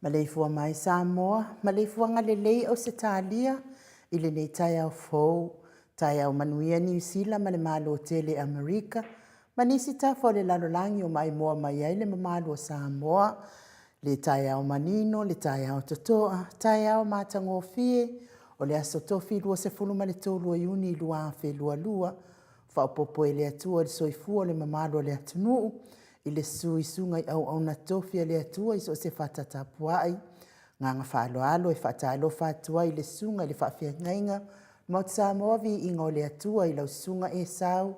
Maleifua mai Samoa, maleifuaga lelei Ausetalia i lenei taeao fou, taeao manuia Niu Sila ma le Malo tele Amerika ma nisi tafa o le lalolagi o maimoa mai ai le mamalu o Samoa. Le taeao manino, le taeao totoa, taeao matagofie o le aso Tofi 23 o Iuni 2022, faaopoopo e le Atua i le soifua o le mamalu o le atunuu i le susu i susuga i auauna totofi a le Atua i so o se fata tapuai. Agaga faaaloalo e faatalofa atu ai i le Susuga i le Faafeagaiga Maota Samoa, Viiga o le Atua i lau Susuga Esau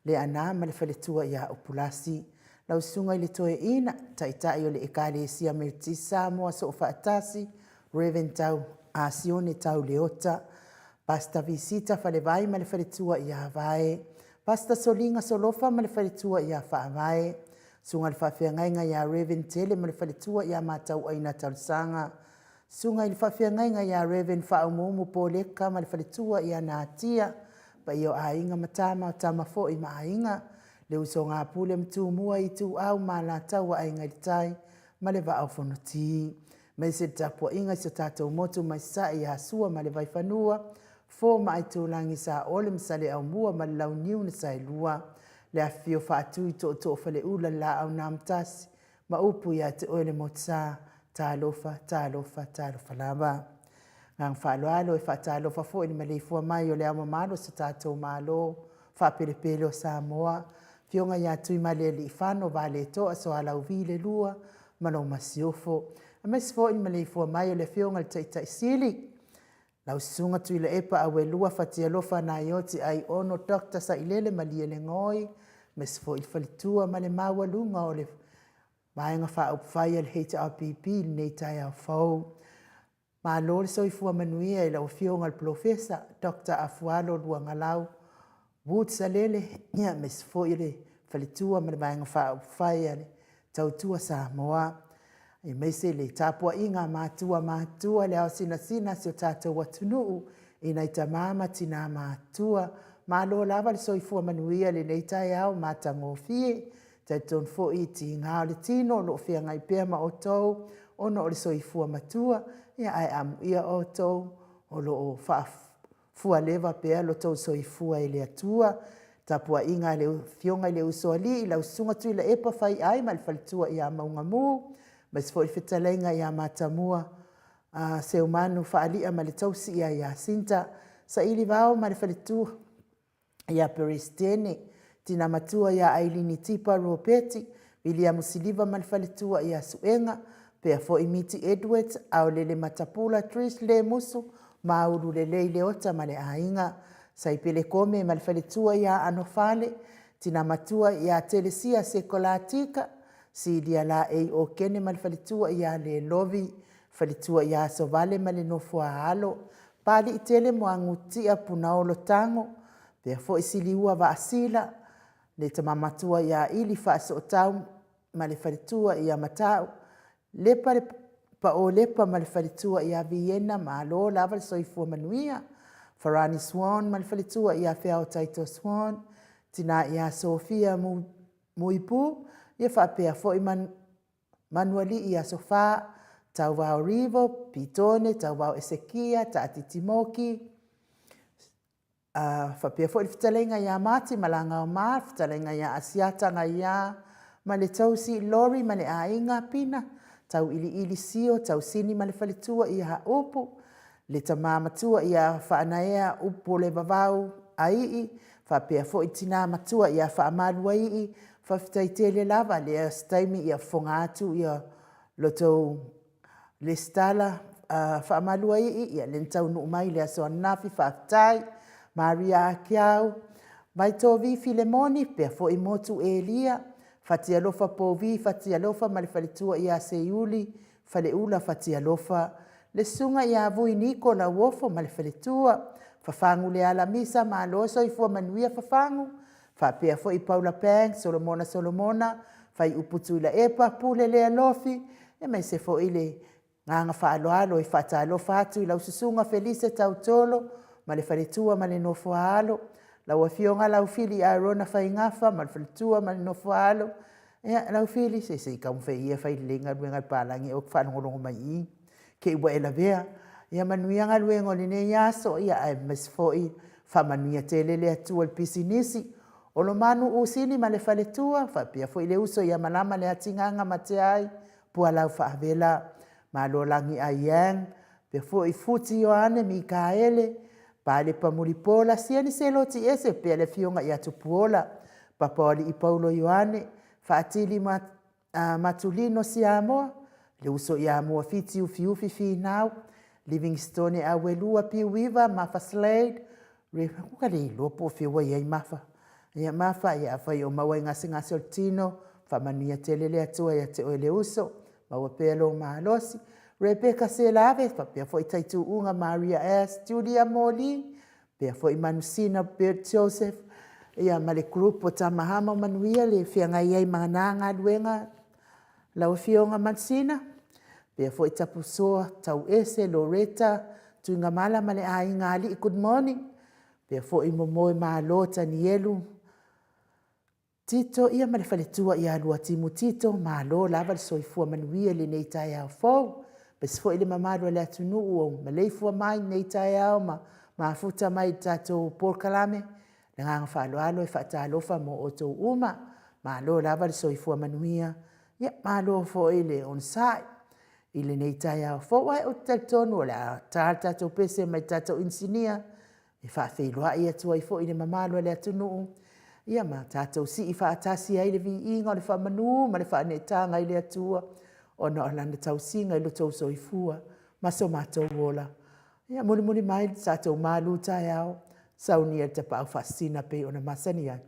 Leaana ma le faletua ia Upulasi, lau Susuga i le Toeaina, Taitai o le Ekalesia Metotisi Samoa Soofaatasi, Rev. Tau Sione Tau Leota, Pastor Visita Falevai ma le faletua ia Vae, Pastor Soliga Solofa ma le faletua ia Faavae, Susuga i le Faafeagaiga ia Rev. Tele ma le faletua ia Matauaina Talosaga, Susuga i le Faafeagaiga ia Rev. Faaumuumu Poleka ma le faletua ia Natia, paia o Aiga ma Tama, o Tama foi ma Aiga, le Usoga a Pule ma Tumua, Ituau ma Alataua, Aiga i le Tai ma le Vaa o Fonoti. Aemaise le tapuaiga i si o tatou motu mai Sasae ia Sua ma le Vaifanua, Fofo ma Aitulagi, Saole ma Saleaaumua ma le Launiu na Saelua, le afifio Faatui Tootoo o Faleula, le Laau na Amotasi ma upu ia te oe le Motusa. Talofa, talofa, talofa lava. Agaga faaaloalo e faatalofa foi i le maleifua mai o le Ao Mamalu o si o tatou Malo faapelepele o Samoa, Afioga ia Tuimalealiifano Vaaletoa Sualauvi II ma lau Masiofo, aemaise foi le maleifua mai o le Afioga i le Taitai Sili, lau Susuga Tuilaepa Auelua Fatialofa Naioti Aiono Dr. Sailele Malielegaoi, aemaise foi le faletua ma le maualuga o le Vaega Faaupufai a le HRPP i lenei taeao fou. Malo le soifua manuia i lau Afioga i le Polofesa Dr. Afualo Luagalau Woods Alele, aemaise foi o le faletua ma le Vaega Faaupufai a le Tautua Samoa, aemaise le tapuaiga a matua matutua, le ao sinasina o si o tatou atunuu i nai tama ma tina matutua. Malo lava le soifua manuia i lenei taeao matagofie. E talitonu foi i tiga o le tino o lo o feagai pea ma outou ona o le soifua matua, ae amuia outou o lo o faafualeva pea lo outou soifua e le Atua. Tapuaiga a le Afioga i le Usoalii, lau Susuga Tuilaepa Faiai ma le faletua ia Maugamu, aemaise foi le fetalaiga ia Matamua Seumanu Faali'a ma le tausi ia Iasinta, Sailivao ma le faletua ia Peresetene, Tina Matua ia Ailini Tipa Ropeti, Viliamu Siliva ma le faletua ia Suega, pea foi Miti Edwards, Aolele Matapula, Trish Lemusu, Maulu Lelei Leota ma le aiga, Saipele Kome ma le faletua ia Anofale, Tina Matua ia Telesia Sekolatika, Silia Laei Okene ma le faletua ia Lelovi, faletua ia Asovale ma le nofo a alo, Papaliitele Muagututia Punaolo Tago, pea foi Siliua Vaasila, le tama matua ia Ili Faasootau ma le faletua ia Matau, Lepa le Pao Lepa ma le faletua ia Viena, malo lava le soifua manuia. Farani Swan ma le faletua ia Feao Taito Swan, tina ia Sofia Muipu, ia faapea foi Manualii Aso Fa, Tauvao Rivo, Pitone, Tauvao Esekia, Taatiti Moki, faapea foi le fetalaiga ia Mati Malagaoma, le fetalaiga ia Asiata Gaia, ma le tausi Lori ma le aiga Pina, Tauiliili Sio, Tausini ma le faletua ia Upu, le tama matua ia Faanaea Upolevavau Aii, faapea foi tina matua ia Faamaluaii. Faafetai tele lava lea se taimi ia fofoga atu ia lotou lesitala Faamaluaii, ia lea na taunuu mai i le aso ananafi, faafetai. Maria Akiau, Vaitovi Filemoni, pea foi Motu Elia, Fatialofa Povi Fatialofa ma le faletua ia Seiuli Faleula Fatialofa, le susuga ia Vui Niko Lauofo ma le faletua, Fafagu Leala Misa, malo soifua manuia Fafagu, faapea foi Paula Pang, Solomona Solomona, Faiupu Tuilaepa, Pule Lealofi, aemaise foi le agaga faaaloalo e faatalofa atu i lau susuga Felise Tautolo ma le faletua ma le nofo a alo, lau afioga Laufili Aerona Faigafa ma le faletua ma le nofo a alo. Ia, lau Fili, se se i taumafai ia e fai lelei galuega a le papalagi aua e te faalogologo mai i i, te i ua e lavea. Ia manuia galuega o lenei aso, aemaise foi faamanuia tele le Atua i le pisinisi. Olomalu Usini ma le faletua, faapea foi le uso ia Malama Leatigaga Mateai, Pualau Faavela, Malolagi Ai Yan, faapea foi Futi Ioane Mikaele, Palepa Mulipola, Siani Seloti Ese faapea le afioga ia Tupuola, Papaoalii Paulo Ioane, Faatili Matulino Siamoa, le uso ia Muafiti Ufiufi Finau, Livingstone Auelua Piuiva Mafa Slade, ua le iloa po o fea ua i ai Mafa. Ia Mafa, ia afai o maua i gasegase o le tino, faamanuia tele le Atua ia te oe le uso, maua pea lou malosi. Rebecca Selave faapea foi Taituuga Maria S, Julia Moli, faapea foi Manusina Bert Joseph, ia ma le group o Tama Hamo, manuia le feagai ai ma na galuega lau Afioga Manusina, faapea foi Tapusoa Tauese Loreta Tuigamala ma le Aiga Alii. Good morning. Faapea foi Momoemalo Tanielu Tito ma le faletua ia Luatimu Tito, malo lava le soifua manuia i lenei taeao fou. Aemaise foi le mamalu o le atunuu ua maleifua mai i lenei taeao ma mafuta mai i le tatou polokalame. Le agaga faaaloalo e faatalofa mo outou uma, malo lava le soifua manuia, malo foi le onosai i lenei taeao fou. Ae ou te talitonu o le a ta le tatou pese mai le tatou inisinia e faafeiloai atu ai foi i le mamalu o le atunuu ma tatou sii faatasi ai le viiga o le faamanu ma le faaneetaga i le Atua ona o Lana tausiga i lo outou soifua ma so matou ola. Ia, mulimuli mai le tatou malutaeao, saunia e le Tapaau Faasisina e pei ona masani ai.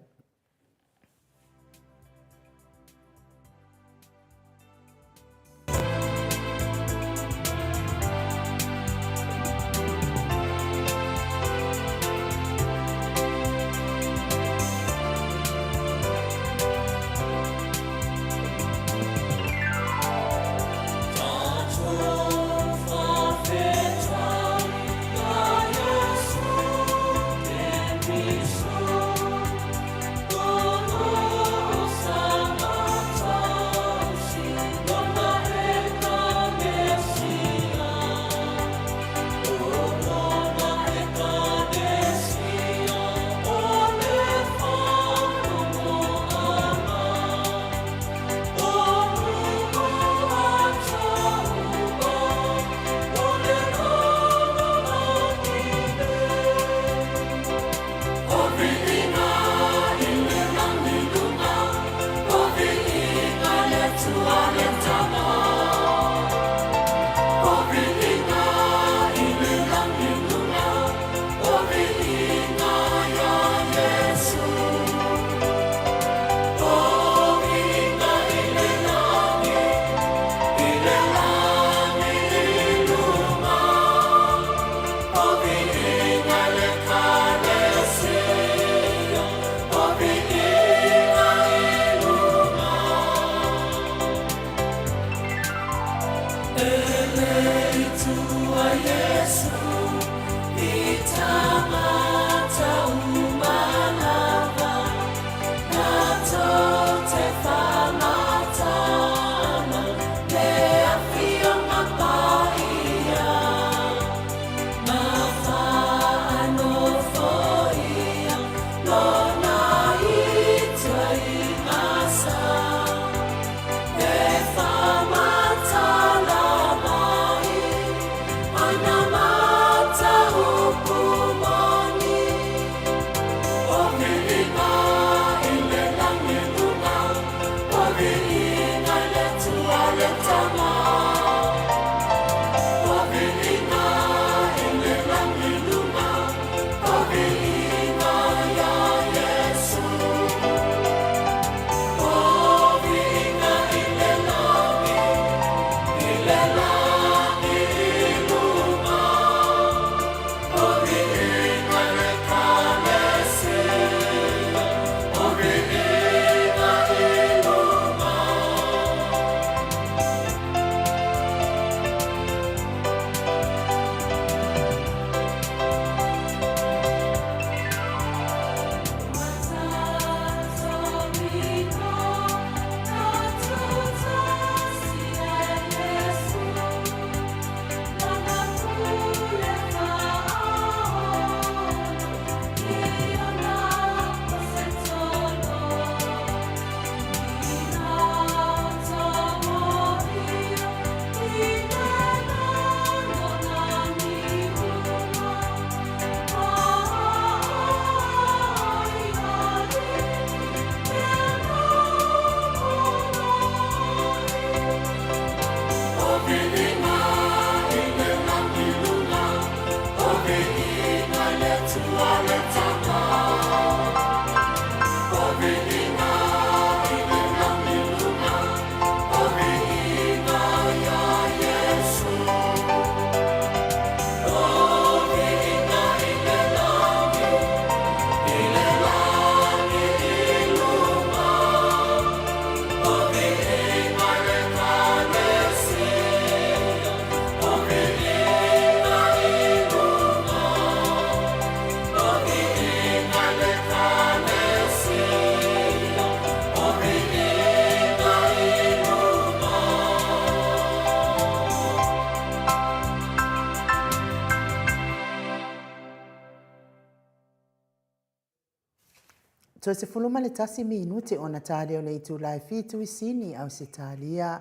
Toe 11 minute ona ta lea o le itula e fitu i Sini, Ausetalia.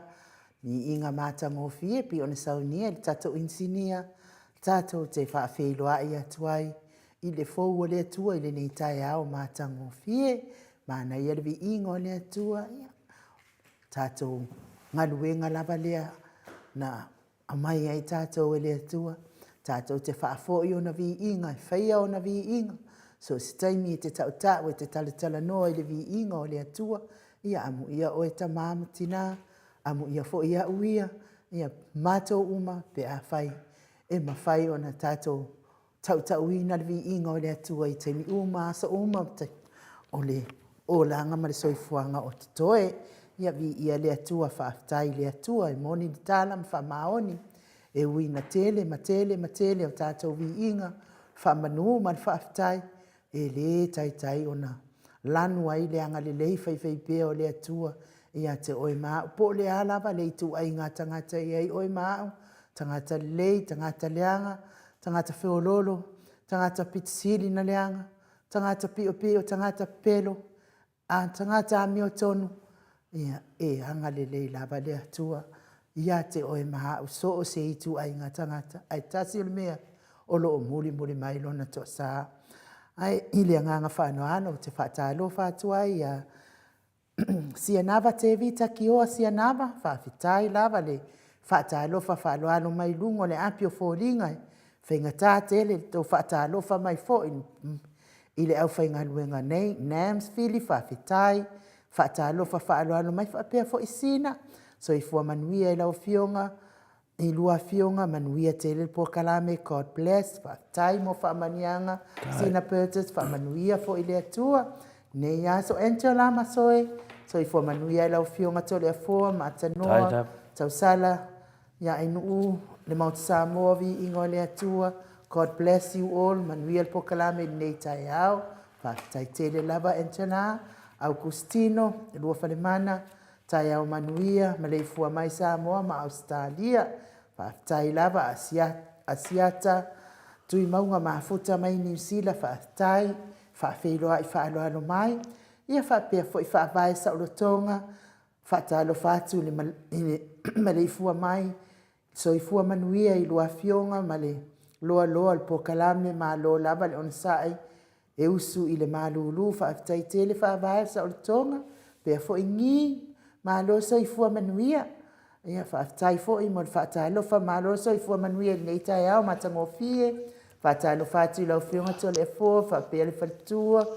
Viiga matagofie pei ona saunia e le tatou inisinia, tatou te faafeiloai atu ai i le fou o le Atua i lenei taeao matagofie. Manaia le viiga o le Atua, ia, tatou galuega lava lea na aumai ai tatou e le Atua, tatou te faafoi ona viiga, e faia ona viiga, so o se taimi e te tautau e te talatalanoa i le viiga o le Atua, ia amuia oe tama ma tina, amuia foi au ia, ia matou uma pe afai e mafai ona tatou tautauina le viiga o le Atua i taimi uma, aso uma o le olaga ma le soifuaga o totoe. Ia viia le Atua, faafetai i le Atua, e moni le tala ma faamaoni, e ui ina tele ma tele ma tele o tatou viiga, faamanu ma le faafetai, e le taitai ona lanu ai le agalelei faifaipea o le Atua ia te oe ma au. Po o le a lava le ituaiga tagata e i ai oe ma au, tagata lelei, tagata leaga, tagata feoloolo, tagata pito sili ona leaga, tagata piopio, tagata pepelo, a tagata amiotonu, ia e agalelei lava le Atua ia te oe ma au, so o se ituaiga tagata, ae tasi le mea o lo o mulimuli mai lona toasa. Ae i le agaga faaaloalo ou te faatalofa atu ai ia Sianava Tevita Kioa Sianava, faafetai lava le faatalofa faaaloalo mai luga o le api o foliga, e faigata tele le tou faatalofa mai foi i le aufaigaluega nei. Nams Fili, faafetai, faatalofa faaaloalo mai faapea foi Sina, soifua manuia i lau Afioga, i lua afioga, manuia tele le polokalame, God bless, faafetai mo faamanuiaga. Sina Burgess, faamanuia foi le Atua nei aso. Angela Masoe, soifua manuia i lau Afioga Toleafoa ma Atanoa, Tausala, ia Ainuu, le Maota Samoa, viiga o le Atua, God bless you all, manuia le polokalame i lenei taeao. Faafetai tele lava Angela, Augustino, Luafalemana, taeao manuia, maleifua mai Samoa ma Ausetalia. Faafetai lava Asiata, Tuimauga Mafuta mai Niu Sila, faafetai, faafeiloai faaaloalo mai. Ia faapea foi Faavae Saolotoga, faatalofa atu i le maleifua mai, soifua manuia i lua afioga ma le loaloa o le polokalame, malo lava le onosai, e usu i le malulu, faafetai tele Faavae Saolotoga, faapea foi Gi, malo soifua manuia. Ia faafetai foi mo le faatalofa, malo le soifua manuia i lenei taeao matagofie. Faatalofa atu i lau Afioga Toleafoa faapea le faletua,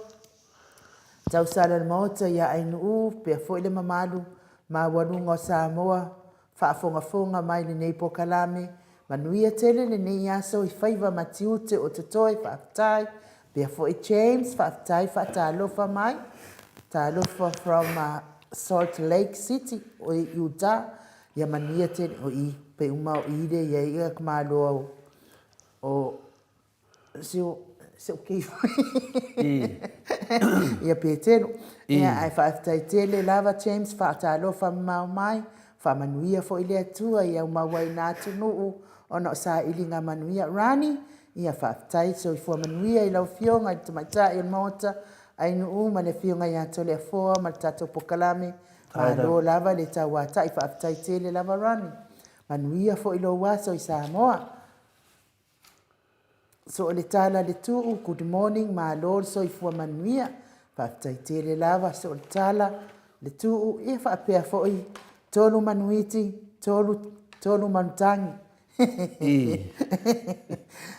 tausala i le Maota ia Ainuu, faapea foi le mamalu maualuga o Samoa faafogafoga mai lenei polokalame. Manuia tele lenei aso i faiva ma tiute o totoe, faafetai. Faapea foi James, faafetai faatalofa mai. Talofa from Salt Lake City o Utah. Ia manuia tele. O i, pe uma o i le i ai ia maloa o si o se o ia Petelo. Ia ae faafetai tele lava James, faatalofa mamao mai, faamanuia foi le Atua i au mauaina atunuu ona o sailiga manuia. Rani, ia faafetai, soifua manuia i lau Afioga i le Tamaitai o le Maota, Ainuu ma le Afioga ia Toleafoa ma le tatou polokalame. Malo lava le tauatai, faafetai tele lava Rani. Manuia foi lou aso i Samoa. So o le tala le tuu, good morning, malo le soifua manuia. Faafetai tele lava, so o le tala le tuu, ia faapea foi tolu manuiti, tolu manutagi. I.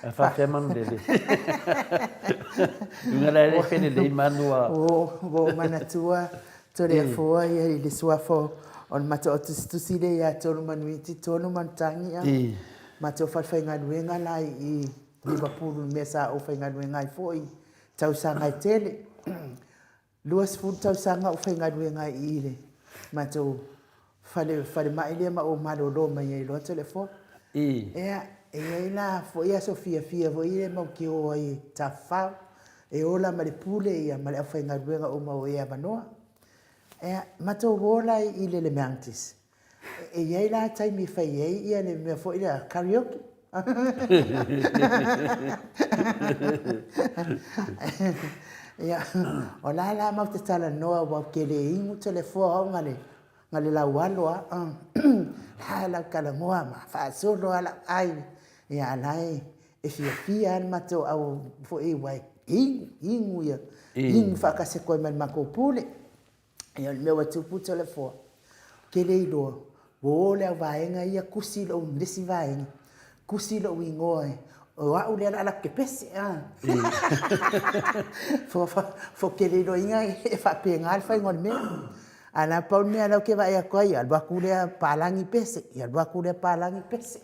A faapea manulele. Luga la e felelei manu a. Ua ou manatua Toleafoa ia i le suafa o le matou tusitusi lea ia Tolu Manuiti, Tolu Manutagi a. Matou falefaigaluega la i Liverpool i le mea sa ou faigaluega ai foi i tausaga e tele. 20 tausaga ou faigaluega ai i le matou fale falemai lea ma ou malolo mai ai loa Toleafoa. Ia, e i ai la foi aso fiafia foi ia matou te o ai e tafafao, e ola ma le pule ia ma le aufaigaluega uma o e avanoa. Ia, matou o la i le Mounties. E i ai la taimi e fai ai ia le mea foi lea karaoke. Ia, o la la matou te talanoa aua ou te le inu Toleafoa o au na o le laualo lava. O la la ou talanoa ma faasolo lava lau ai, a o la e fiafia lava le matou au foi aua e inu, inu ia, inu faatasi atu ai ma le matou pule. Ia o le mea ua tupu Toleafoa, ou te le iloa, ua o le au vaega ia tusi lou, le isi vaega, tusi lou igoa o au lea o le a alu atu ou te pese. Ou te le iloaina e faapena le faiga o le mea. Ae la pau le mea lea ou te vaai atu ai, alu atu lea palagi pese, alu atu lea palagi pese.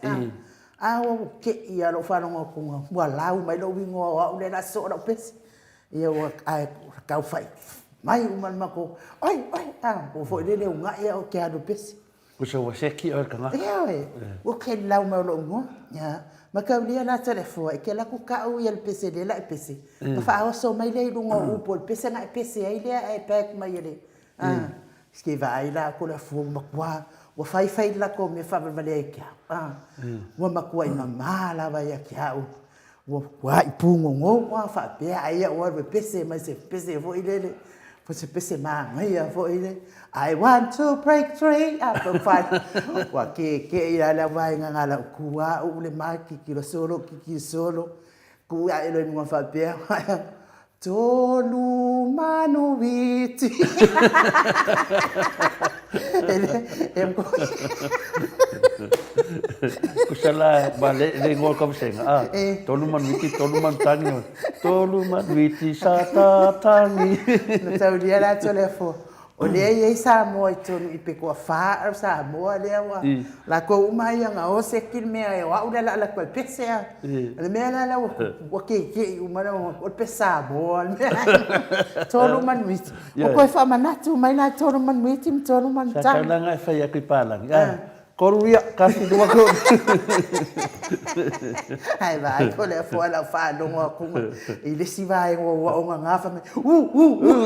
A ua te i lava i lou faalogo atu ua lau mai lou igoa o au lea o le a sosoo lau pese. Ia ua tau fai mai uma le matou, oi, oi, a, ua foi lele uunai au ou te alu e pese. Tusa ua seki oe e le tagata. Ioe, ua ke lau mai o lou igoa. Ia, mataulia la Toleafoa, e te alu atu tau ia le pese lea o le a e pese, ona faaoso mai lea i luga o upu o le pese ona e pese ai lea ae pack mai e le, a, se vaai la Toleafoa ua matua, ua fai fai le latou mea faavalevalea ia te au, a, ua matuai mama lava ia te au. Ua matuai pugogo lava faapea ai au alu e pese mai se pese foi lele, po se pese manaia foi lele, I want to break free, a pau fai, ua keke'i la le au vaega na lau tu lava uu le mic, kikilo solo, kikilo solo, tuu ae loa i luga faapea, Tolu manu iti. Kusa la, ma le, le ingoa o Kavasega, a, eh. tolu manu iti, tolu manu tangi, tolu manu iti sa ta tangi. Na taulia la Toleafoa. O lea e i ai Samoa i totonu i pe toafa au Samoa lea ua latou uma ia na o seki le mea o au lea o le a alu atu e pese a. O le mea la lea ua keike'i uma lea o le pese Samoa le mea. Tolu manuiti. Ua toe faamanatu mai la tolu manuiti ma tolu manutagi. Sa tau la e fai atu i palagi. Kolu ia, kasi lua kolu. Ae vaai ko lea foa lau faalogo atu i le isi vaega ua ua ona gafa mai, u, u, u.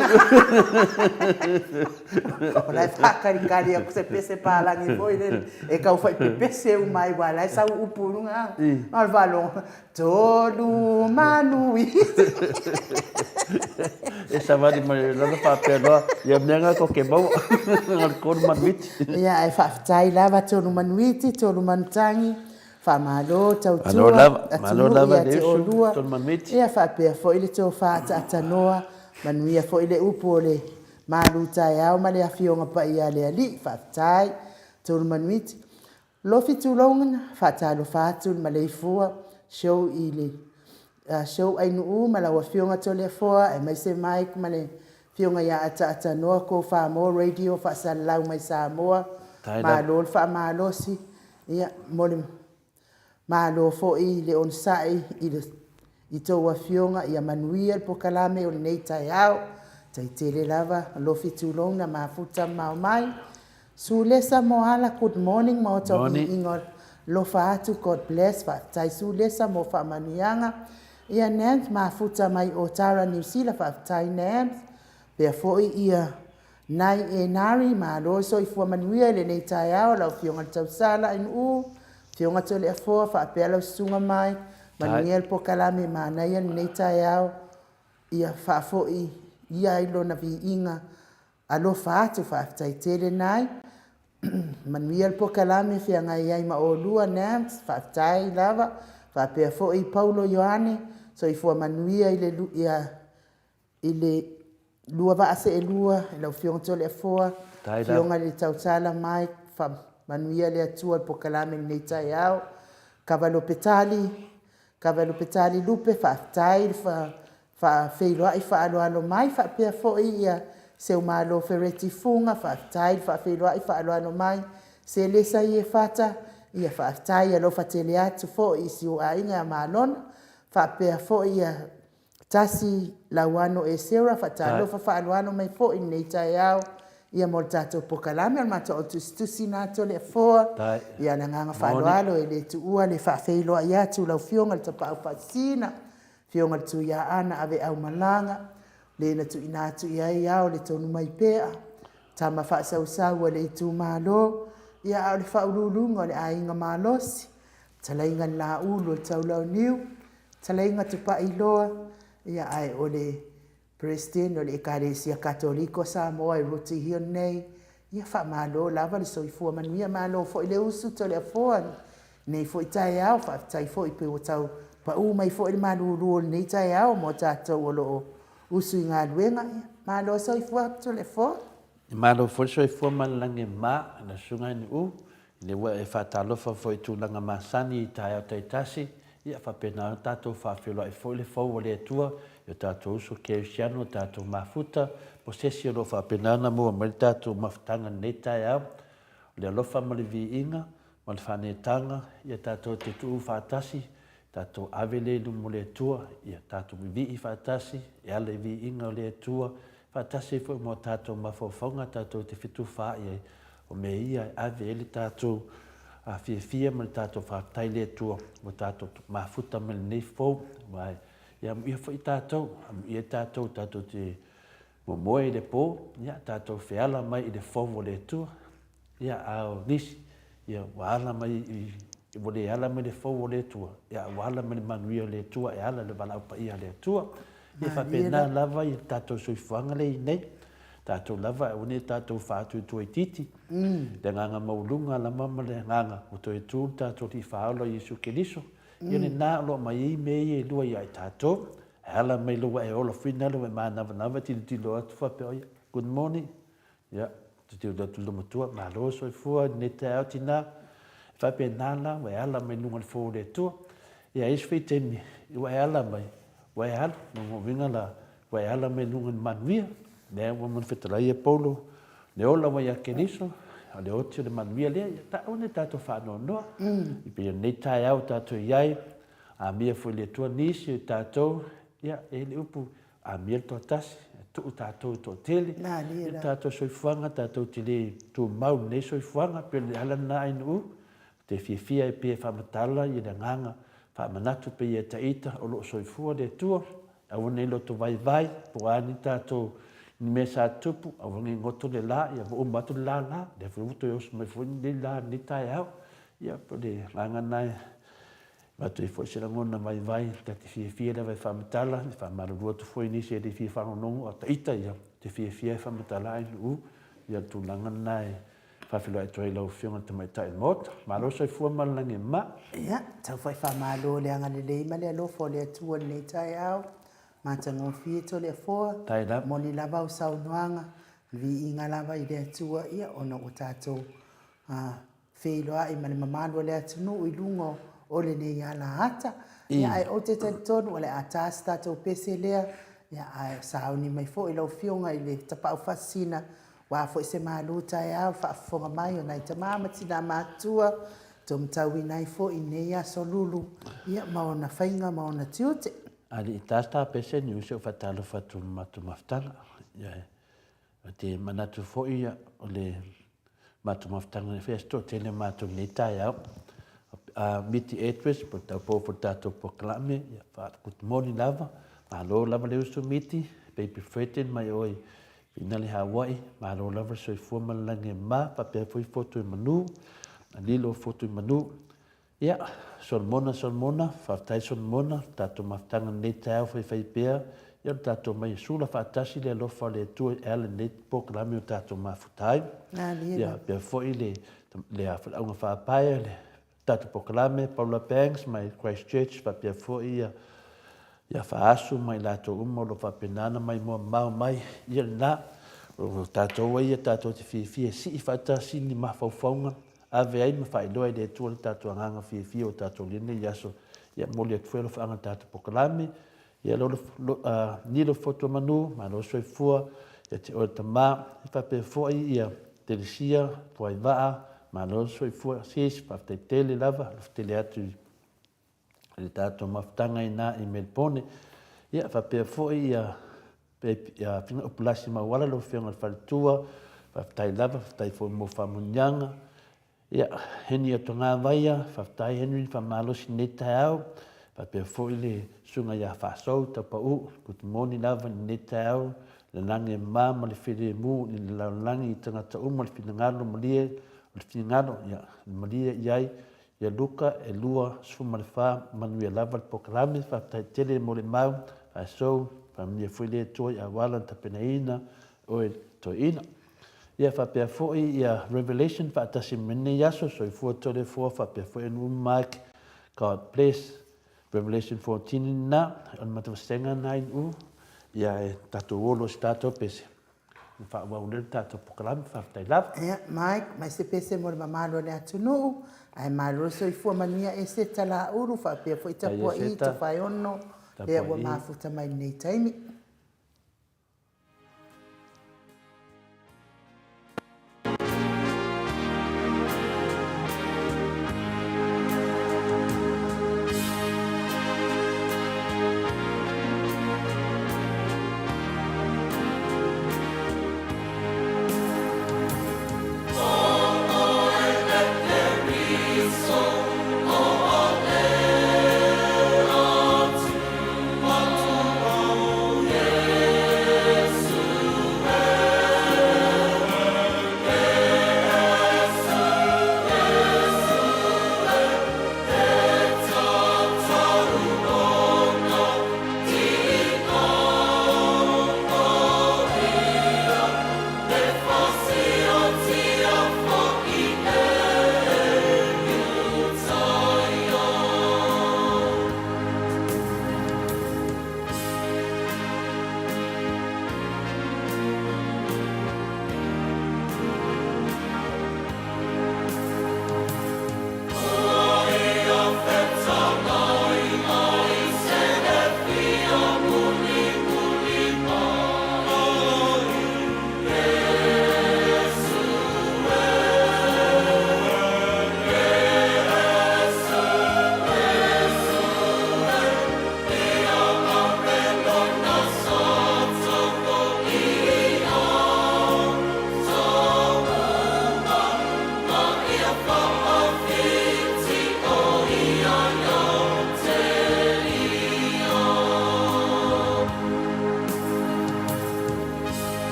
O la e faakalikali atu se pese palagi foi lele e tau fai pepese uma ai, aua o la e sau upu i luga. Na o le faalogo, Tolu manu iti. E savali mai lana faapea loa, ia mea nga ko ke maua, nga le tolu manu iti. Ia, ae faafetai lava tolu manu iti, tolu manu tangi, faamalo tautua atunuu ia te oulua. Ia faapea foi le tofa ataatanoa, manuia foi le upu o le malu taeao ma le Afioga Paia a le Alii. Faafetai tolu manu iti. Lofi Tulogana, Faatalofa atu le maleifua show i le show Ainuu ma lau Afioga Toleafoa aemaise Mike ma le Afioga ia Ataata Noa Kofa Mo Radio faasalalau mai Samoa. Malo le faamalosi ia mo le malo foi le onosai i le i tou afioga ia manuia le pokalame o lenei taeao. Tai tele lava Lofi Tulogana mafuta ma mai. Sulesa Moala good morning Maota o Viiga alofa atu God bless faafetai Sulesa mo faamanuiaga ia Nance mafuta mai Otara Niu Sila faafetai Nance pea foi ia Nai Enari malo soifua manuia i lenei taeao lau afioga le Tausala NU afioga Toleafoa faapea lau susuga mai manuia le pokalame manaia lenei taeao ia faafoi ia ai lona viiga Alofa atu, faafetai tele Nai. Manuia le pokalame feagai ai ma olua Nance, faafetai lava. Faapea foi Paulo Ioane, soifua manuia i le ia, i le lua vaa seelua i lau Afioga Toleafoa, Afioga i le Tautala Mike, faamanuia le Atua i le pokalame i lenei taeao. Kava Lopetali, Kava Lopetali Lupe, faafetai le faafeiloai faaaloalo mai faapea foi ia Seumalo Fereti Fuga, faafetai le faafeiloai faaaloalo mai. Selesa Iefata, ia faafetai alofa tele atu foi i si ou aiga ia Malona, faapea foi ia Tasi Lauano Esera, faatalofa faaaloalo mai foi i lenei taeao ia mo le tatou pokalame o le matou au tusitusi na Toleafoa. Ia le agaga faaaloalo e le tuua le faafeiloai atu lau Afioga i le Tapaau Faasisina, Afioga i le Tuiaana Aveau Malaga, le na tuuina atu i ai ao le tonu mai pea, tama faasausau a le itumalo, ia a o le faauluuluga o le aiga malosi, talaiga le laulu o le taulauniu, talaiga Tupailoa, ia ae o le Peresetene o le Ekalesia Katoliko Samoa i Rooty Hill nei. Ia faamalo lava le soifua manuia, malo foi le usu Toleafoa i lenei foi taeao. Faafetai foi pe ua tau pau mai foi le malulu o lenei taeao mo tatou o lo o usu i galuega. Ia malo soifua Toleafoa. Malo foi le soifua ma le lagi e mama i lau Susuga Nu'u, lea ua e faatalofa foi i tulaga masani i taeao taitasi, ia faapena ona tatou faafeiloai foi le fou o le Atua i o tatou uso kerisiano, o tatou mafuta, po o se isi o lo o faapena ona maua mai le tatou mafutaga i lenei taeao. O le alofa ma le viiga ma le faaneetaga ia tatou te tuu faatasi, tatou ave lea i luma o le Atua, ia tatou vivii faatasi e ala i viiga o le Atua, faatasi ai foi ma o tatou mafaufauga tatou te fetufaai ai, o mea ia e ave ai le tatou fiafia ma le tatou faafetai i le Atua ua tatou mafuta mai lenei fou, aua ia amuia foi tatou, amuia tatou tatou te momoe i le po, ia tatou feala mai i le fou o le Atua. Ia, a o nisi, ia, ua ala mai i, ua le ala mai le fou o le Atua, ia, ua ala mai le manuia o le Atua e ala i le valaau paia a le Atua. Ia, faapena lava i le tatou soifuaga lea i nei. Tatou lava, aua ne i tatou faatuatua itiiti, le agaga maualuga lava ma le agaga ua toe tu le tatou Alii Faaola Iesu Keriso. Ia, lena o lo o aumai ai mea ia e lua ia i tatou. E ala mai loa ua e ola foi lena ua e manavanava tilotilo atu faapea, oh ia, good morning, Ia, tilotilo atu i le loomatua, malo le soifua i lenei taeao tinā. E faapena la, ua e ala mai i luga o le fou o le Atua. Ia, e i ai foi taimi ua e ala mai, ua e alu, lona uiga la, ua e ala mai i luga i le manuia. Lea ua ma le fetalai ia Paulo, le ola ua ia Keriso, o le oti o le manuia lea, ia taua nei tatou faanoanoa. I pei o lenei taeao tatou i ai, amia foi i le Atua nisi o tatou, ia, e i ai le upu, Amia le toatasi, e tuu tatou i toatele, i le tatou soifuaga, tatou te le tumau i lenei soifuaga, pei o le ala lena Ainuu, ou te fiafia ai pea e faamatala i le agaga faamanatu pei ia Taita o lo o soifua le Atua, aua ne i loto vaivai, po o a ni tatou ni mea sa tutupu, aua ne i goto le la, ia ua uma atu le la la, lea foi ua toe oso mai foi lenei la i lenei taeao. Ia, o le agaga lena e Avatu ai foi se lagona vaivai, ta te fiafia lava e faamatala, e faamalulu atu foi i nisi e le fia faalogologo, a o ita ia, ou te fiafia e faamatala ai nuu, ia o le tulaga lena e faafeiloai atu ai i lau Afioga i le Tamaitai o le Maota. Malo le soifua ma le lagi e mama. Ia, tau foi faamalo le agalelei ma le alofa o le Atua i lenei taeao. Matagofie Toleafoa, moni lava au saunoaga, viiga lava i le Atua, ia ona ua tatou feiloai ma le mamalu o le atunuu i luga o lenei ala ata. Ia, ae ou te talitonu o le a ta se tatou pese lea, ia, ae sauni mai foi lau Afioga i le Tapaau Faasisina, aua foi se malu taeao i le faafofoga mai o nai tama ma tina matutua, taumatauina ai foi lenei aso lulu, ia, ma ona faiga ma ona tiute. Alii ta se ta pese ni usi o faatalofa atu i le matou mafutaga. Ia, ou te manatu foi o le Matou mafutaga e fai se toatele o matou i lenei taeao. A Miti Edwards, po o le taupou foi o le tatou polokalame, ia, good morning lava. Malo lava le uso Miti, Baby Fredden mai oe i Finale Hawaii, malo lava le soifua ma le lagi e mama, faapea foi Fotuimanu, Lilo Fotuimanu. Ia, Solomona, Solomona, faafetai Solomona, le tatou mafutaga i lenei taeao faifai pea, ia o le tatou omai e sula faatasi le alofa o le Atua e ala i lenei polokalame o tatou mafuta ai. Ia, faapea foi le, le auga faapae, le tatou polokalame, Paula Banks mai Christchurch, faapea foi ia, ia Faasu ma i latou uma o lo o faapena ona maimoa mamao mai, ia lena, o tatou ai ia tatou te fiafia e sii faatasi ni mafaufauga, ave ai ma faailoa e le Atua le tatou agaga fiafia o tatou i lenei aso. Ia momoli atu foi alofaaga i le tatou polokalame. Ia lo, lo, uh, Nilo Fotuamanu, malo soifua, ia te oe tama, e faapea foi ia Telesia, Puaivaa, malo soifua, sis, faafetai tele lava, alofa tele atu i le tatou mafutaga ina i Melbourne. Ia faapea foi ia ia Fina Upulasi Mauala lau Afioga i le Faletua, faafetai lava, faafetai foi mo faamanuiaga. Ia Henry Otogavaia, faafetai Henry faamalosi i lenei taeao. Faapea foi le susuga ia Faasou Tapauu, good morning lava i lenei taeao. Le lagi e mama ma le filemu i le lalolagi i tagata uma le finagalo malie, o le finagalo, ia malie i ai Ia Luka e 24, manuia lava le polokalame, faafetai tele mo le mau, faasou, Faamanuia foi le Atua i auala na tapenaina oe toeaina. Ia faapea foi ia Revelation faatasi ma lenei aso, soifua Toleafoa faapea foi Nuu Mike, God bless. Revelation 14 lena, o le matou vasega lena i Nuu, ia e tatou olo i se tatou pese. Na faaauau lea le tatou polokalame, faafetai lava. Ia, Mike, mai se pese mo le mamalu o le atunuu, ae malo le soifua manuia Eseta Laulu faapea foi Tapua'i Tofaeono, lea ua mafuta mai i lenei taimi.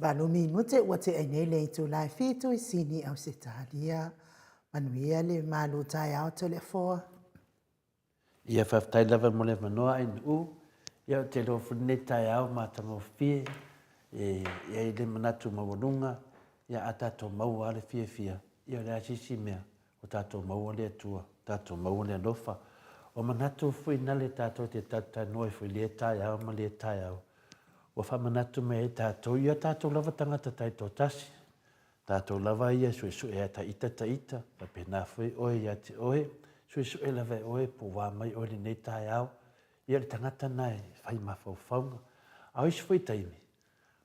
Valo minute ua tea ai nei le itula e fitu i Sini, Ausetalia. Manuia le malu taeao Toleafoa. Ia faafetai lava mo le avanoa Ainuu. Ia ou te iloa foi lenei taeao matagofie e i ai le manatu maualuga, ia a tatou maua lava le fiafia, ia o le a se isi mea, ua tatou maua le Atua, ua tatou maua le alofa. Ua manatu foi na le tatou te talatalanoa ai foi i lea taeao ma lea taeao, ua faamanatu mai ai tatou i a tatou lava tagata taitoatasi, Tatou lava ia e suesue ia ta ita ta ita, faapena foi oe ia te oe, suesue lava e oe po ua mai oe lenei taeao, ia o le tagata na e fai mafaufauga. A o isi foi taimi,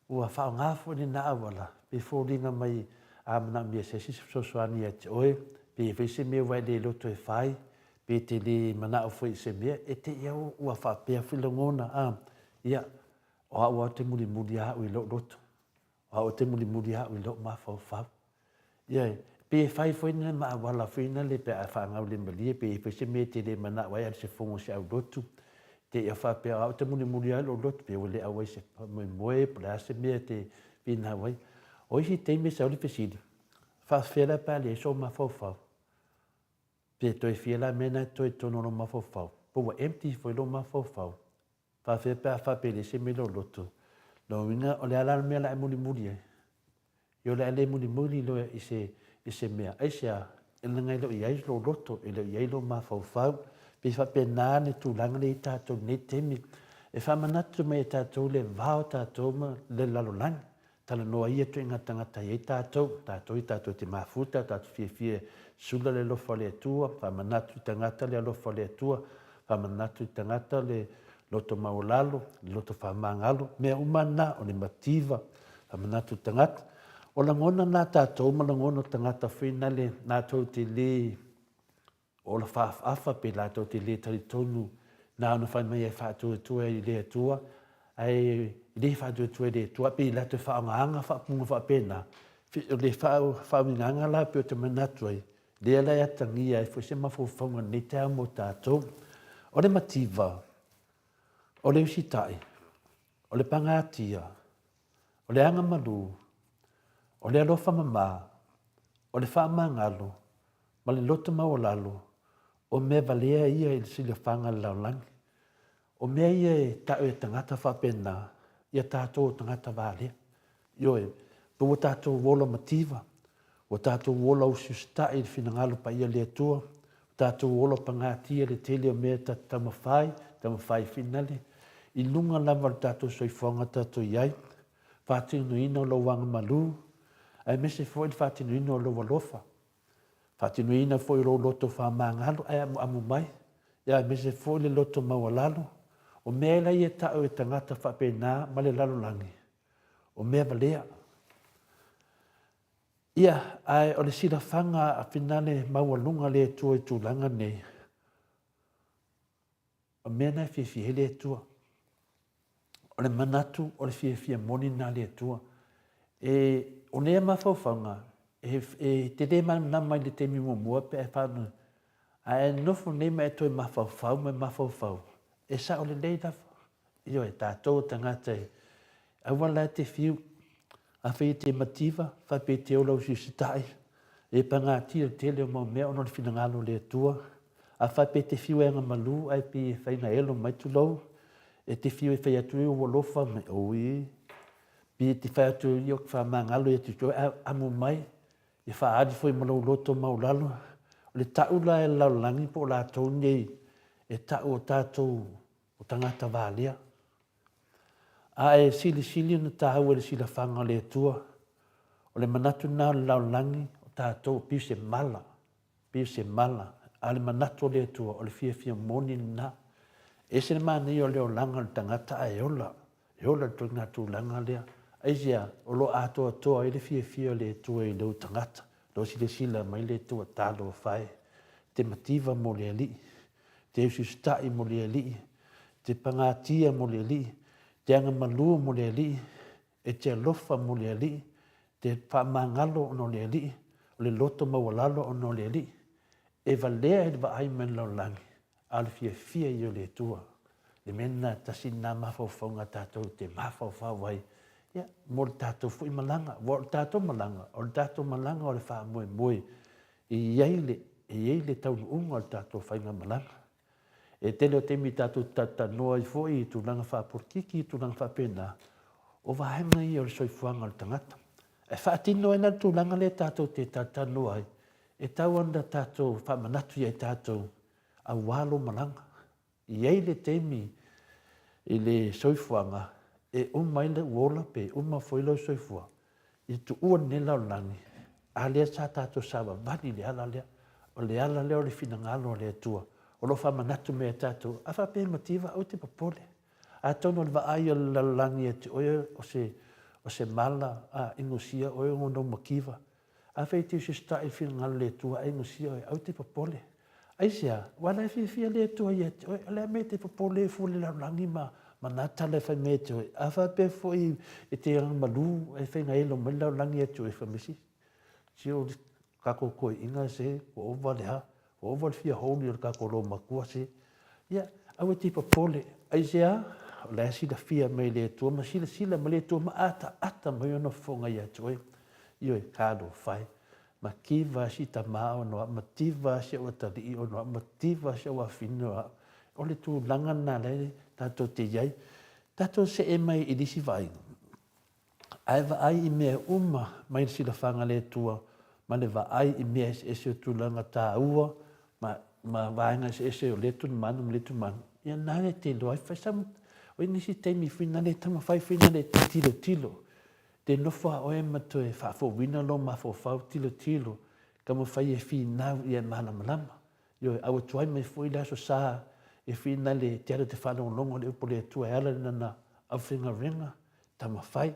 ua faaaoga foi lena auala, pe foliga mai a manaomia e se isi se fesoasoani ia te oe, pe i ai foi se mea ua e le loto e fai, pe e te le manao foi i se mea, e te i au ua faapea foi lagona, a, ia, o au lava ou te mulimuli lava au i lou loto. O au ou te mulimuli au i lou mafaufau. Ioe, pei e fai foi na ma auala foi na le pe a faagaulemalie, pe i ai foi se mea e te le manao ai a o se fogo o se aulotu, te i au faapea o au ou te mulimuli lava i lou lotu, pe ua le auai se faamoemoe po o le a se mea e te finau ai. O isi taimi e sau le fesili, faafefea la pe a leai sou mafaufau? Pe toe fia la mea na e totoe i totonu o lou mafaufau? Po ua empty foi lou mafaufau? Faafefea pe a faapelei se mea i lou loto? Lona uiga, o le a la le mea o le a e mulimuli ai? Ia o le a le mulimuli loa i se, i se mea. Aisea? Leaga e le o i ai lou loto, e le o i ai lou mafaufau. Pei faapena le tulaga lea i tatou i lenei taimi. E faamanatu mai e tatou le va o tatou ma le lalolagi. Talanoa ia ituaiga tagata e i ai tatou, tatou ia tatou te mafuta, tatou fiafia e sula le alofa o le Atua, faamanatu i tagata le alofa o le Atua, faamanatu i tagata le loto maualalo, le loto faamagalo, mea uma na, o le mativa, faamanatu i tagata. O lagona na tatou ma lagona o tagata foi nale latou te le Ola faafaafa pe latou te le talitonu na ona fai mai e faatuatua i le Atua, ae le faatuatua i le Atua, pei latou faaaogaina faaupuga faapena, o le faauigaga la pei ou te manatu ai, lea la e atagia ai foi se mafaufauga i lenei taeao mo tatou. O le mativa, o le usitai, o le pagatia, o le agamalu, o le alofa mama, o le faamagalo, ma le loto maualalo, o mea valea ia i le silafaga a le lalolagi. O mea ia e tau e tagata faapena, ia tatou o tagata valea. Ioe, pe ua tatou ola mativa, ua tatou ola usiusitai i le finagalo paia o le Atua, ua tatou ola pagatia i le tele o mea ta te taumafai, taumafai finale, i luga lava o le tatou soifuaga tatou i ai, faatinoina o lou agamalu, aemaise foi le faatinoina o lou alofa. Faatinoina foi lou loto faamagalo ae amuamu mai, ia aemaise foi le loto maualalo, o mea ela ia e ta'u e tagata faapena ma le lalolagi, o mea valea. Ia, ae o le silafaga a finale maualuga le Atua i tulaga nei, O mea na e fiafia ai le Atua. O le manatu o le fiafia moni na le Atua. E, o nea mafaufauga, e, e te le malamalama i le taimi muamua pe a e whanau. A e nofo nei ma e toe mafaufau ma e mafaufau, e sao lelei lava. Ioe, tatou o tagata e aua la e te fiu. Afai e te mativa, faapea e te ola usiusitaʻi, e pagatia le tele o mau mea ona o le finagalo o le Atua. A faapea e te fiu e agamalu ae pei e faigaelo mai tulou, e te fiu e fai atu e ou alofa mai, oi, pei e te fai atu ia ou te faamagalo ia te oe, ae amo mai, e faaali foi ma lou loto maualalo. O le ta'u la e le lalolagi po o latou nei e ta'u o tatou o tagata valea. A e silisili ona tāua i le silafaga o le Atua, o le manatu lena o le lalolagi, o tatou pei o se mala, pei o se mala, a o le manatu o le Atua, o le fiafia moni lena. E ese le manaia o le olaga o le tagata ae ola, e ola i le ituaiga tulaga lea. Aisea? O lo o atoatoa ai le fiafia o le Atua i lou tagata, o lo o silasila mai le Atua, talofa e, te mativa mo le Alii, te usiusitaʻi mo le Alii, te pagatia mo le Alii, te agamalu mo le Alii, e te alofa mo le Alii, te faamagalo ona o le Alii, o le loto maualalo ona o le Alii, e valea i le vaai mai le lalolagi, a o le fiafia ia o le Atua. Le mea lena, tasi lena mafaufauga tatou te mafaufau ai, ia, mo le tatou foi malaga. Aua o le tatou malaga, o le tatou malaga o le faamoemoe E i ai le, e i ai le taunuuga o le tatou faigamalaga. E tele o taimi tatou te talatalanoa ai foi i tulaga faapolokiki, i tulaga faapena, o vaega ia o le soifuaga o le tagata. E faatino ai la le tulaga lea tatou te talatalanoa ai, e tau ona tatou faamanatu ia i tatou aua lou malaga. E i ai le taimi i le soifuaga e uma ai lou ola pe uma foi lou soifua, ia tuua lenei lalolagi, a lea sa tatou savavali i le ala lea. O le ala lea o le finagalo o le Atua o lo o faamanatu mai ia tatou, a faapea e mativa aua e te popole. Atonu o le vaai o le lalolagi ia te oe o se, o se mala a inosia oe ona ou mativa. Afai e te usiusitaʻi i le finagalo o le Atua ae inosia oe, aua e te popole. Aisea? Aua o la e fiafia le Atua ia te oe. O le a mea e te popole ai fua i le lalolagi ma, ma nā tala e fai mai ia te oe? A faapea foi e te agamalu e faigaelo mai le lalolagi ia te oe, fai mai, se o le tatou toeaiina se, ua ova le a, ua ova le fia holy o le tatou loomatua se. Ia, aua e te popole. Aisea? O la e silafia mai e le Atua ma silasila mai le Atua ma ataata mai ona fofoga ia te oe. Ioe, talofa e. Mativa si tama ono a, mativa si au atalii ono a, mativa si au afine ono a. O le tulaga lena la e tatou te i ai. Tatou see mai i le isi vaaiga. Ae vaai i mea uma mai le silafaga a le Atua ma le vaai i mea eseese o tulaga taua ma, ma vaega eseese o lea tulimanu ma lea tulimanu, ia na e te iloa ai fai sa. O nisi taimi whina le taumawhai whina le te tilotilo. Te nofo a oe ma toe faafouina lou mafaufau tilotilo taumawhai e finau ia e malamalama. Ioe, a ua tuai mai foi le aso sa e whina le te alu te faalogologo i le upu a le Atua e ala i lana aufaigaluega, taumafai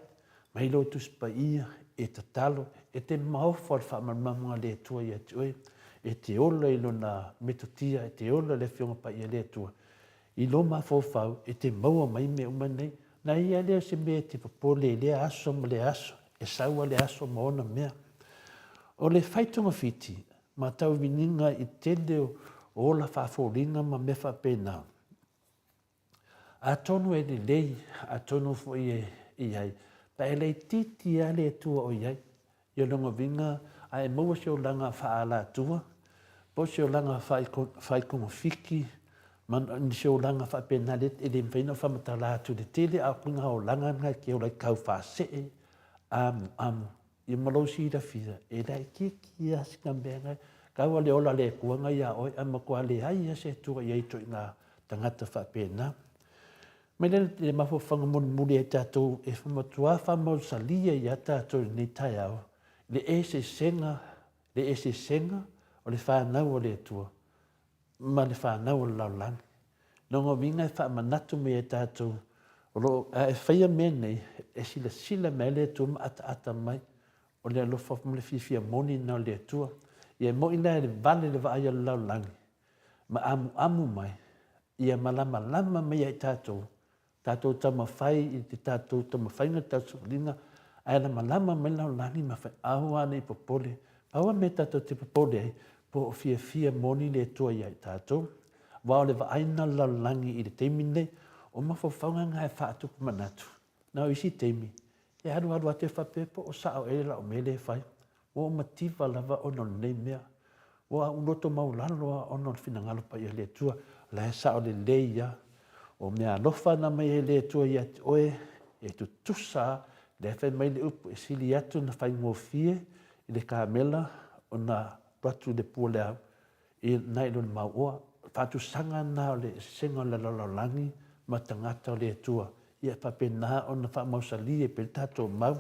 mai lou Tusi Paia e tatalo, e te maofa o le faamalamalamaga a le Atua ia te oe, e te ola i Lona metotia, e te ola i le Afioga Paia a le Atua. I lou mafaufau e te maua mai mea uma nei. Na ia lea o se mea e te popole i lea aso ma lea aso, e sau lava le aso ma ona mea. O le fai togafiti ma tauiviniga i tele o ola faafoliga ma mea faapena, atonu e lelei, atonu foi e i ai, pe a e laitiiti lava le Atua o i ai. I lona uiga, a e maua se olaga faaalatua, po o se olaga faaikogofiki, ma se olaga faapena e le mafai ona faamatala atu i le tele, a o ituaiga olaga na e te ola ai tau faasee, amuamu, ia ma lou silafia, e laitiiti lava sina mea na, tau lava le ola a le Atua na ia oe, ae matua leai lava se Atua i ai i ituaiga tagata faapena. Mai lea le mafaufauga mulimuli ai tatou e matua faamausalia ia tatou i lenei taeao le eseesega, le eseesega o le fanau a le Atua ma le fanau o le lalolagi. Lona uiga e faamanatu mai ai tatou o lo o a e faia mea nei, e silasila mai ai le Atua ma ataata mai o le alofa ma le fiafia moni lena o le Atua. Ia e moni la e vale le vaai a le lalolagi ma amuamu mai ia malamalama mai ia i tatou, tatou taumafai i te tatou taumafaiga, le tatou sailiga, ae lamalama mai le lalolagi ma fai, aua ne i popole. Pau lava mea tatou te popole ai, po o fiafia moni le Atua ia i tatou. Aua o le vaaiga o le lalolagi i le taimi lenei, o mafaufauga na e faatupu manatu. Na o isi taimi, e alualu atu e faapea po o sao ea lau mea lea e fai. Ua ou mativa lava ona o lenei mea. Ua ou loto maualalo lava ona o le finagalo paia o le Atua. O la e sao lelei lava. O mea alofa na aumai e le Atua ia te oe, e tutusa lava. O lea e fai mai le upu, e sili atu ona faigofie i le kamela ona alu atu i le pua o le au, nai lo le mauoa. O le faatusaga lena o le eseesega o le lalolagi ma tagata o le Atua. Ia faapena ona faamausali ai pea le tatou mau.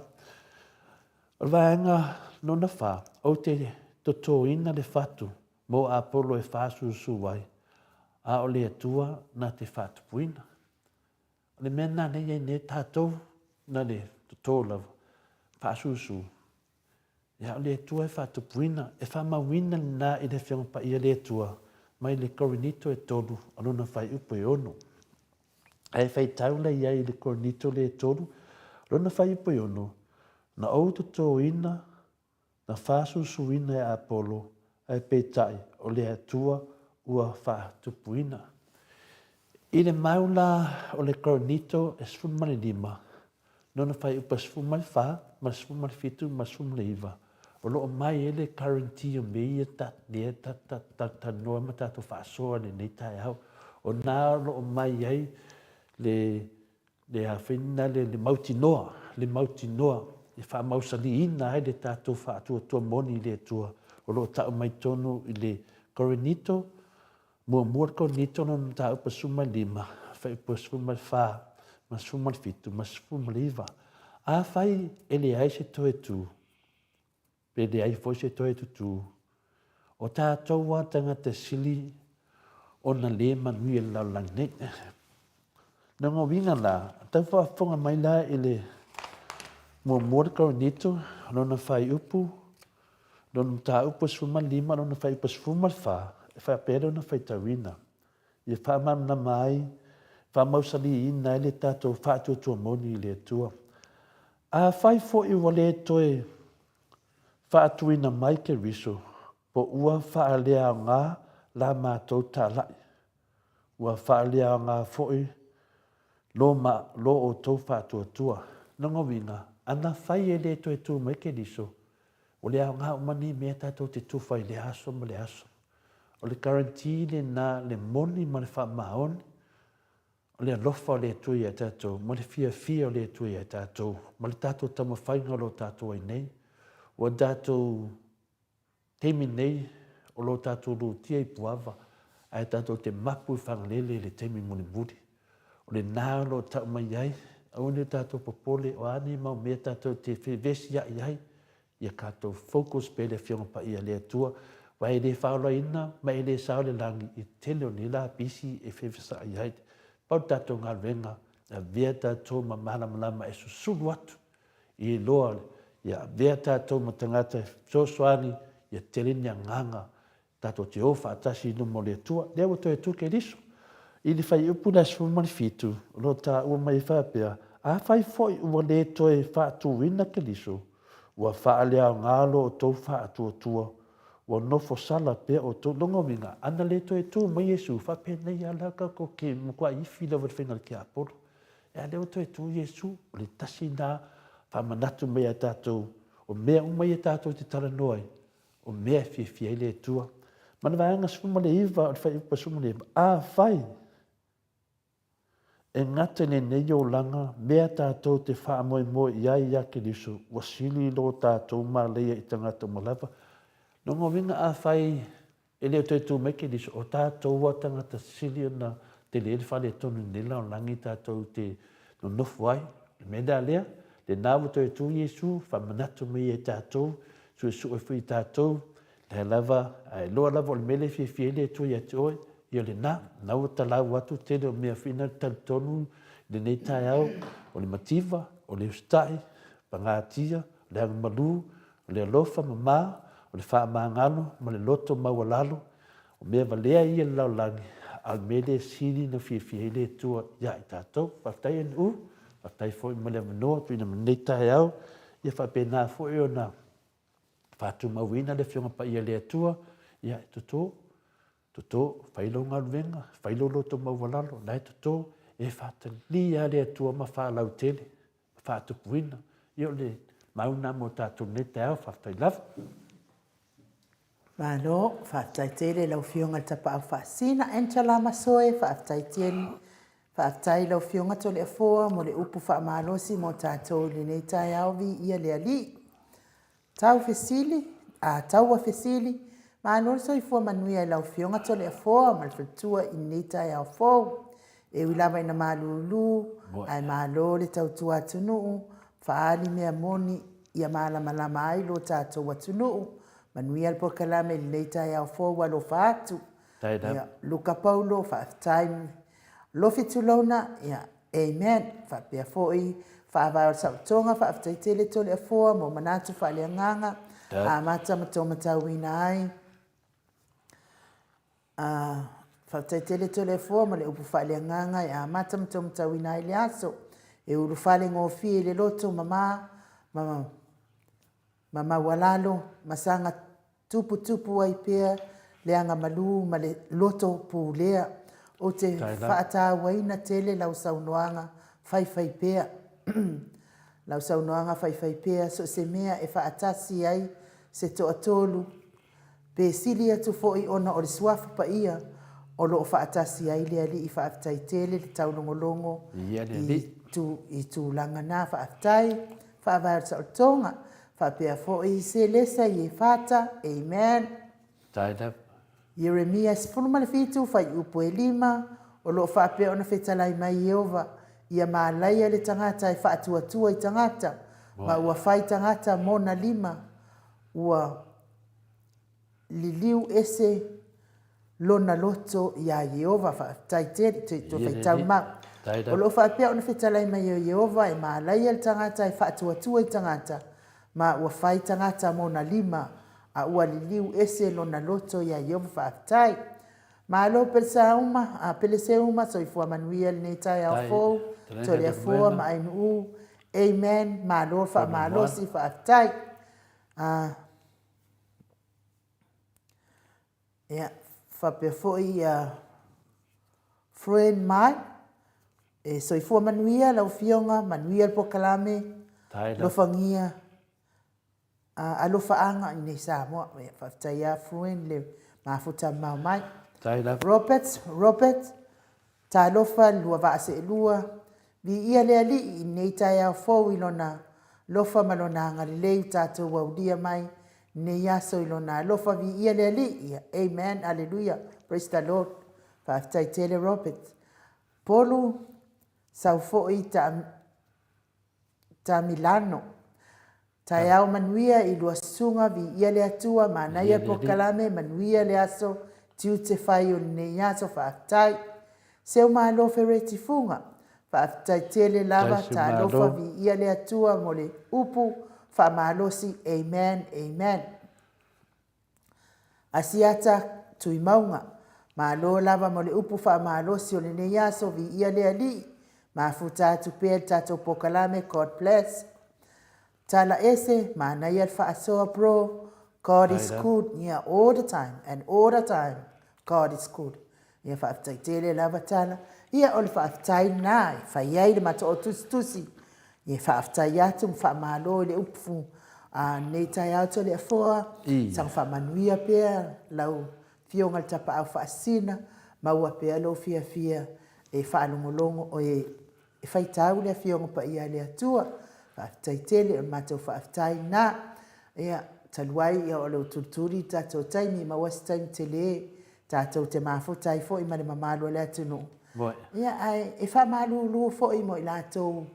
O le vaega lona fa, ou te totoina le fatu mo Apolo e fasusu ai, a o le Atua na te faatupuina. O le mea lena lea e i ai nei tatou, na le toto lava, faasusu. Ia, o le Atua e faatupuina, e faamauina lena i le Afioga Paia le Atua, mai le Korinito e 3, o lona fuaiupu e 6. Ae faitau la i ai i le Korinito le 3, lona fuaiupu e 6, Na ou totoina, na fasusuina e Apolo, ae peitai o le Atua ua faatupuina. I le mau la o le Korinito e 15, lona fuaiupu e 14 ma le 17 ma le 19, o lo o mai ai le guarantee o mea ia ta, lea ta, ta, talatalanoa ma tatou faasoa i lenei taeao. O na o lo o mai ai le, le a fai lena le, le mautinoa, le mautinoa e faamausaliina ai le tatou faatuatua moni i le Atua o lo o tau mai tonu i le Korinito Muamua le Korinito lona mataupu 15, fuaiupu 14 ma 17 ma 19. Afai e leai se toe tu, pe leai foi se toe tutū, o tatou lava tagata sili ona le manuia i le lalolagi nei. Lona uiga la, tau faafofoga mai la i le muamua le Korinito, lona fuaiupu, lona mataupu 15, lona fuaiupu 14, e faapea lona faitauina, ia faamalamalama ai, faamausaliina ai le tatou faatuatua moni i le Atua. Afai foi ua le toe faatuina mai Keriso, po ua faaleaoga la matou talai, ua faaleaoga foi lo, ma, lo outou faatuatua. Lona uiga, ana fai e le toe tu mai Keriso, ua leaoga uma nei mea tatou te tufa i lea aso ma lea aso. O le guarantee lena, le moni ma le faamaoni, o le alofa o le Atua ia tatou, ma le fiafia o le Atua ia tatou, ma le tatou taumafaiga o lo o tatou ai nei. Ua tatou taimi nei o lo o tatou lutia i Puava, ae tatou te mapu i Fagalele i le taimi mulimuli. O lena o lo o tau mai ai, aua ne i o tatou popole, o a nei mau mea tatou te fevesia'i ai, ia tatou focus pea i le Afioga Paia a le Atua, aua e le faaolaina ma e le sao le lagi i le tele o nei lapisi e fevesaai ai. Pau le tatou galuega, avea tatou ma malamalama e susulu atu i loa, ia avea tatou ma tagata e fesoasoani ia tele ni agaga Tatou te o faatasi i luma o le Atua. Lea ua toe tu Keriso. I le fuaiupu le 17, o lo o taua mai ai faapea, Afai foi ua le toe faatuina Keriso, ua faaleaoga lo outou faatuatua, ua nofo sala pea outou. Lona uiga, ana le toe tu mai Iesu, faapenei lava la tatou te matuai ifi lava i le faiga a le tiapolo. A lea ua toe tu Iesu, o le tasi lena faamanatu mai ia tatou, o mea uma ia tatou te talanoa ai, O mea e fiafia ai le Atua. Ma le vaega 19 o le fuaiupu 19, Afai e gata i lenei olaga mea tatou te faamoemoe i ai ia Keriso, ua sili lo tatou malaia i tagata uma lava. Lona uiga afai e le o toe tu mai Keriso, o tatou a tagata sili ona tele le faaletonu i lenei lalolagi tatou te nonofo ai. O le mea la lea, lena ua toe tu Iesu, faamanatu mai ia i tatou, suesue foi i tatou, lea lava, a iloa lava o le mea lea e fiafia ai le Atua ia te oe, ia lena. Na ua talau atu tele o mea whina talitonu i lenei taeao, o le mativa, o le usitai, pagatia, o le agamalu, o le alofa mama, o le faamagalo ma le loto maualalo, O mea valea ia i le lalolagi, a o le mea lea e sili ona fiafia ai le Atua ia i tatou. Faafetai NU, faafetai foi mo le avanoa tuuina mai lenei taeao, ia faapena foi ona faatumauina le Afioga Paia a le Atua, ia e toto, toto, fai lau galuega, fai lou loto maualalo, la e toto, e faatalia lava le Atua ma faalautele, ma faatupuina. Ia o le mau lena mo tatou lenei taeao, faafetai lava. Malo, faafetai tele i lau Afioga i le Tapaau Faasina Angela Masoe, faafetai tele. Faafetai i lau Afioga Toleafoa mo le upu faamalosi mo tatou i lenei taeao, viia le Alii. Tau fesili, a taua fesili, malo le soifua manuia i lau Afioga Toleafoa ma le faletua i lenei taeao fou. E ui lava ina malulu, ae malo le tautua atunuu, faaali mea moni ia malamalama ai lo tatou atunuu. Manuia le polokalame i lenei taeao fou, alofa atu. Ia, Luka Paulo, faafetai. Lofi Tulouna, ia, amen. Faapea foi, Faavae o le Saotoga, faafetai tele Toleafoa mo manatu faaleagaga, amata ma taumatauina ai. Faafetai tele Toleafoa ma le upu faaleagaga e amata ma taumatauina ai le aso. E ulufale gofie i le loto mama ma ma maualalo ma saga tuputupu ai pea le agamalu ma le loto pulea. Ou te faatauaina tele lau saunoaga faifaipea. Lau saunoaga faifaipea so o se mea e faatasi ai se toatolu Pe sili atu foi ona o le Suafa Paia o lo o faatasi ai le Alii Faafetai tele le taulogologo i tulaga na. Faafetai Faavae o le Saolotoga. Faapea foi Selesa Iefata. Amen. Ieremia 17 fuaiupu e 5, o lo o faapea ona fetalai mai Ieova, Ia malaia le tagata e faatuatua i tagata, ma ua fai tagata mona lima, Ua liliu ese lona loto iā Ieova. Faafetai tele, toe toe faitau mau. O lo o faapea ona fetalai mai e Ieova e malaia le tagata e faatuatua i tagata, ma ua fai tagata mona lima, a ua liliu ese lona loto iā Ieova. Faafetai. Malo Pelesauma, a Peleseuma, soifua manuia lenei taeao fou, Toleafoa ma Ainuu. Amen. Malo le faamalosi, faafetai. A, ia, faapea foi ia Friend Mai, e soifua manuia lau Afioga, manuia le polokalame, alofagia, alofaaga i nei Samoa. Ia, faafetai lava Friend le mafuta mamao mai. Robert, Robert, Talofa le lua vaa seelua, viia le Alii i lenei taeao fou i Lona alofa ma Lona agalelei ua tatou aulia mai lenei aso i Lona alofa, viia le Alii. Ia, Amen, Aleluia, Praise the Lord. Faafetai tele Robert. Polu. Sau foi ta ta Milano. Taeao manuia i lua susuga viia le Atua manaia le polokalame manuia le aso tiute fai o lenei aso faafetai. Seu malo Fereti Fuga faafetai tele lava talofa viia le Atua mo le upu faamalosi amen amen. Asiata Tuimauga, Malo lava mo le upu faamalosi o lenei aso, viia le Alii, mafuta atu pea i le tatou polokalame, God bless. Tala ese, manaia le faasoa bro, God is good, yeah, all the time and all the time, God is good. Ia faafetai tele lava Tala. Ia o le faafetai lena e fai ai le matou au tusitusi. Ia faafetai atu ma faamalo i le upu a lenei taeao Toleafoa. Saga faamanuia pea lau Afioga i le Tapaau Faasisina, maua pea lou fiafia e faalogologo e e faitau le Afioga Paia a le Atua. Faafetai tele, o le matou faafetai lena. Ia, talu ai ia o lo o tulituli le tatou taimi, maua se taimi tele tatou te mafuta ai foi ma le mamalu o le atunuu. Ia, ae e faamalulu foi mo i latou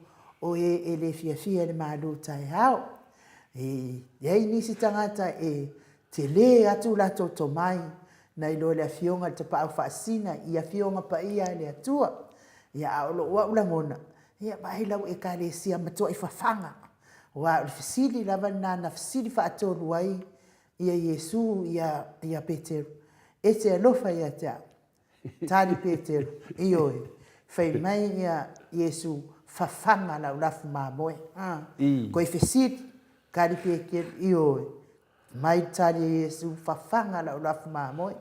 o e e le fiafia i le malu taeao. E i ai nisi tagata e tele atu latou tomai nai lo le Afioga i le Tapaau Faasisina i Afioga Paia a le Atua. Ia, a o lou au lagona, ia, vaai lau Ekalesia matuai fafaga, aua o le fesili lava lena na fesili faatolu ai ia Iesu ia, ia Peteru, E te alofa ia te au? Tali Peteru, Ioe. Fai mai ia Iesu, Fafaga lau lafu mamoe. A. Koe fesili, tali Peteru, Ioe. Mai le tali a Iesu, Fafaga lau lafu mamoe.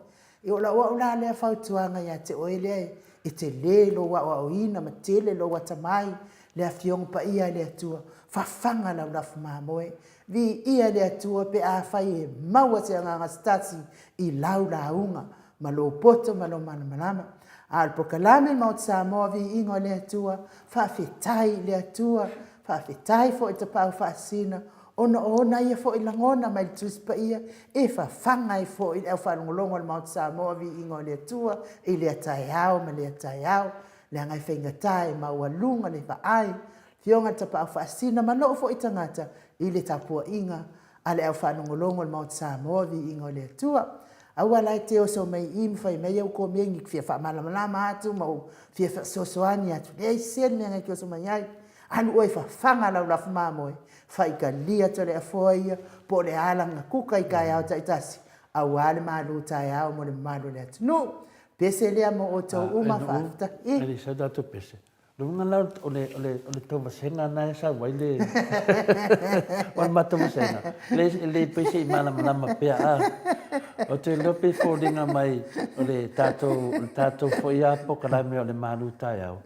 E o lau au la lea fautuaga ia te oe lea e tele lou aoaoina ma tele lou atamai, le Afioga Paia a le Atua, fafaga lau lafu mamoe. Viia le Atua pe afai e maua se agaga se tasi i lau lauga ma lou poto ma lou malamalama. A o le polokalame Maota Samoa Viiga o le Atua, faafetai i le Atua, faafetai foi i le Tapaau Faasisina ona o ona ia foi lagona mai le Tusi Paia e fafaga ai foi le aufaalogologo a le Maota Samoa Viiga o le Atua i lea taeao ma lea taeao, leaga e faigata e maualuga le vaai, Afioga i le Tapaau Faasisina ma lou foi tagata i le tapuaiga a le aufaalogologo a le Maota Samoa Viiga o le Atua. Aua la e te oso mai i ma fai mai au komeni fia faamalamalama atu ma ou fia fesoasoani atu. Leai se mea na te oso mai ai. Alu oe fafaga lau lafu mamoe, faitalia Toleafoa ia po o le a lana kuka i taeao taitasi aua le malu taeao mo le mamalu o le atunuu. Pese lea mo outou uma, faafetai. E le sau tatou pese. Lona la o le, o le, o le tauvasega na e sau ai le, o le matou vasega, le, le pei se i malamalama pea, a. Ou te iloa pei e foliga mai o le tatou, o le tatou foi lava polokalame o le malu taeao,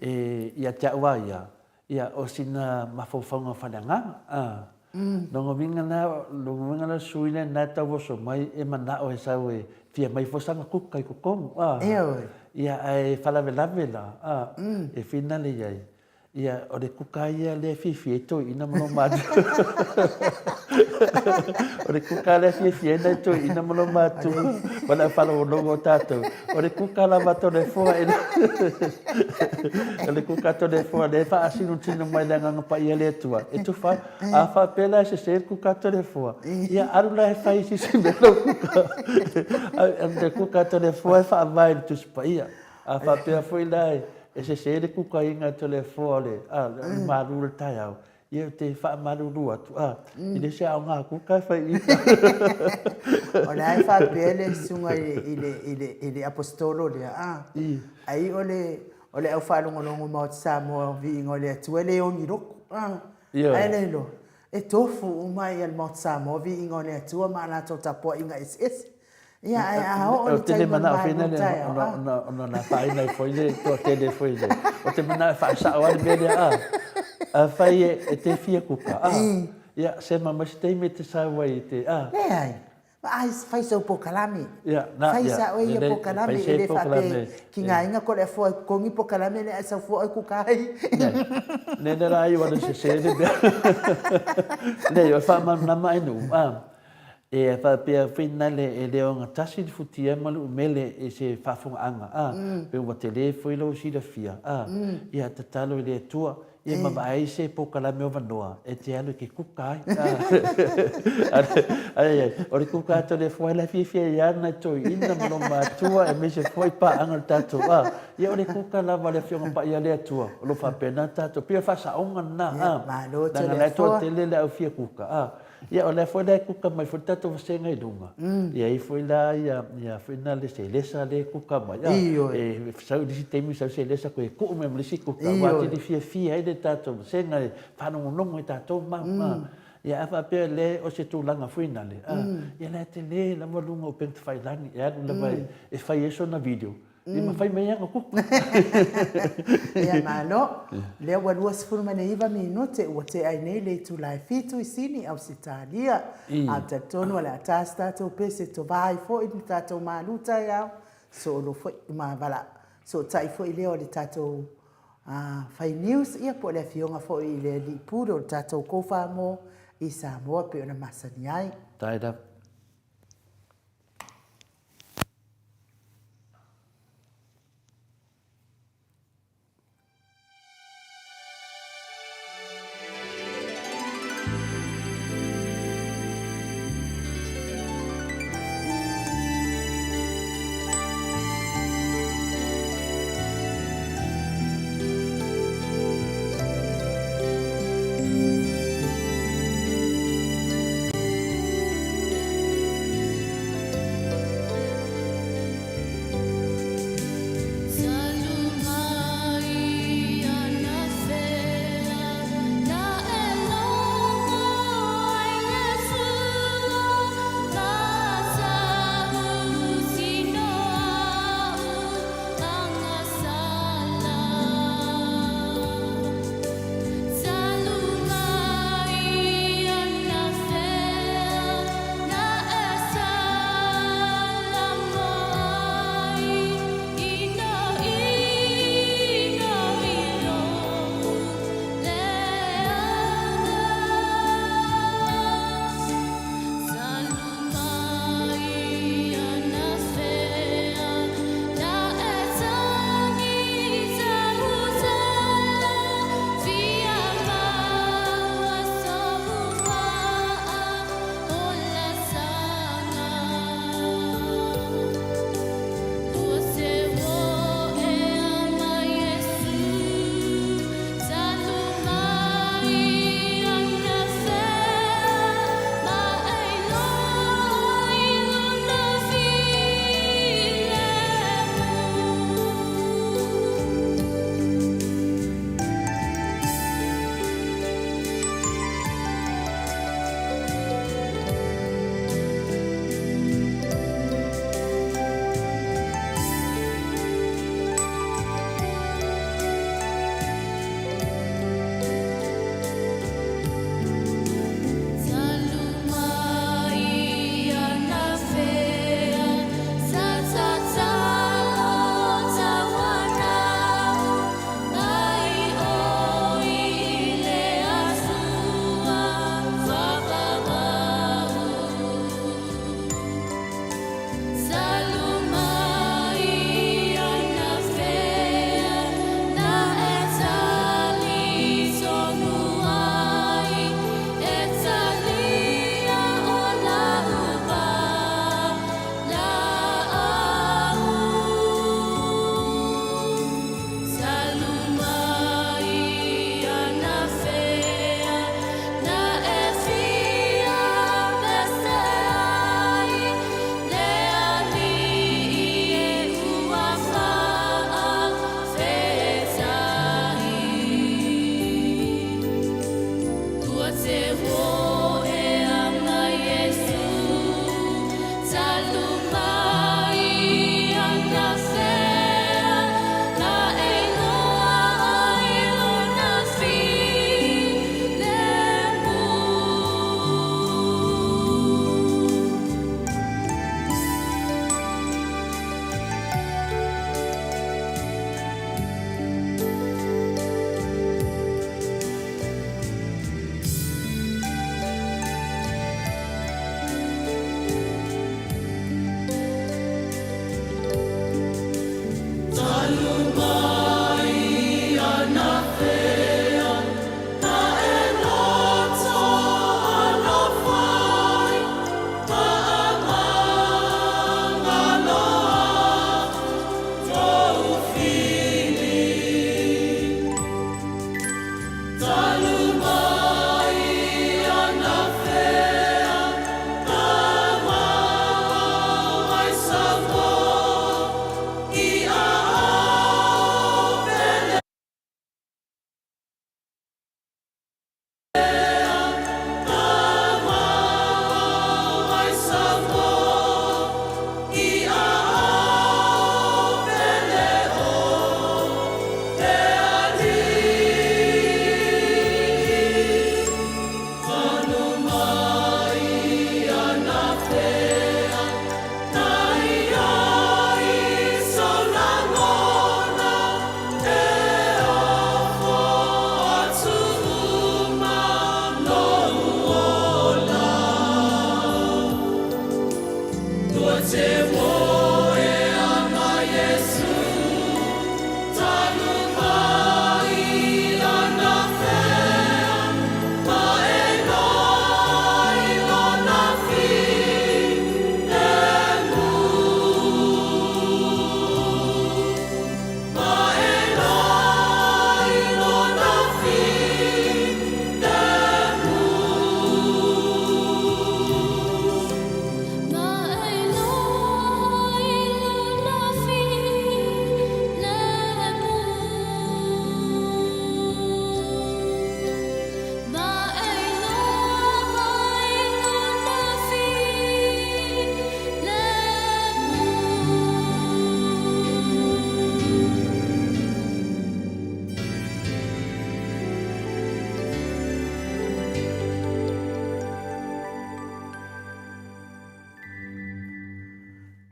e, ia te au lava ia, ia, o sina mafaufauga faaleagaga, a. Lona uiga la, lona uiga la o le sui lena e tau oso mai e manao e sau e fia mai foi sana kuka i totonu, a. Ioe. Ia, ae faalavelave la, a, e finale i ai, ia, o le kuka ia lea e fiafia ai toeaiina ma lou matua. O le kuka lea e fiafia ai nai toeaiina ma lou matua ma le aufalogologo o tatou, o le kuka lava a Toleafoa e O le kuka a Toleafoa lea e faasinotino mai le Agaga Paia le Atua e tufa ai. A faapea la e sese le kuka a Toleafoa, ia alu la e fai i se isi mea lau kuka. O le kuka a Toleafoa e faavae i le Tusi Paia. A faapea foi la e sese le kukaina e Toleafoa o le malu o le taeao, Ia ou te faamalulu atu, a, e le o se aoga kuka e fai i i. O la e faapea le susuga i le, i le, i le Aposetolo lea, a, ai o le, o le aufaalogologo Maota Samoa o Viiga o le Atua e le ogi loku, a, ae le iloa, e tofu uma le Maota Samoa Viiga o le Atua ma a latou tapuaiga eseese. Ia, ae a oo i le taimi o le malu taeao, a. Ona na afaina ai foi le toatele foi le, ou te manao e faasao lava le mea lea, a. Afai e te fia kuka, a, ia, sema mai se taimi e te sau ai e te, a. Leai, ai, fai sau polokalame. Ia, na, ia. Fai sa oe ia polokalame, e le faapea ki ngā inga ko le afoa kongi polokalame le ai sau fua oe kuka ai. Ne ne la ai ua le sese le mea. Leai, o le faamalamalama ai nuu, a. E faapea foi nale e le ogatasi le futia ma le umele i se faafofogaaga a, pe ua tele foi lou silafia a, ia tatalo i le Atua ia ma vaai se polokalame o avanoa e te alu e te kuka ai a. Ai, o le kuka atu o le Afua la e fiafia ai lava nai toeaiina ma lou matua aemaise foi paaga o le tatou a, ia o le kuka lava a le Afioga Paia a le Atua o lo o faapena tatou, pei o le faasaoga lena a, leaga o la e toatele le au fia kuka a. Ia o lea foi la e kuka mai foi le tatou vasega i luga, e i ai foi la ia ia foi na le selesa lea e kuka mai, a, e sau i le isi taimi sau selesa toe tuu mai ma le isi kuka, ua atili fiafia ai le tatou vasega e faalogologo i tatou mau, a. Ia a faapea lea o se tulaga foi nale, a, ia la e tele lava luga o upega tafailagi e alu lava e fai ai sona video, Ia ma fai mai ana kuka. Ia malo. Lea ua 29 minute ua tea ai nei le itula e 7 i Sini, Ausetalia. A talitonu o le a ta se tatou pese tovā ai foi le tatou malu taeao, soolo foi ma vala sootai foi lea o le tatou fai news ia po o le afioga foi i le alii pule o le tatou Kofamo i Samoa pei ona masani ai. Tae lava.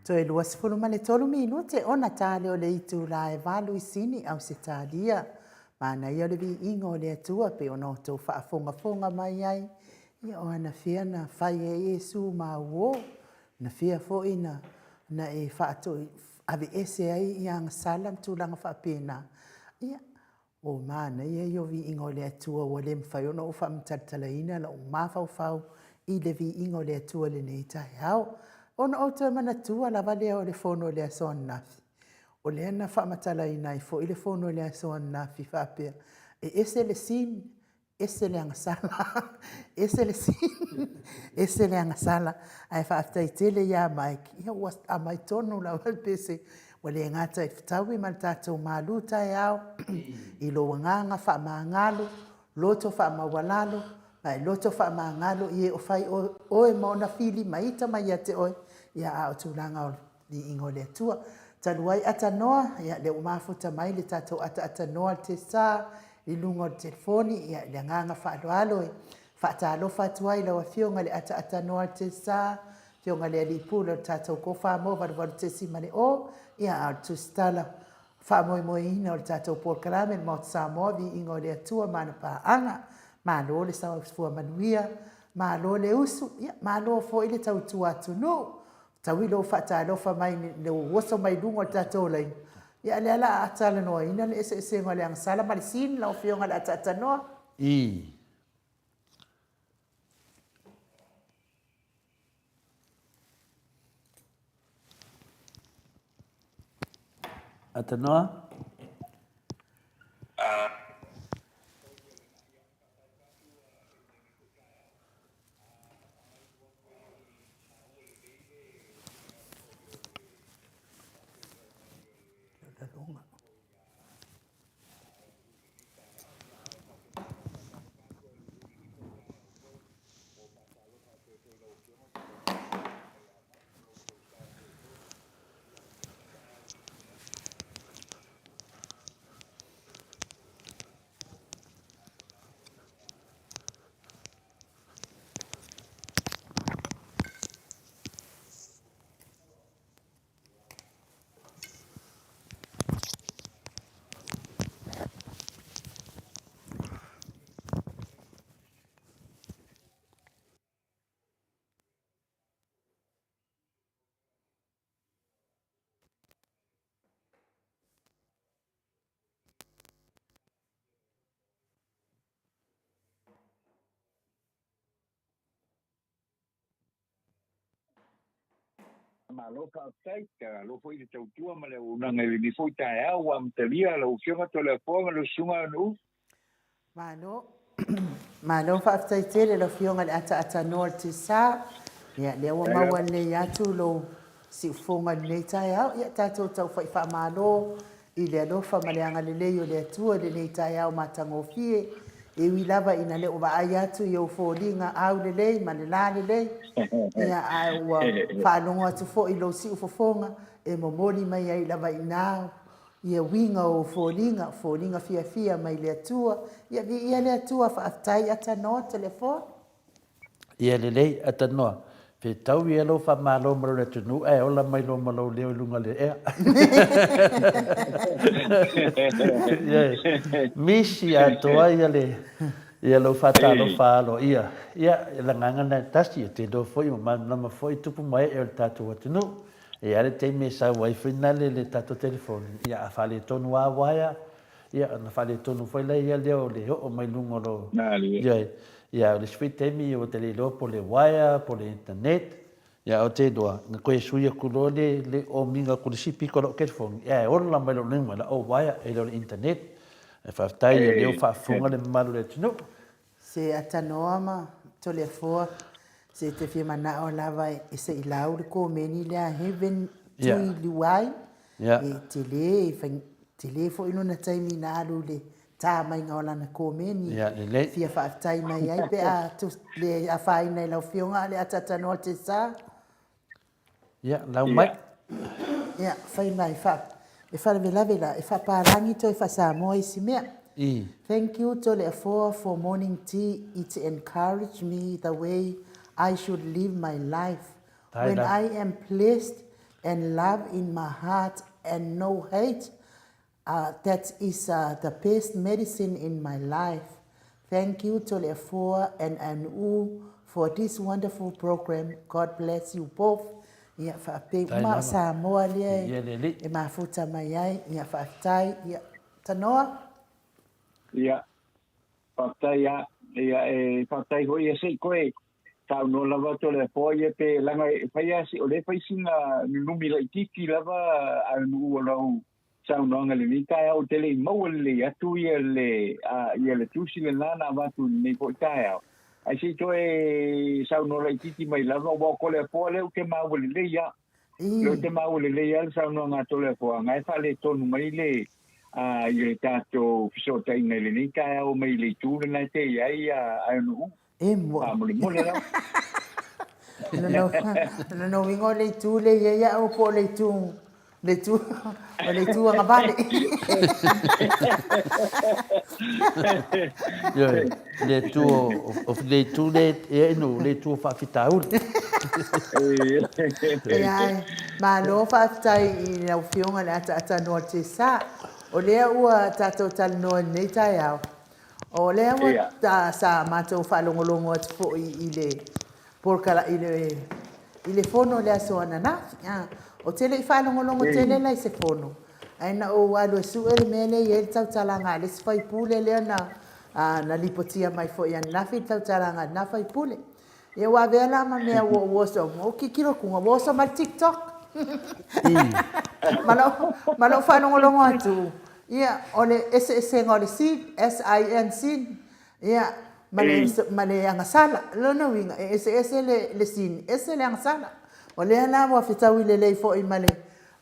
Toe 23 minute ona ta lea o le itula e 8 i Sini, Ausetalia. Manaia o le viiga o le Atua pei ona outou faafogafoga mai ai, ia o anafea na fai ai Iesu ma uo, anafea foi na na e faatoi aveese ai ia agasala ma tulaga faapena. Ia, O manaia ia o viiga o le Atua ua le mafai ona ou faamatalatalaina lou mafaufau i le viiga o le Atua i lenei taeao. Ona ou toe manatua lava lea o le fono i le aso ananafi, o lea na faamatalaina ai foi le fono i le aso ananafi faapea, e ese le sin, ese le agasala, ese le sin, ese le agasala. Ae faafetai tele ia Mike, ia ua aumai tonu lava le pese, ua le gata i fetaui ma le tatou malu taeao i lou agaga faamagalo, loto faamaualalo, ma e loto faamagalo i e o fai oe ma ona fili ma ita mai ia te oe, ia a o tulaga o Viiga o le Atua. Talu ai atanoa, ia lea ua mafuta mai le tatou ataatanoa le Tesa i luga o le telefoni, ia i le agaga faaaloalo e faatalofa atu ai i lau Afioga i le ataatanoa le Tesa, Afioga i le Alii Pule o le tatou Kofa Mo 88.0, ia a o le tusitala faamoemoeina o le tatou polokalame le Maota Samoa, Viiga o le Atua ma ana paaga. Malo le soifua manuia, malo le usu, ia malo foi le tautua atunuu. Taui lou faatalofa mai i lou oso mai luga o le tatou laina, ia lea la a talanoaina le eseesega o le agasala ma le sin lau Afioga i le ataatanoa. I. Atanoa. Malo faafetai, malo foi le tautua ma le auaunaga i lenei foi taeao ua amatalia lau Afioga Toleafoa ma lau Susuga Aganuu. Malo. Malo faafetai tele lau Afioga i le ataatanoa o le Tesa. Ia, lea ua maua lelei atu lou siufofoga i lenei taeao. Ia, tatou taufai faamalo i le alofa ma le agalelei o le Atua i lenei taeao matagofie, e ui lava ina le o vaai atu i ou foliga aulelei ma le lalelei, ia, ae ua faalogo atu foi i lou siufofoga e momoli mai ai lava i ina ia uiga o ou foliga, o foliga fiafia mai le Atua. Ia, viia le Atua, faafetai atanoa telefoni. Ia lelei, atanoa, fetau ia lou faamalo ma lou atunuu ae ola mai loa ma lou leo i luga o le ea. Misi atoa ia le. Ia lou faatalofa aloaia. Ia, o le agaga lena e tasi, ou te iloa foi ua malamalama foi tupu ma ee o le tatou atunuu. E i ai lava le taimi e sau ai foi nale le tatou telefoni, ia a faaletonu lava uaea, ia ona faaletonu foi lea o le oo mai luga o lou... Ioe. Ia, o le isi foi taimi ua te le iloa po o le uaea, po o le internet, Ia ou te iloa, na toe sui atu loa le, le omiga atu i le isi pito o lau telefoni, ae ola mai lou lima, o uaea, e le o le internet. Ae faafetai o lea ua faafofoga le mamalu o le atunuu. Se atanoa ma Toleafoa, se te fia manao lava e se i lau le komeni lea Heaven Tui Liuai, e tele, e tele foi lona taimi na alu i le ta maiga o lana komeni. Ia, lelei. Fia faafetai mai ai pe a le afaina i lau Afioga a le ataatanoa o le Tesa. Ia, lau mai. Ia, fai mai, fa, e faalavelave la, e faapalagi toe faa-Samoa isi mea. I. Thank you Toleafoa for morning tea, it encouraged me the way I should live my life. When I am blessed and love in my heart and no hate, That is the best medicine in my life. Thank you Toleafoa and Anu'u for this wonderful program. God bless you both. Ia faapei uma o Samoa lea e mafuta mai ai. Ia faafetai. Ia tanoa. Ia faafetai a. Ia e faafetai foi ia sei koe saunoa lava Toleafoa ia pe laga e fai a o lea e fai sina nunumi laitiiti lava Anu'u o lau saunoaga i lenei taeao, ou te le i maua lelei atu ia le, ia le tusi lena na avatu i lenei foi taeao. Ae se i toe saunoa laitiiti mai lava, aua o Toleafoa lea ou te maua lelei lava. Lea ou te maua lelei lava le saunoaga a Toleafoa, na e faaletonu mai le, ia le tatou fesootaiga i lenei taeao mai le itu lena e te i ai Aenu'u. E moni. Faamolemole lava. Lona uiga o le itu lea i ai au po o le itu, le itu, o le itu agavale. Ioe, le itu o, le itu le e inu, le itu o faafitauli. Ia, malo faafetai i lau Afioga i le ataatanoa Tesa. O lea ua tatou talanoa i lenei taeao, O lea ua yeah. sa matou faalogologo atu foi i le polokala i le i le fono i le aso ananafi. Ah, ou te le i faalogologo tele la i se fono. Ae na ou alu e sue le mea lea e i ai le tautalaga a le isi faipule lea na, na lipotia mai foi ananafi le tautalaga a lena faipule. Ia ua avea la ma mea ua ou oso, ua ou tilotilo atu, ua oso mai le TikTok. Ma lou, ma lou faalogologo atu, ia, o le eseesega o le sin, S-I-N, sin, ia, ma le, ma le agasala. O lona uiga, e eseese le, le sin, ese le agasala. O lea la ua fetaui lelei foi ma le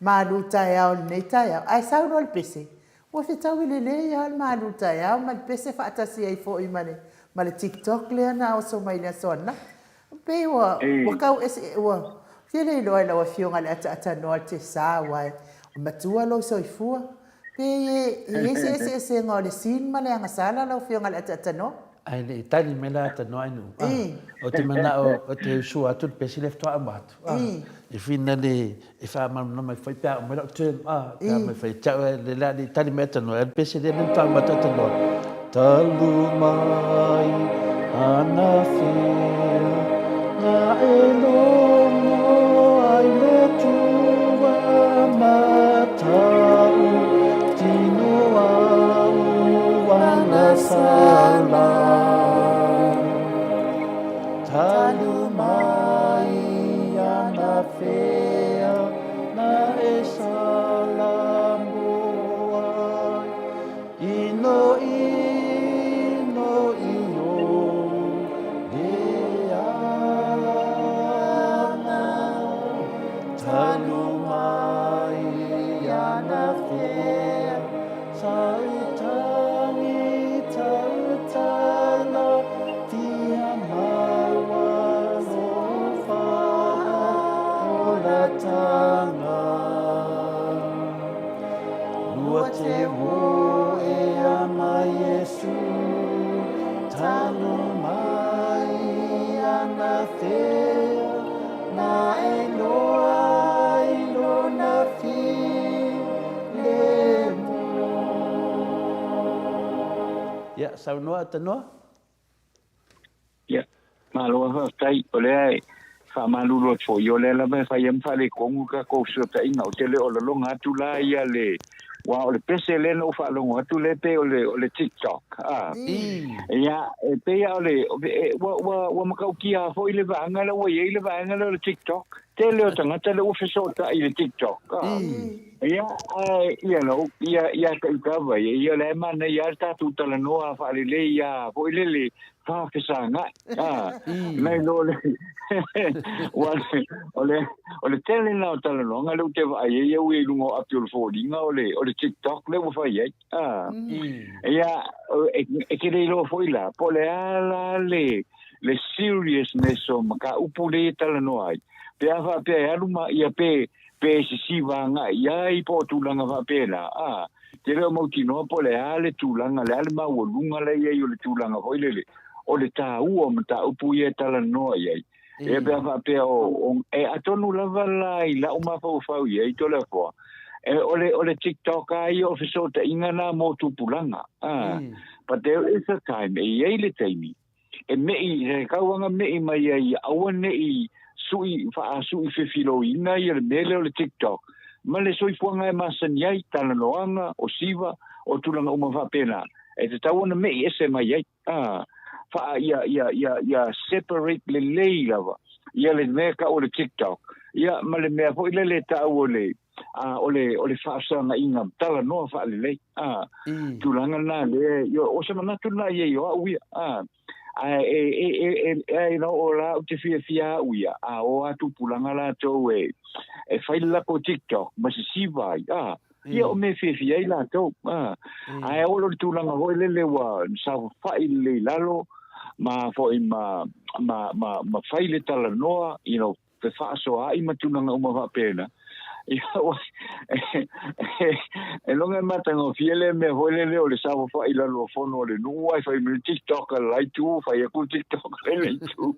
malu taeao i lenei taeao, ae sau loa le pese, Ua fetaui lelei lava le malu taeao ma le pese faatasi ai foi ma le ma le tiktok lea na oso mai i le aso ananafi. Pei ua ua tau ese ua te le iloa e lau Afioga le ataatanoa le Tesa aua e matua lou soifua. Pe e i ai se eseesega o le sin ma le agasala lau Afioga le ataatanoa? Ae le i tali mai la atanoa ai nuu. Ou te manao ou te usu atu le pese lea faatoa auma atu. E whina le e faamalamalama ai foi pe a oo mai lau term a, pe a mai foi ia te au le le i tali mai atanoa, e le pese lea le faatoa auma atu atanoa. Talu mai ana fea na e logo ai le tua matau tino au ana sala. Talu mai ana fea na e salambo ai Ino ino i ou leaga Talu mai ana fea Sa e tangi tautala Tia maua lo whakaoratanga. Lua te hōea mai Iesu, Tanu mai ana whea, Na e loa i lona filemu. Ia, saunoa Tanoa. Malo lava faafetai. O lea e faamalulu atu foi, o lea lava e fai ai ma faaletonu le tatou fesootaiga. Ou te le o lagona atu la ia le, aua o le pese lea na ou faalogo atu lea pei o le, o le TikTok, a. Ia, e pei lava o le, ua, ua, ua matautia foi le vaega lea ua i ai le vaega lea o le TikTok. Tele o tagata lea ua fesootai i le TikTok, a. Ia, ae, you know, ia, ia ita lava ia, ia o lea e manaia lava le tatou talanoa faalelei lava foi lele, faafesagai. Nai lo le ua o le o le tele lena o talanoaga lea ou te vaai ai au i luga o api o le foliga o le o le TikTok lea ua fai ai. Ia e te le iloa foi la po o le a la le le seriousness o mataupu lea e talanoa ai pe a faapea e alu ma ia pe pe sisiva agai i ai po o tulaga faapena. Te le o mautinoa po o le a le tulaga, le a le maualuga la e i ai o le tulaga foi lele, o le taua o mataupu ia e talanoa i ai. Ia pe a faapea o, o, e atonu lava la i lau mafaufau i ai Toleafoa, e, o le, o le TikTok lava ia o fesootaiga na mo tupulaga. But there is a time, e i ai le taimi, e me'i, e tau lava me'i mai ai, aua ne i su'i, faasu'i fefiloina ia le mea lea o le TikTok, ma le soifuaga e masani ai, talanoaga, o siva, o tulaga uma faapena, e tatau ona me'i ese mai ai, a, faa, ia, ia, ia, ia separate lelei lava, ia le mea tau o le TikTok, ia ma le mea foi lele tau o le, a, o le, o le faafesagaiga talanoa faalelei, a, tulaga lena lea, ia, o se manatu lena i ai o au ia, a, ae e, e, e, e, e, you know, o la ou te fiafia au ia, a o a tupulaga latou e, e fai le latou TikTok ma sisiva ai, a, ia o mea fiafia ai latou, a, ae oo loa i le tulaga foi lele ua saofafai lelei i lalo, ma foi ma, ma, ma, ma fai le talanoa, you know, fefaasoaai ma tulaga uma faapena. Ia, ua, e loga e matagofie le mea foi lele o le saofafai i lalo o fono o le nuu ae fai mai TikTok a le la itu, fai atu TikTok a le la itu.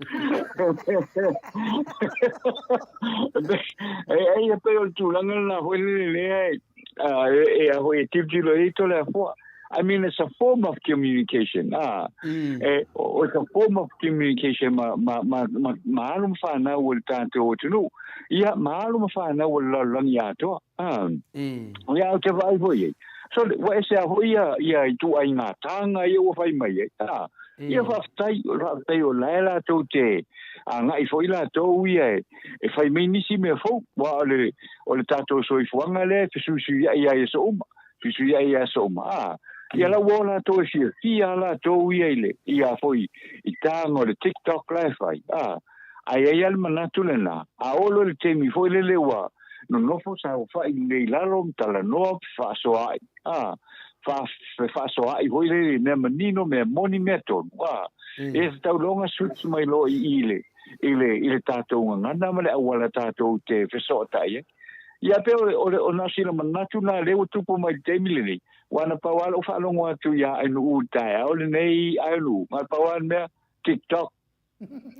E, e, e pei o le tulaga lena foi lele lea e, e, e a foi e tilotilo ai Toleafoa. I mean, it's a form of communication. E, it's a form of communication ma, ma, ma, ma, ma alo ma whanau o le tātou atunuu. Ia, ma alo ma whanau o le lalolagi atoa. Ia, ou te vaai foi ai. So, ua ese lava foi ia, ia ituaiga taga ia ua fai mai ai. Ia, faafetai, faafetai o la e latou te agai foi latou ia e, e fai mai nisi mea fou. Aua o le, o le tatou soifuaga lea e fesuisuiai lava i aso uma. Fesuisuiai i aso uma. Ia la ua o latou e fiafia lava latou ia i le, ia foi i taga o le TikTok la e fai. Ae i ai lava le manatu lena, a oo loa i le taimi foi lele ua nonofo saofai lelei i lalo ma talanoa, fefaasoaai, fefaasoaai foi lele i mea manino, mea moni, mea tonu. E tatau loa ona switch mai loa i i le, i le, i le tatou gagana ma le auala tatou te fesootai ai. Ia pei o le, o na o sina manatu lena lea ua tupu mai i le taimi lenei, aua na pau lava lou faalogo atu iā Ainuu i le taeao lenei Ainuu, na o le pau lava le mea, TikTok,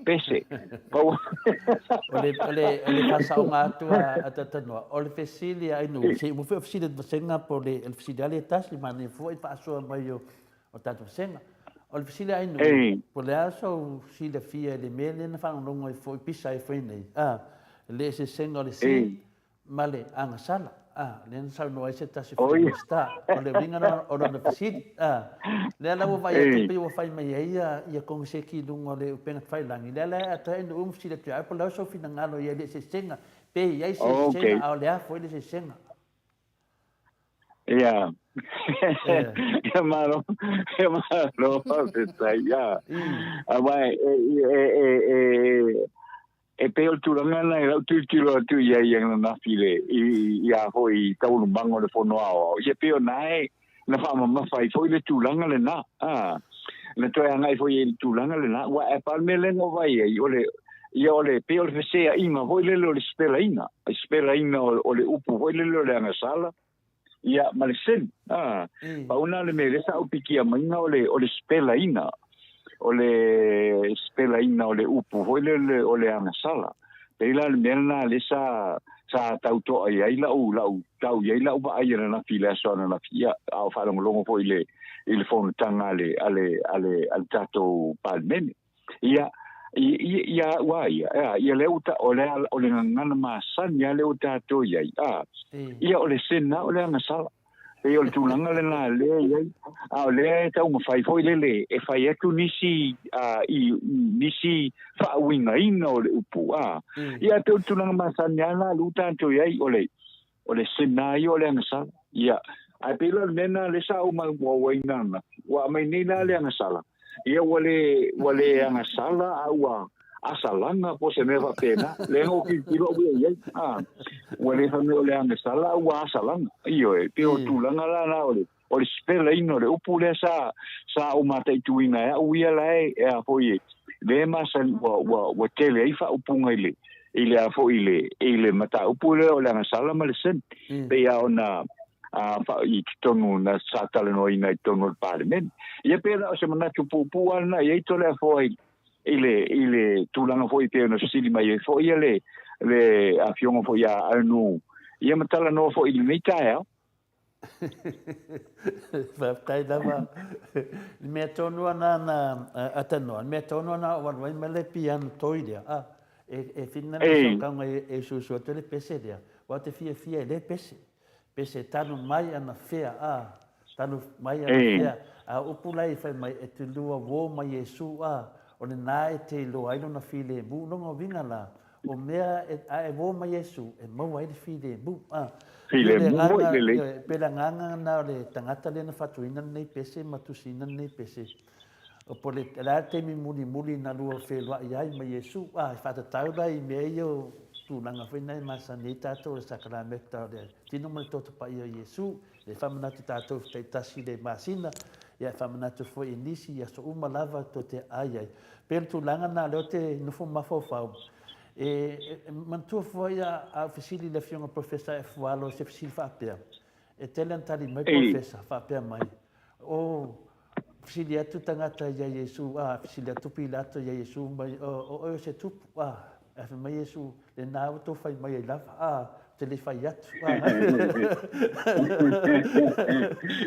pese. Pau. O le, o le, o le faasaoga atu a, a Talanoa, o le fesili a Ainuu, se ua foi o fesili a le vasega po o le, o le fesili lava lea e tasi, manaia foi le faasoa mai o, o tatou vasega. O le fesili a Ainuu, po o le a sou silafia i le mea lea na faalogologo ai foi, pisa ai foi nei, a, le eseesega o le sin ma le agasala, a, lea na saunoa ai se tasi foi Minisita, o le uiga lena o lona fesili, a, lea la ua vaai atu pei ua fai mai ai ia, ia koneseti i luga o le upega tafailagi, lea la e atoa ai Ainuu ma fesili atu ia au, po o le a sou finagalo i ai i le eseesega, pe i ai se eseesega, a o le a foi le eseesega? Ia. Ia malo, ia malo faafetai. Ia. Aua e, e, e, e, e pei o le tulaga lena i lau tilotilo atu i ai ananafi i le, i, i a foi i taualumaga o le Fono Aoao, ia pei o na e, na faamamafa ai foi le tulaga lena. A, na toe agai foi i le tulaga lena. Aua e pau le mea lea na ou vaai ai, o le, ia o le, pei o le feseaiga foi lele o le sipelaina, le sipelaina o, o le upu foi lele o le agasala, ia, ma le sin. A, pau lena o le mea lea sa ou pikia maiga o le, o le sipelaina, o le sipelaina o le upu foi lele o le agasala. Pei la o le mea lena lea sa, sa tau toa i ai lau, lau, tau i ai lau vaai ananafi i le aso ananafi, ia, a o faalogologo foi i le, i le fonotaga a le, a le, a le, a le tatou Palemene. Ia, Ia au a ia, ea, ia lea ua ta, o le, o le gagana masani lava lea ua tatou i ai, a, ia o le sin lava o le agasala. Pei o le tulaga lena lea e i ai, a o lea e taumafai foi lele e fai atu nisi, a, i, nisi faauigaina o le upu, a. Ia, pei o le tulaga masani lava lena lea ua tatou i ai, o le, o le sin lava ia o le agasala. Ia, ae pei la o le mea lena lea sa ou maumauaina ananafi, ua aumai nei la le agasala, Ia ua le, ua le agasala a ua asalaga po o se mea faapena. Lea na ou tilotilo au ia i ai. A, ua le fai mai o le agasala a ua asalaga. Ioe, pei o tulaga la na o le, o le spell-aina o le upu lea sa, sa ou mataituina e au ia la e, e a foi e, lea e masani, ua, ua, ua tele ai faaupuga i le, i le a foi i le, i le mataupu lea o le agasala ma le sin. Pei lava ona, a, i totonu na sa talanoaina i totonu o le Palemene. Ia pei la o se manatu puupuu lava lena i ai Toleafoa i, i le, i le tulaga foi pei ona fesili mai ai foi ia le, le afioga foi ia Aunu, ia ma talanoa foi i lenei taeao. Faafetai lava. Le mea tonu ana na atanoa, le mea tonu ana o alu ai ma le piano toi lea, a, e, e whina le saukauga e, e usuusu atu le pese lea. Ua te fiafia i le pese. Pese tanu mai ana fea, a, tanu mai ana fea, a upu la i fai mai, e te lua wō mai Iesu, a, o lena e te iloa ai lona filemu, lona uiga la, o mea e, a e wō mai Iesu, e maua ai le filemu, a. Filemu moi lelei. Ioe, pei le agaga na o le tagata lea na faatuina lenei pese ma tusiina lenei pese, o po o le a le taimi mulimuli na lua feloai ai ma Iesu, a, e faatatau la i mea ia o tulaga foi na e masani ai tatou o le sakarameta o le tino ma le toto paia o Iesu, e faamanatu tatou taitasi i le masina, ia e faamanatu foi i nisi i aso uma lava tou te aai ai. Pei o le tulaga na lea ou te nofo mafaufau, e manatua foi a ou fesili i le Afioga Professor Fualo i se fesili faapea, e tele ana tali mai Professor faapea mai, O, fesili atu tagata ia Iesu, a, fesili atu Pilato ia Iesu mai, o, o oe o se tupu, a, ae fai mai Iesu, lena ua tou fai mai ai lava, a, ou te le fai atu, a.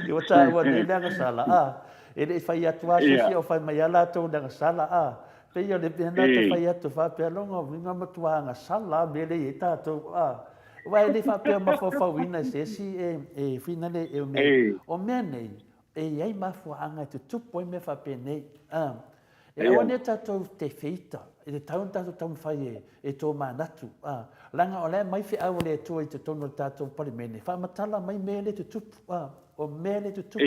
Ua taua nei le agasala, a, e le i fai atu lava se isi, o fai mai lava latou i le agasala, a, pei o le mea lena ou te fai atu faapea, lona uiga matua agasala lava mea lea e i ai tatou, a. Aua e le faapea mafaufauina e se isi e finale e o mea. O mea nei, e i ai mafuaaga e tutupu ai mea faapenei. E aua nei tatou te feita, e tatau ona tatou taumafai e, e tomanatu. Leaga o la e aumai feau a le Atua i totonu o le tatou Palemene, faamatala mai mea le tutupu. O mea le tutupu.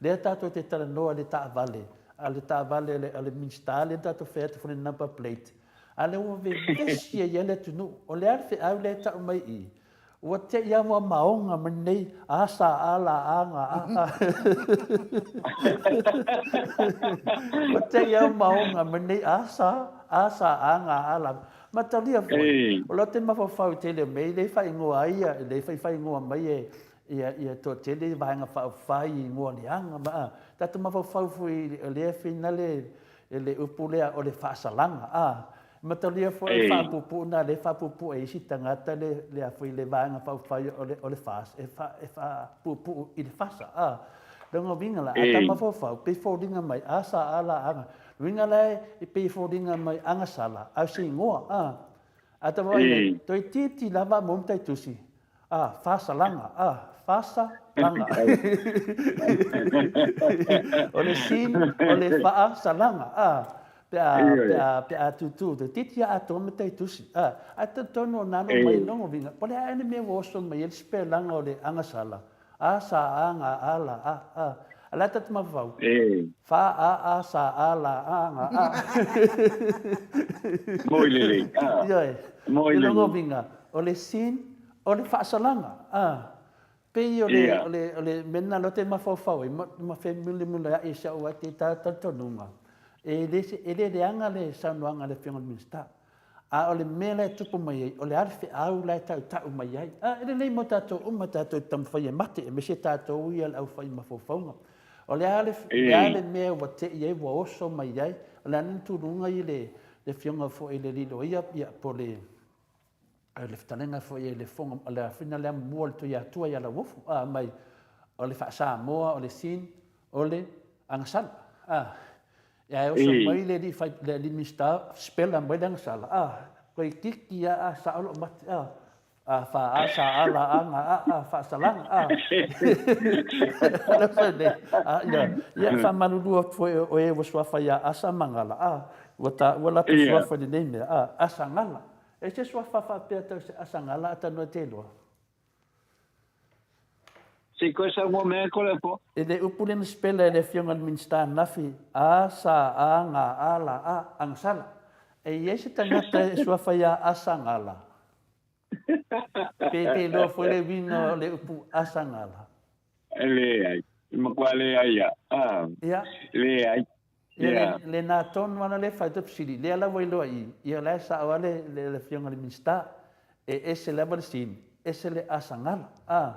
Lea tatou te talanoa i le taavale, a le taavale a le Minisita lea na tatou fai atu foi le number plate, A lea ua vevesi ai le atunuu. O le a le feau lea e tau mai i i? Ua te i a ua maoga mai nei a sa a la a ga a a. Ua te i a maoga mai nei a sa a sa a ga a la. Matalia foi, o lau te mafaufau i tele o mea i le faaigoa ai ia, i le faifaingoa mai e ia ia toatele i vaega faaupufai i ingoa leaga ma a. Tatou mafaufau foi o lea e finale E le upu lea o le faasalaga, a. E matalia foi le faapuupuu na lea e faapuupuu e isi tagata le, le a foi le vaega faaupufai o le, o le FAS, e fa, e faapuupuu i le FASA, a. Lona uiga la, a ta mafaufau, pei foliga mai, a sa a la aga. Uiga la e pei e foliga mai agasala, a o se igoa, a. A ta vaai nei, toeitiiti lava mo Mataitusi, A, fasalaga, a, fasa, laga. O le sin, o le faa, salaga, a, pe a, pe a, pe a tūtū, te titi a atoa me tai tusi, a, a tonu o nalo mai longo vinga, po le a ene mea ua oso mai e le spelanga o le agasala, a, sa, a, ga, a, la, a, a, a la tatu mafau, fa, a, a, sa, a, la, a, ga, a. Moi lelei, a. Ioe, longo vinga, o le sin, O le faasalaga, a, pei o le, o le, o le mea lena lea ou te mafaufau ai, ma, ma femulimuliai i si au ai te talitonuga, e le, e le leaga le saunoaga a le Afioga i le Minisita. A o le mea la e tupu mai ai, o le a le feau la e tautau mai ai. A, e lelei mo tatou uma tatou te taumafai e mate, aemaise tatou ia le aufai mafaufauga. O le a le, le a le mea ua tei ai, ua oso mai ai, o le a le tuluga i le, le Afioga foi i le alii loia, ia, po o le, le fetalaiga foi e le fofoga, o le afina le amomua o le Tuiatua ia Lauofo, a, mai, o le faa-Samoa, o le sin, o le agasala. A. Ia, e oso mai le alii fai, le alii Minisita, sipela mai le agasala, a, toeitiiti lava a sao lou mate, a, a fa a sa a la a ga a a faasalaga, a. Lea fai nei, a, ia, ia, faamalulu atu foi o e ua suafa ia Asa ma Gala, a, ua taua latou suafa i lenei mea, a, Asa Gala. E se suafa faapea tau se Asa Gala a tanoa e te iloa? Se i koe saunoa mai ai koe le apo. E le upu lea na sipela e le Afioga i le Minisita ananafi, A, sa, a, ga, a, la, a, agasala. E i ai se tagata e suafa ia Asagala? Pe te iloa foi le uiga o le upu Asagala? E leai, e matua leai a. Ah, Ia. Leai. Ia, le, lena tonu ana le fai te fesili, lea la ua iloa i, ia la e sao lava le, le, le Afioga i le Minisita, e ese lava le sin, ese le asagala, a.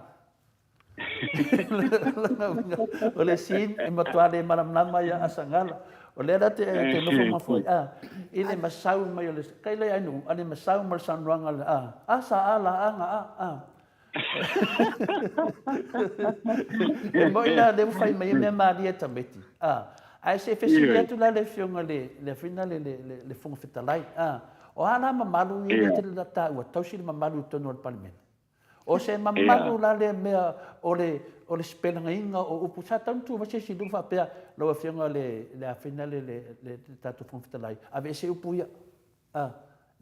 Lona uiga, o le sin e matua le malamalama ia asagala. O lea la te, te nofo ma foi, a, i le masau mai o le, kai le ainu, a le masau ma le saunoaga, a, asa a la a ga a, a. E moi la lea ua fai mai ai mea malie tamaiti. A, ae se i fesili atu la le afioga le le afina le le le, le Fofoga Fetalai. A, o a la mamalu ia lea te la taua tausi le mamalu i totonu o le Palemene. O se mamalu la lea mea o le o le sipelagaina o upu sa tatau ona tuu mai se isi i luga faapea lau afioga le le afina le le le, le tatou Fofoga Fetalai, aveese upu ia. A,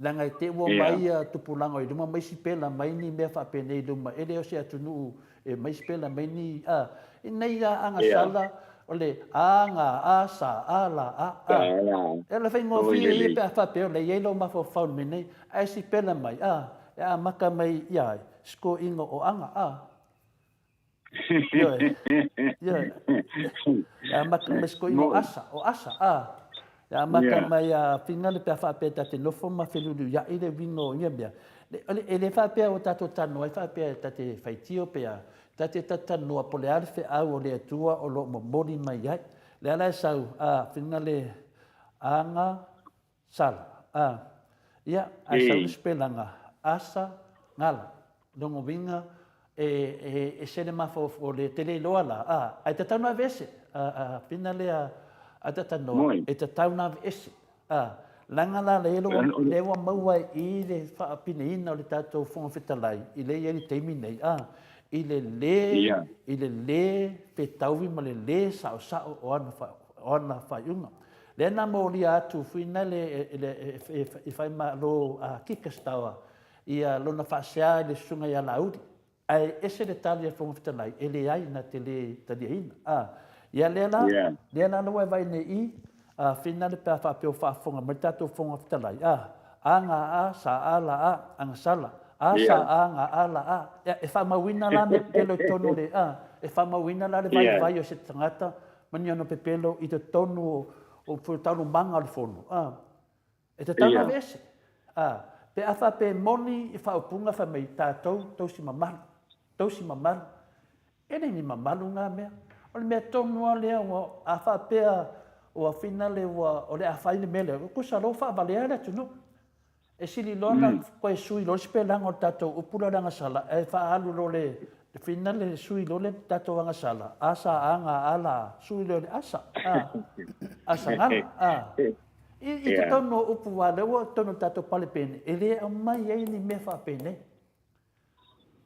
leaga e te ua mai ia tupulaga i luma mai sipela mai ni mea faapenei i luma, e le o se atunuu e mai sipela mai ni, a, ina ia agasala o le a, ga, a, sa, a, la, a, a. E le faigofie ia pe a faapea o lea e i ai lou mafaufau i le mea nei, ae sipela mai, a, e amata mai ia ai, sikoiga o aga, a. Ioe, ioe. E amata mai se koina o asa, o asa, a. E amata mai a Finale pe a faapea ta te nofo ma feluliuiaʻi le uiga o ia mea. E le faapea ua tatou talanoa ai faapea ta te faitio pe a, ta te talanoa po o le a le feau o le Atua o lo o momoli mai ai. Lea la e sau, a, Finale, aga, Sala, a, ia, ae sau le sipelaga, asa, gala. Lona uiga, e, e ese le mafaufau, o le te le iloa la, a, ae tatau ona aveese, a, a, pina lea a tatanoa, e tatau ona aveese, a, leaga la lea, lea ua maua ai i le faapineina o le tatou Fofoga Fetalai i lea e i ai le taimi nei, a, i le lē, i le lē fetaui ma le lē saosao o ana, o ana faaiuga. Lea na molia atu fuinale e Faimalo a Kikastawa ia lona faasea i le susuga ia Laauli, ae ese le tali a le Fofoga Fetalai, e leai na te le taliaina. A, ia lea la, lea la ua e vaai nei i, a, finale pe a faapea ua faafofoga mai le tatou Fofoga Fetalai, a, a ga a, sa a la a, agasala, a sa a ga a la a. Ia, e faamauina la mea pepelo i totonu o le, a, e faamauina la le vaivai o se tagata ma ni ana pepelo i totonu o, o taualumaga o le fono, a, e tatau ona aveese. A, pe a faapea e moni i faaupuga fai mai tatou tausi mamalu, tausi mamalu, e le ni mamalu ngā mea. O le mea tonu lava lea ua, a faapea ua finale ua, o le a fai le mea lea, tusa loa ua faavalea le atunuu. E sili loa ona toe sui loa le sipelaga o le tatou upu lea o le agasala, ae faaalu loa le finale sui loa le tatou agasala, a sa a ga a la a, sui loa i le asa, a, asagala, a. I, i totonu o upu aua o lea ua i totonu o le tatou Palemene, e le aumai ai ni mea faapenei.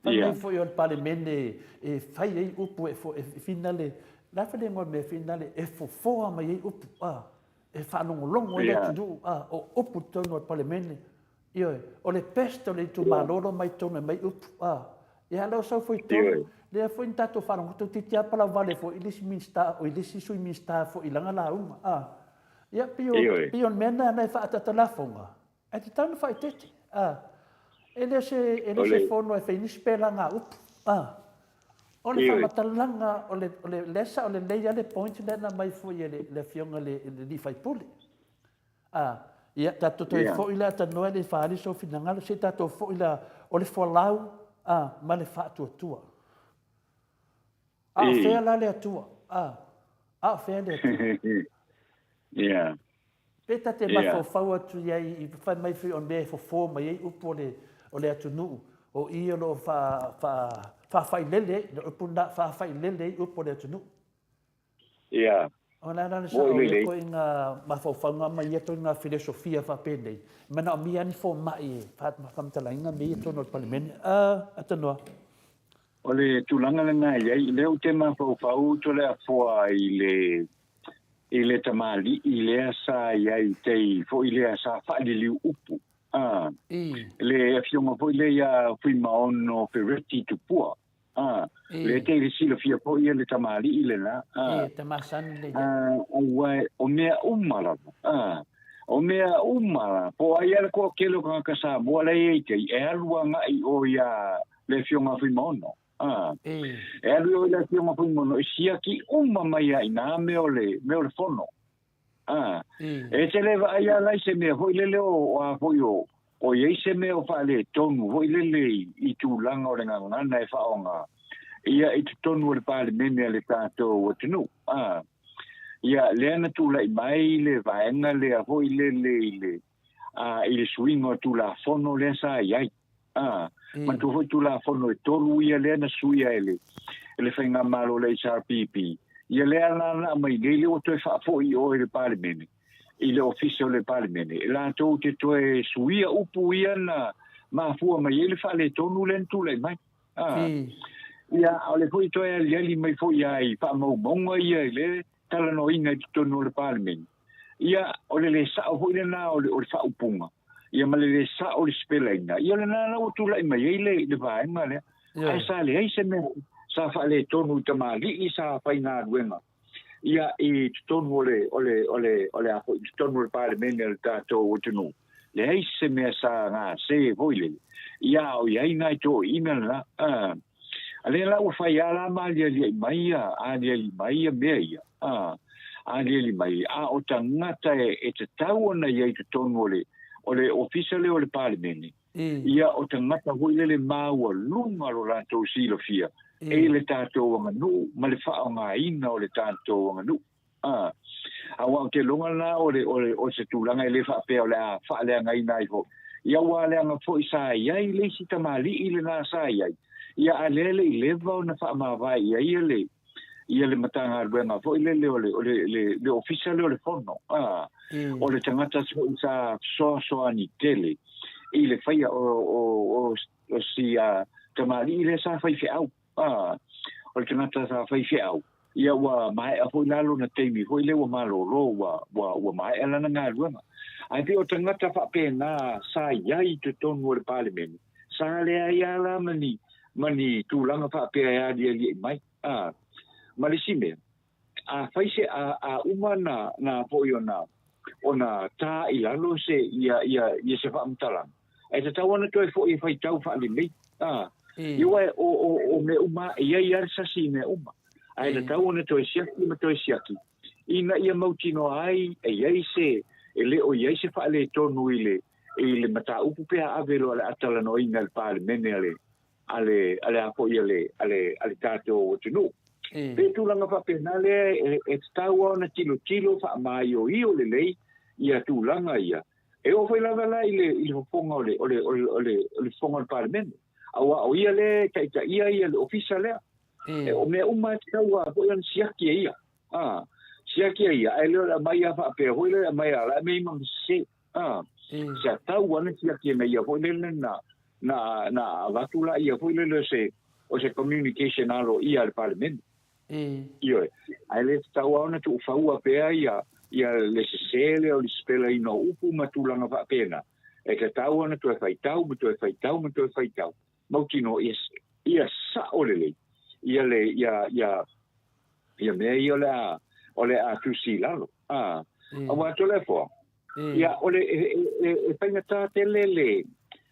Fai mai foi o le Palemene e fai ai upu e, e finale, le a foi le igoa o le mea e finale, e fofoa mai ai upu, a, e faalogologo ai le atunuu, a, o upu i totonu o le Palemene. Ioe, o le best o le itumalo lo mai totonu e aumai upu, a. Ia, lea o sau foi i totonu, lea foi na tatou faalogo, toeitiiti lava palauvale foi i le isi Minisita, o i le isi Sui Minisita foi i lana lauga, a. Ia, pei o, pei o le mea lena e faaataata lafoga, Ae tatau ona faaeteete. A. E le o se, e le o se fono e fai nisi pelaga upu. A. O le faamatalaga, o le, o le, lea sa o lelei lava le point lea na aumai foi e le, le afioga i le, le alii faipule. A. Ia, tatou toe foi la tanoa e le i faaali sou finagalo, se i tatou foi la, o le folau, a, ma le faatuatua. A o fea la le Atua? A, a o fea le Atua? Yeah. Pe ta te mafaufau atu i ai, i fai mai foi o le mea e fofo mai ai upu o le, o le atunuu, o i o lo o fa, fa, faafailele ai, le upu lena, faafailele ai upu o le atunuu. Yeah. O le a la le sao o ia ituaiga mafaufauga ma ia ituaiga filosofia faapenei, e manaomia lava ni fomai e faamatalaina mea ia i totonu o le Palemene. A, Atanoa. O le tulaga lena e i ai, lea ou te mafaufau Toleafoa i le i le tamalii lea sa i ai tai foi lea sa faaliliu upu, a, le afioga foi lea ia Fuimaono Fereti Tupua. A, le te i silafia foi ia le tamalii lena. A, e, tamasani le ia. A, aua o mea uma lava. A, o mea uma la, po o ai a le toatele o tagata Samoa la e i ai tai, e alu agai i o ia le afioga a Fuimaono. A, e alu i o i le afioga a Fuimaono e siaki uma mai a i na mea o le, mea o le fono. A, e te le vaai a la i se mea foi lele o, o a foi o, o i ai se mea o faaletonu foi lele i, i tulaga o le gagana e faaaoga ia i totonu o le Palemene a le tatou atunuu. A, ia, lea na tulai mai le vaega lea foi lele i le, a, i le suiga o Tulafono lea sa i ai. A, manatua foi Tulafono e tolu ia lea na suia e le, e le Faigamalo o le HRPP. Ia lea la na aumai nei, lea ua toe faafoi i o i le Palemene, i le Ofisa o le Palemene, e latou te toe suia upu ia na mafua mai ai le faaletonu lea na tulai mai. A, ia, a o le foi toe aliali mai foi lava i faamaumauga ia i le talanoaina i totonu o le Palemene. Ia, o le lē sa'o foi lenā o le, o le faaupuga, ia ma le lē sa'o o le sipelaina, ia o lenā la ua tula'i mai ai le, le vaega lea. Ae sa leai se mea sa faaletonu i tamalii sa faigaluega, ia, i totonu o le, o le, o le, o le a foi, i totonu o le Palemene a le tatou atunuu. Leai se mea sa gase foi lele, ia, a o i ai nai toeaiina lenā. A, a lea la ua fai lava la ma alialia'i mai ia, aliali mai ia mea ia. A, aliali mai, a o tagata e, e tatau ona i ai i totonu o le, o le ofisa lea o le Palemene, ia o tagata foi lele maualuga lo latou silafia i le tatou aganuu ma le faaaogaina o le tatou aganuu. A, aua ou te iloga la o le, o le, o se tulaga e le faapea o le a faaleagaina ai foi. Ia ua leaga foi sa i ai le isi tamalii lena sa i ai, ia a lea e le i leva ona faamavae i ai ia le, ia le Matagaluega foi lele o le, o le, le, le Ofisa lea o le Fono, a, o le tagata foi sa fesoasoani tele i le faia o, o, o, o si a, tamalii lea sa faifeau, a, o le tagata sa faifeau, ia ua maea foi la lona taimi foi lea ua malolo, ua, ua, ua maea lana galuega. Ae pei o tagata faapena sa i ai i totonu o le Palemene, Sa leai a la ma ni, ma ni tulaga faapea e alialiai mai. A, ma le isi mea, a fai se, a, a uma na, na foi ona, ona tā i lalo se, ia, ia, ia se faamatalaga, e tatau ona toe foi e faitau faalelei. A, ia aua o, o, o mea uma, e i ai lava le sasi i mea uma. Ae tatau ona toe siaki ma toe siaki, ina ia mautinoa ai e i ai se, e le o i ai se faaletonu i le, i le mataupu pe a ave loa le a talanoaina e le Palemene a le, a le, a le a foi a le, a le, a le tatou atunuu. Pei tulaga faapena lea e, e tatau lava ona tilotilo faamaioio lelei ia tulaga ia. E oo foi lava la i le, i le fofoga o le, o le, o le, o le, o le fofoga o le Palemene. Aua o ia lea e taitaia ia le ofisa lea. E, o mea uma e tatau lava foi ona siaki e ia. A, siaki e ia, ae le o le aumai lava faapea foi lea, aumai lava la e mea i ma sese. A, sa tau ana siaki ina ia foi lele na, na, na avatu la ia foi lele o se, o se communication aloaia a le Palemene. Ioe. Ae le tatau lava ona tuufaua pea ia, ia le sese lea o le sipelaina o upu ma tulaga faapena. E tatau ona toe faitau ma toe faitau ma toe faitau. Mautinoa ia, ia sao lelei ia le, ia, ia, ia mea ia o le a, o le a tusi i lalo. A, aua Toleafoa, ia, o le, e, e, e, e faigata tele le,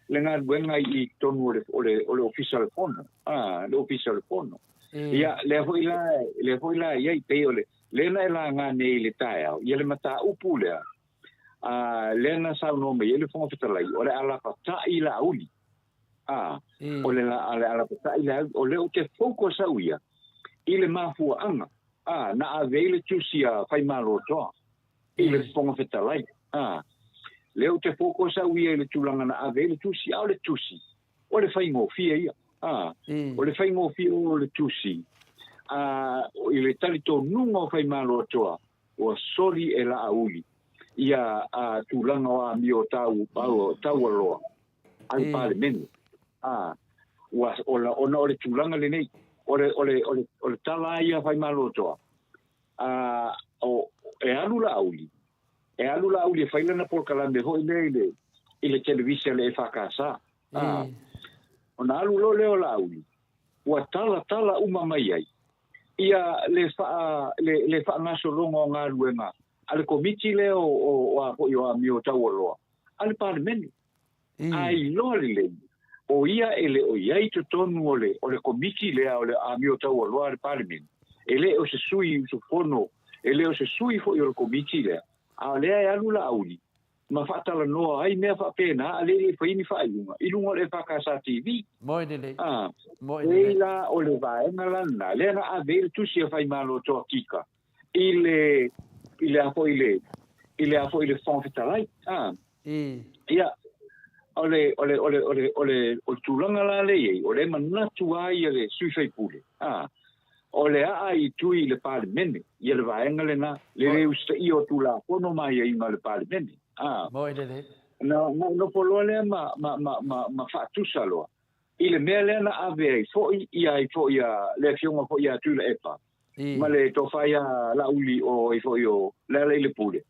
le galuega i totonu o le, o le, o le Ofisa o le Fono, a, le Ofisa o le Fono. Ia, lea foi la, lea foi la i ai, pei o le, lea na e laga nei i le taeao, ia le mataupu lea, a, lea na saunoa mai ai le Fofoga Fetalai, o le a lapatai Laauli. A, o le la, le alapatai le au, o lea ou te focus au ia i le mafuaaga, a, na ave ai le tusi a Faimalotoa i le Fofoga Fetalai. A, lea ou te focus au ia i le tulaga na ave ai le tusi, a o le tusi, o le faigofie ia. A, o le faigofie o le tusi, a, i le talitonuga o Faimalotoa, ua soli e Laauli ia tulaga o amio tau taualoa a le Palemene. A, ua, ona, ona o le tulaga lenei, o le, o le, o le, o le tala lava ia a Faimalotoa, a, o, e alu Laauli, e alu Laauli e fai lana polokalame foi lea i le, i le televise a le EFKS. A, ona alu loa lea o Laauli, ua talatala uma mai ai ia le faa, le, le faagasologa o galuega a le Komiti lea o, o, o a foi o Amio Taualoa a le Palemene. A iloa lelei, o ia e le o i ai i totonu o le, o le Komiti lea o le Amio Taualoa a le Palemene, e le o se sui usufono, e le o se sui foi o le Komiti lea, a o lea e alu Laauli ma faatalanoa ai mea faapena a le i fai ni faaiuga i luga o le EFKS TV. Moe lelei. A, Moe pei lelei. la o le vaega la lena, lea na ave ai le tusi a Faimalotoa Kika i le, i le a foi i le, i le a foi i le Fofoga Fetalai. A, I. ia, o le, o le, o le, o le, o le, o le tulaga la lea i ai, o lea e manatu lava ia le sui faipule, a, O le aa i tui i le Palemene, ia le vaega lena, le le usitaia o Tulafono ma aiaiga o le Palemene. A. Moi lelei. Na, na nofo loa lea ma, ma, ma, ma, ma faatusa loa i le mea lea na ave ai foi ia ai foi ia le afioga foi ia Tuilaepa ma le tofa ia Laauli o ai foi o Lealailepule,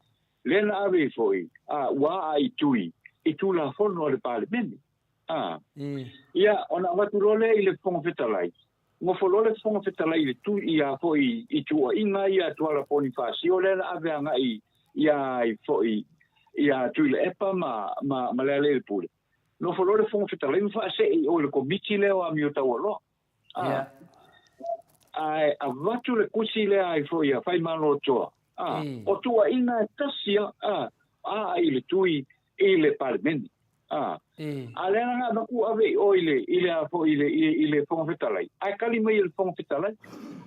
lea na ave ai foi, a, ua aa i tui i Tulafono a le Palemene. A. Ia, ona avatu loa lea i le Fofoga Fetalai, Nofo loa le Fofoga Fetalai i le tu ia foi i tuuaiga ia a Tuala Ponifasio lea na ave agai ia ai foi ia Tuilaepa ma ma ma Lealailepule. Nofo loa le Fofoga Fetalai ma faasee i o i le Komiti lea o Amio Taualoa. A. Ae avatu le kusi lea ai foi ia Faimalotoa. A. O tuuaiga e tasi a, a, a i le tui i le Palemene. A, a lea na avatu ave i o i le, i le a foi i le, i, i le Fofoga Fetalai, ae kali mai e le Fofoga Fetalai.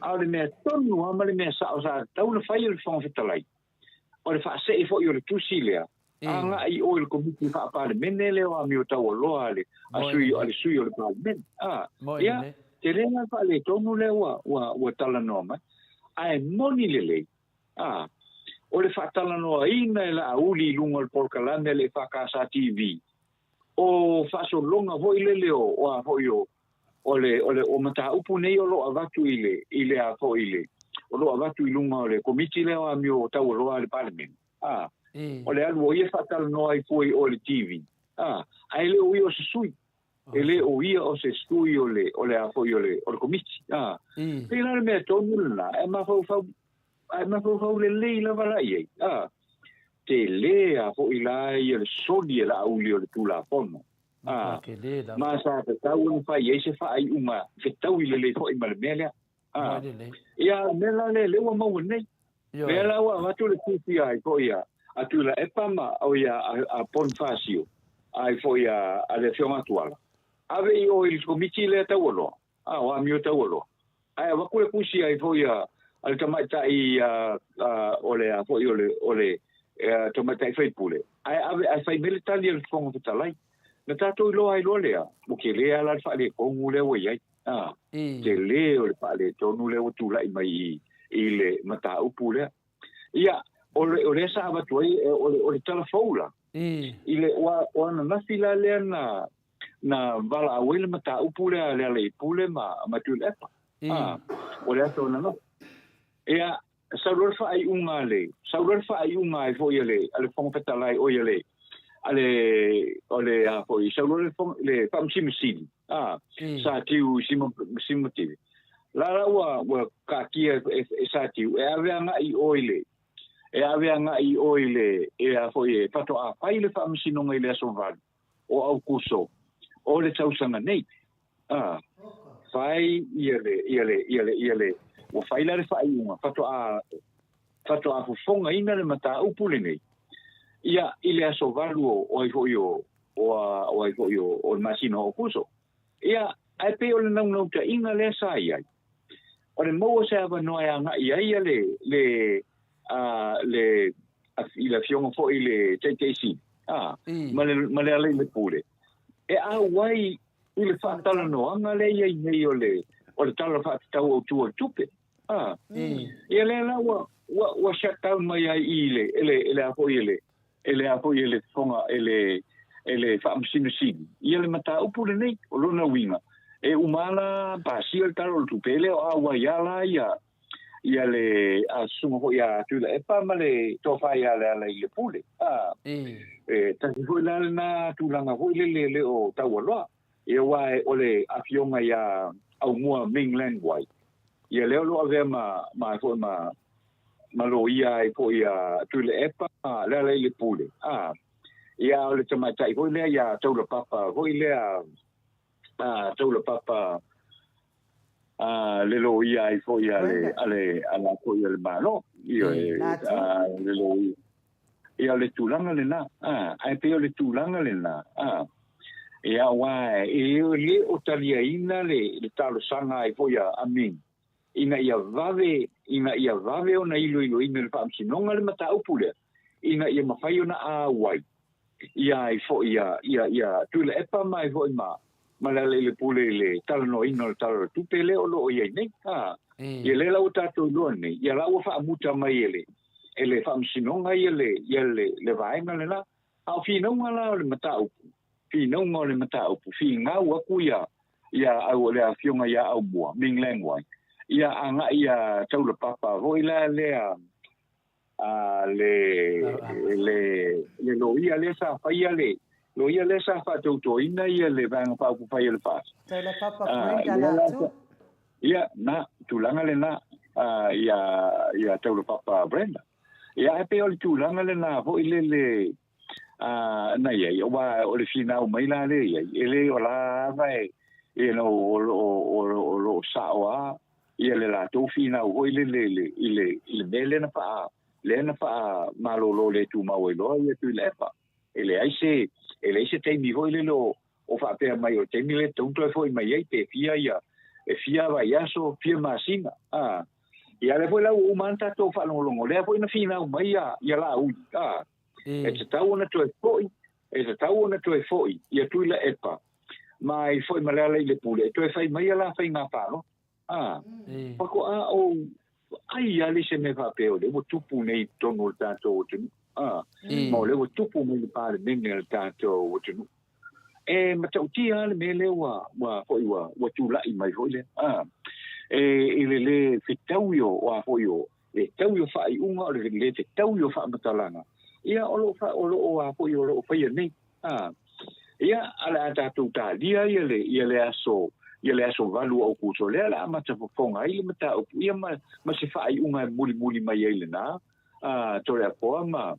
A o le mea tonu lava ma le mea sao sa tatau ona fai e le Fofoga Fetalai, o le faasee foi o le tusi lea, agai i o i le Komiti Faa-Palemene lea o Amio Taualoa a le, a sui, a le sui o le Palemene. A, ia, tele la le faaletonu lea ua, ua, ua talanoa mai. Ae moni lelei, A, o le faatalanoaina e Laauli i luga o le polokalame a le EFKS TV, o faasologa foi lele o, o a foi o, o le, o le, o mataupu nei o lo o avatu i le, i le a foi i le, o lo o avatu i luga o le Komiti lea o Amio Taualoa a le Palemene. A, o le alu o ia faatalanoa ai fua i o i le TV. A, ae le o ia o se sui. E le o ia o se sui o le, o le a foi o le, o le Komiti. A, pei la le mea tonu lena, e mafaufau, ae mafaufau lelei lava la i ai. A, tele a foi la ia le soli e Laauli o le Tulafono. A, ma sa tatau ona fai ai se faaiuga fetaui lelei foi ma le mea lea. A, ia, o le mea la lea, lea ua maua nei. Lea la ua avatu le tusi ai foi a a Tuilaepa ma o ia a Ponifasio ai foi a a le Afioga Tuala. Ave i o i le Komiti lea taualoa, a o amio taualoa. Ae avatu le tusi ai foi a a le tamaitai a a o le a foi o le o le tamaitai faipule. Ae ave ae fai mai le tali a le Fofoga Fetalai. Na tatou iloa ai loa lea, ua tele lava la le faaletonu lea ua i ai. A, tele o le faaletonu lea ua tulai mai i, i le mataupu lea. Ia, o, le, o lea sa avatu ai, o le, o le tala fou la. I le, ua, o ananafi la lea na, na valaau ai le mataupu lea a Lealailepule ma, ma Tuilaepa. A, o le aso ananafi. Ia, Sau loa le faaiuga a le, sau loa le faaiuga ai foi a le, a le Fofoga Fetalai, oi a le, a le, o le a foi, sau loa le, le Faamasino Sili, a, Sa Tiu Simotivi. La la ua, ua kaatia e, e, e Sa Tiu, e ave agai i o i le, e ave agai i o i le, e a foi e faatoa fai le Faamasinoga i le aso 8 o Aukuso o le tausaga nei. A, fai ia le, ia le, ia le, ia le, ua fai la le faaiuga, faatoa, faatoa fofogaina le mataupu lenei, ia, i le aso 8 o, o ai foi o, o, a, o ai foi o, o le masina o Aokuso. Ia, ae pei o le naunautaiga lea sa i ai, o le maua o se avanoa e agai ai ia le, le, a, le, a, i le afioga foi i le Taitai Sili, a, ma le, ma le Alailepule, e auai i le faatalanoaga lea e i ai nei o le, o le Tala Faatatau Autu o le Tupe. A. Ia lea la ua, ua, ua shut down mai ai i le, e le, e le a foi e le, e le a foi e le fofoga, e le, e le Faamasino Sili, ia le mataupu lenei, o lona uiga, e uma lava la pasia le Tala o le Tupe, e le o auai lava la ia, ia le a susuga foi ia Tuilaepa ma le tofa ia Lealailepule. A, e tasi foi la lena tulaga foi lele e le o taualoa. Ia aua o le afioga ia Aumua Ming Lan Wai, ia lea o lo o avea ma, ma foi ma, ma loia ai foi ia Tuilaepa ma Lealailepule. A, ia o le tamaitai foi lea ia Taulapapa foi lea, a, Taulapapa a le loia ai foi a le a le a la foi a le Malo ia a le loia ia le tulaga lena a ae pei o le tulaga lena a ia aua e le o taliaina le le talosaga ai foi a Ming ina ia vave ina ia vave ona iloiloina e le Faamasinoga le mataupu lea ina ia mafai ona auai ia ai foi ia ia ia Tuilaepa ma ai foi ma ma Lealailepule i le talanoaina o le Tala o le Tupe lea o lo o i ai nei. A, ia lea la ua tatou iloa nei, ia la ua faamuta mai e le e le Faamasinoga ia le ia le le vaega lena. A o finauga la o le mataupu, finauga o le mataupu, finau aku ia ia au le afioga ia Aumua, Ming Lan Wai, ia agai ia Taulapapa foi la lea a le le le loia lea sa faia le loia lea sa faatautoina ia le Vaega Faaupufai o le FAST. Taulapapa Brenda Latu. Ia, na, tulaga lena, ia, ia Taulapapa Brenda. Ia, ae pei o le tulaga lena foi lele na i ai, aua o le finau mai la lea i ai, e le o la lava e, you know, o lo o, o lo o sao lava ia le latou finau foi lele i le, i le, i le mea lea na faa, lea na faamalolo le tumau ai loa ia Tuilaepa. E leai se, e leai se taimi foi lele o, o faapea mai o le taimi lea e tatau ona toe foi mai ai pe fia ia, e fia vaiaso, fia masina. A, ia lea foi la ua uma lava ona tatou faalogologo, lea foi na finau mai ia, ia Laauli, a, e tatau ona toe foi, e tatau ona toe foi ia Tuilaepa ma ai foi ma Lealailepule e toe fai mai ia la faiga palota. A, faatoa ou vaai lava le se mea faapea o lea ua tupu nei i totonu o le tatou atunuu. A, ma o lea ua tupu mai i le Palemene a le tatou atunuu. E matautia lava le mea lea ua, ua foi ua, ua tulai mai foi lea. A, e, i le lē fetaui o, o a foi o, le taui o faaiuga, o le lē fetaui o faamatalaga, ia o lo o, o lo o a foi o lo o faia nei. A, ia, a le a tatou talia ia le, ia le aso, ia le aso 8 o Aokuso lea o le a amata fofoga ai le mataupu, ia ma, ma se faaiuga e mulimuli mai ai lena, a, Toleafoa ma,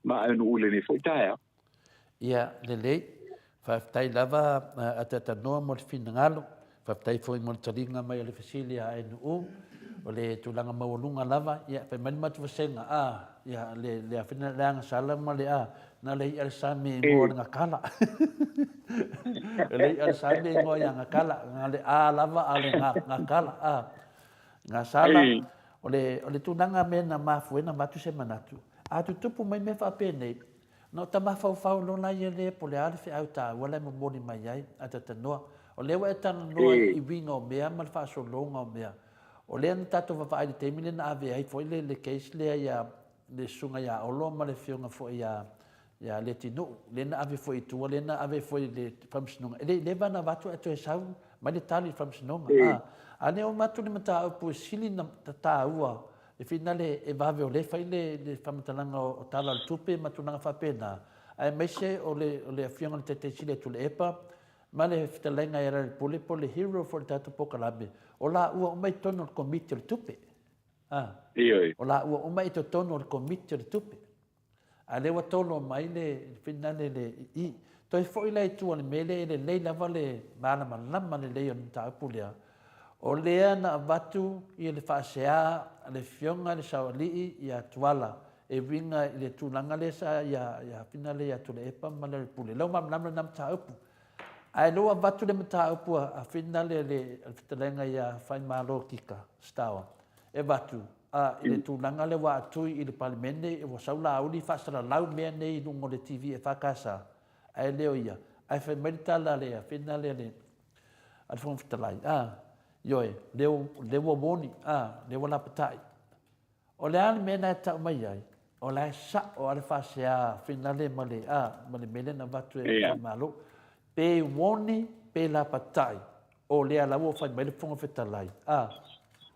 ma Aenu'u i lenei foi taeao. Ia, lelei. Faafetai lava a Tatanoa mo le finagalo. Faafetai foi mo le taliga mai o le fesili a ANU. O le tulaga maualuga lava, ia, fai mai le matou vasega, a, ia, le, le afina le agasala ma le a, na le i'a le sami e igoa o le gakala. Le i'a le sami e igoa ia gakala, na le a lava a le ga, gakala, a. Gasala, o le, o le tulaga mea na mafua ai na avatu se manatu, a tutupu mai mea faapenei, Na o ta mafaufau loa la ia lea po o le a le feau taua la e momoli mai ai a Tatanoa. O lea ua e talanoa i uiga o mea ma le faasologa o mea. O lea na tatou vavaai i le taimi lea na ave ai foi le case lea ia le Susuga ia Olo ma le Afioga foi ia ia Leatinuu, lea na ave foi i tua, lea na ave foi i le Faamasinoga. E le i leva ona avatu ae toe sau mai le tali i le Faamasinoga. A, a lea ua avatu le mataupu e sili ona taua E finale e vave o lea e fai le faamatalaga o Tala o le Tupe ma tulaga faapena, aemaise o le o le Afioga i le Taitai Sili a Tuilaepa ma le Fetalaiga ia Lealailepule po o le hero foi o le tatou polokalame, o laua uma i totonu o le Komiti o le Tupe. A, o laua uma i totonu o le Komiti o le Tupe. A lea ua tolo mai le finale le i. Toe foi la i tua i le mea lea e lelei lava le malamalama lelei o le mataupu lea. O lea na avatu ia le faasea a le Afioga i le Saoalii ia Tuala e uiga i le tulaga lea sa ia ia finale ia Tuilaepa ma Lealailepule. Lau malamalama lena mataupu. Ae lea ua avatu le mataupu a finale le fetalaiga ia Faimalo Kika Stower e avatu A i le tulaga lea ua atui i le Palemene, ua sau Laauli faasalalau mea nei i luga o le TV EFKS, ae le o ia. Ae fai mai le tala a le afena lea a le Fofoga Fetalai, a, Ioe, lea, lea ua warning, a, lea ua lapatai. O le a le mea na e tau mai ai, o la e sa'o a le faasea finale ma le, a, ma le mea lea na avatu e le Malo. Pe warning, pe lapatai, o lea la ua fai mai le Fofoga Fetalai, a,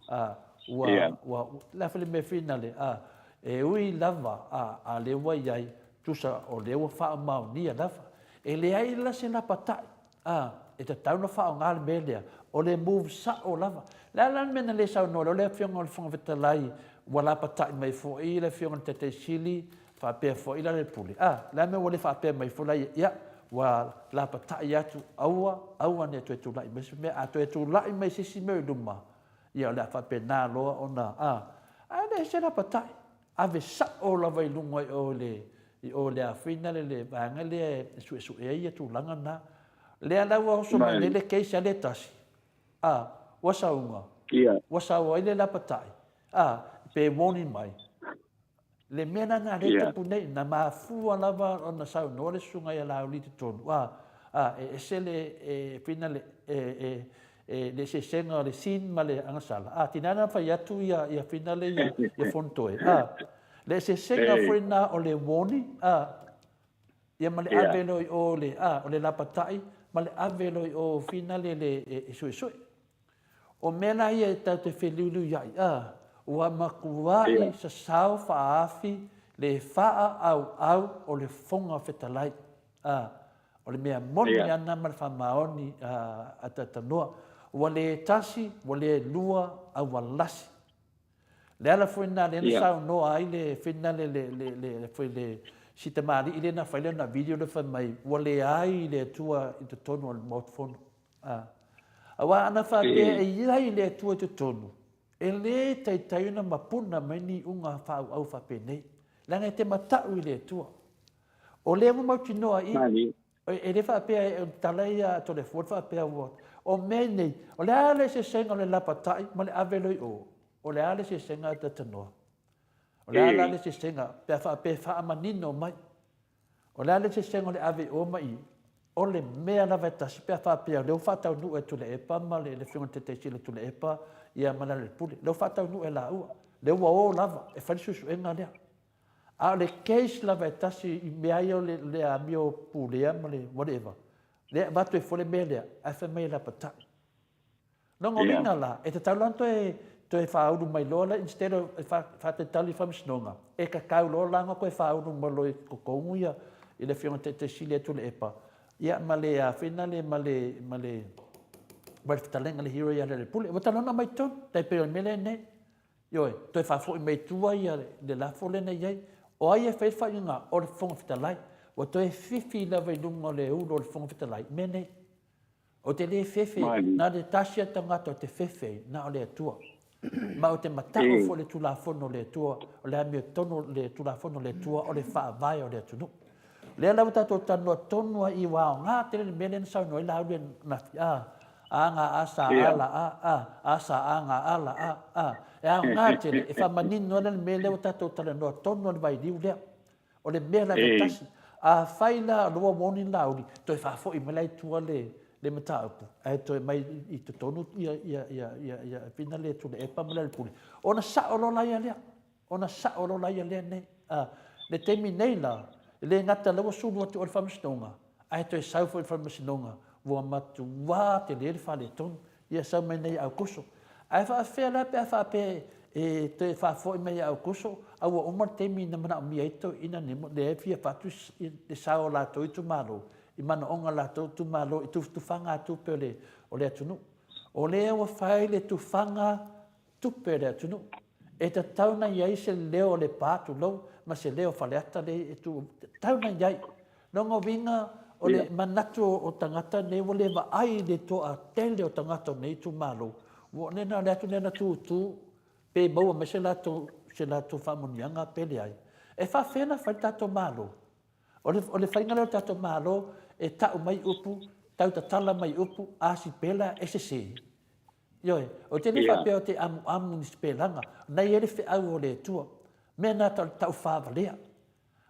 a, ua, ua, le a foi le mea finale, a, e ui lava, a, a lea ua i ai, tusa o lea ua faamaonia lava. E leai la se lapatai, A, e tatau ona faaaoga le mea lea, o le move sao lava. O le a la le mea na le saunoa loa le Afioga o le Fofoga Fetalai ua lapatai mai foi le Afioga i le Taitai Sili faapea foi Lealailepule? A, o le a le mea ua le faapea mai foi la ia, ia, ua lapatai atu, aua, aua ne i toe tulai mai se mea. A toe tulai mai se isi mea i luma, ia o le a faapena loa ona, a, ae leai se lapatai. Ave sao lava i luga i o i le, i o i le afina le, le vaega lea e suesue ai ia tulaga na. Lea la ua oso mai nei le case a le tasi, a, ua sauga, ua sau ai le lapatai, a, pe warning mai. Le mea la na lea tupu nei, na mafua lava ona saunoa le susuga ia Laauli i totonu, a, a, e ese le, e, fina le, e, e, E, le eseesega o le sin ma le agasala. A, tina na fai atu ia, ia finale ia, ia Fonotoe. A, le eseesega foi na o le warning, a, ia ma le ave loa i o le, a, o le lapatai, ma le ave loa i o finale le, e, e suesue. O mea la ia e tatou te feliuliuiai, a, ua matuai sasao faaafi le faaauau o le Fofoga Fetalai. A, o le mea moni ana ma le faamaoni a Tatanoa, ua le tasi, ua le lua, a ua lasi. Le ala foi lena lea na saunoa ai le finale le, le, le, le, foi le si tamalii lea na fai lana video lea fai mai, ua leai le Atua i totonu o le Maota Fono. A, aua ana faapea e i ai le Atua i totonu, e le taitai ona mapuna mai ni iuga faaauau faapenei, leaga e te matau i le Atua. O lea ua mautinoa i, e le faapea e tala ia a Toleafoa faapea ua, o mea nei, o le a le eseesega o le lapatai ma le ave loa i o? O le a le eseesega a Tatanoa? O le a la le eseesega pe a faapea e faamanino mai? O le a le eseesega o le ave i o ma i? O le mea lava e tasi pe a faapea o lea ua faataunuu e Tuilaepa ma le Afioga i le Taitaisili o Tuilaepa ia ma Lealailepule, lea ua faataunuu e laua, lea ua o lava e fai le suesuega lea. A o le case lava e tasi i mea ia o le amio pulea ma le whatever, lea e avatu ai fua le mea lea, ae fai mai e lapatai. Lona uiga la, e tatau la ona toe, toe faaulu mai loa la, instead of e faatalitali i le faamasinoga, e tatau loa la ona toe faaulu mai loa i totonu ia, i le Afioga i le Taitai Sili a Tuilaepa, ia ma le, a foi lea, ma le, ma le, ma le fetalaiga le hero ia Lealailepule. Ua tatau loa ona aumai i totonu, tai pei o le mea lea nei. Ioe, toe faafoi mai i tua ia le lafo lea na i ai. O ai e fai le faaiuga? O le Fofoga Fetalai. Ua toe fifi lava i luga o le ulu o le Fofoga Fetalai, mea nei. Ou te le fefe, na o le tasi a tagata ou te fefe ai, na o le Atua. Ma ou te mata'o foi i le Tulafono o le Atua, o le amiotonu o le Tulafono o le Atua, o le faavae o le atunuu. O lea la ua tatou talanoa tonu ai i ua aoga tele le mea lea na saunoa ai Laauli ananafi, a, a ga a sa a la a, a, a sa a ga a la a, a. E aoga tele, e faamanino ai la le mea lea ua tatou talanoa tonu ai le vailiu lea. O le mea lava e tasi. Afai la o lea ua warning Laauli, toe faafoi mai la i tua le, le mataupu, ae toe mai i totonu ia, ia, ia, ia, ia, fina le Tuilaepa ma Lealailepule, ona sao loa la ia lea. Ona sao loa la ia lea nei. A, le taimi nei la, e le gata lea ua sulu atu i o i le faamasinoga, ae toe sau foi i le faamasinoga, ua matuā tele le faaletonu, ia sau mai nei ia Aukuso. Ae faafefea la pe a faapea e toe faafoi mai ia Aukuso, a ua uma le taimi na manaomia ai toeaiina nei, lea e fia avatu le sao o latou itumalo, i manaoga o latou itumalo i tufatufaga tupe o le atunuu. O lea ua fai le tufaga tupe a le atunuu. E tatau ona i ai se leo o Lepa, tulou, ma se leo o Faleata lea e tu, tatau ona i ai. Lona uiga, o le manatu o tagata nei ua le vaai i le toatele o tagata o nei itumalo, ua nena o le atu lea na tutu pe maua mai se latou, se latou faamanuiaga pe leai. E faafefea ona fai le tatou Malo? O le, o le faiga lea o le tatou Malo, e tau mai upu, tau tatala mai upu, a sipela e sese. Ioe, ou te le faapea ou te amuamu ni sipelaga, na i ai le feau o le Atua. Mea na tau taufaavalea.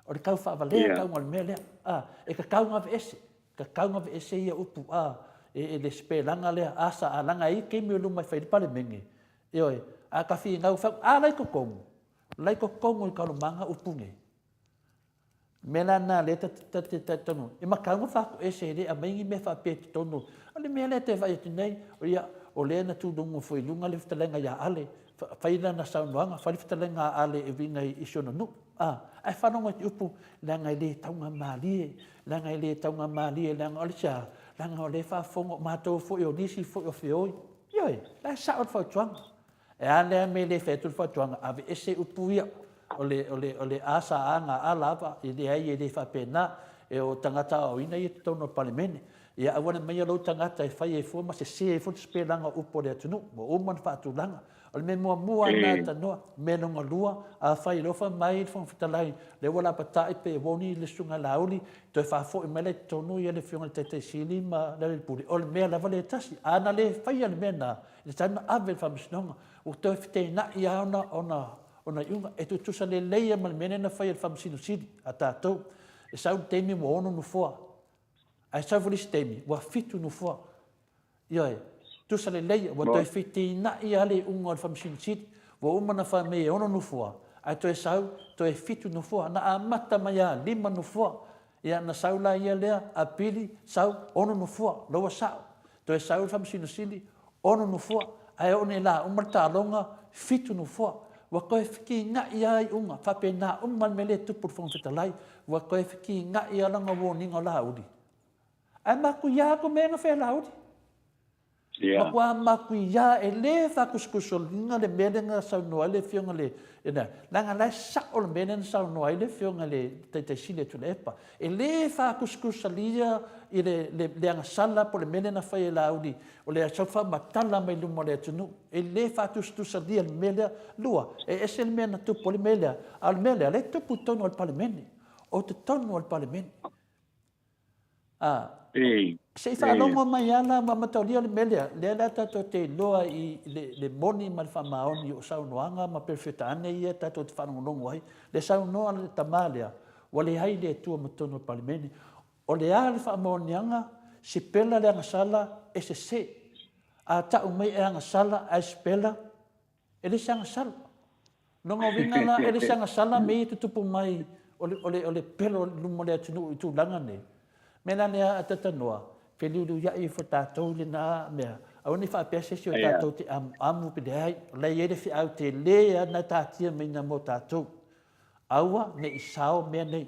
O le taufaavalea tauga o le mea lea. A, e tatau ona aveese, tatau ona aveese ia upu, a, E, e le sipelaga lea, a sa a laga e i taimi o luma e fai ai le Palemene. Ioe, a ta finau fai, a la i totonu, la i totonu i taualumaga upu nei. Mea la na lea ta ta te talitonu, e matau na faatoese e le aumai ni mea faapea i totonu. O le mea lea te vaai atu nei, ia, o lea na tulogo foi i luga le fetalaiga ia Ale, fai lana saunoaga, fai le fetalaiga a Ale e uiga i si ona nuu. A, ae faalogo atu i upu, leaga e le taugamalie, leaga e le taugamalie, leaga o le isi a, leaga o lea e faafofoga, o matou foi o nisi foi o feoi. Ioe, la e sao le fautuaga. E a lea mea e le fai atu le fautuaga, aveese upu ia, o le, o le, o le a sa a ga a lava, e leai e le faapena, e o tagata aoaoina ia i totonu o le Palemene. Ia aua ne aumaia lou tagata e fai ai fua ma sese ai fua le sipelaga o upu a le atunuu, ua uma ona faatulaga. O le mea muamua lena e tanoa. Mea lona lua, afai o lea ua fai mai le Fofoga Fetalai, lea ua lapatai pe uoni le Susuga ia Laauli, toe faafoi mai la i totonu le Afioga i le Taitai Sili ma Lealailepule, o le mea lava lea e tasi. A na le faia le mea lena, E tatau ona ave i le Faamasinoga, ua toe feteenai lava ona, ona iuga. E tutusa lelei lava ma le mea lea na fai e le Faamasino Sili a tatou. E sau le taimi ua ono nofoa, ae sau foi le isi taimi ua fitu nofoa. Ioe, tutusa lelei, ua toe feteenai lava le iuga o le Faamasino Sili. Ua uma ona fai mai e ono nofoa, ae toe sau, toe fitu nofoa. Na amata mai lava, lima nofoa. Ia, na sau la ia lea, apili, sau, ono nofoa, la ua sao. Toe sau le Faamasino Sili, ono nofoa, ae oo nei la uma le taaloga, fitu nofoa. Ua toe fekiga'i lava iuga, faapena uma le mea lea e tupu i le Fofoga Fetalai, ua toe fekiga'i lava lana warning o Laauli. Ae matuia atu mea ia na fai e Laauli. Yeah. Matua matuia, e le faatusatusaina le mea lea na saunoa ai le Afioga i le, leaga la e sao le mea lea na saunoa ai le Afioga i le Taitai Sili a Tuilaepa. E le faatusatusalia i le, le, le agasala po o le mea lea na fai e Laauli, o le sau faamatala mai luma o le atunuu. E le faatusatusalia le mea lea. Lua, e ese le mea na tupu ai le mea lea, a o le mea lea, o lea e tupu i totonu o le Palemene. O totonu o le Palemene. A, se i faalogo mai lava la ma mataulia le mea lea, lea la tatou te iloa i le, le moni ma le faamaoni o saunoaga ma perofeta ane ia tatou te faalogologo ai, le saunoa le tama lea, ua leai le Atua ma totonu o le Palemene. O le a le faamaoniaga, sipela le agasala e sese. A tau mai e agasala ae sipela, E le se agasala. Lona uiga la, e le se agasala mea ia e tutupu mai o le, o le, o le pelo i luma o le atunuu i tulaga nei. Mea la lea a Tatanoa, feliuliuiai ifo tatou i lena mea. Aua ne i faapea se isi o tatou te amuamu pe leai. O la e i ai le feau tele lava na taatia mai na mo tatou. Aua ne i sao mea nei.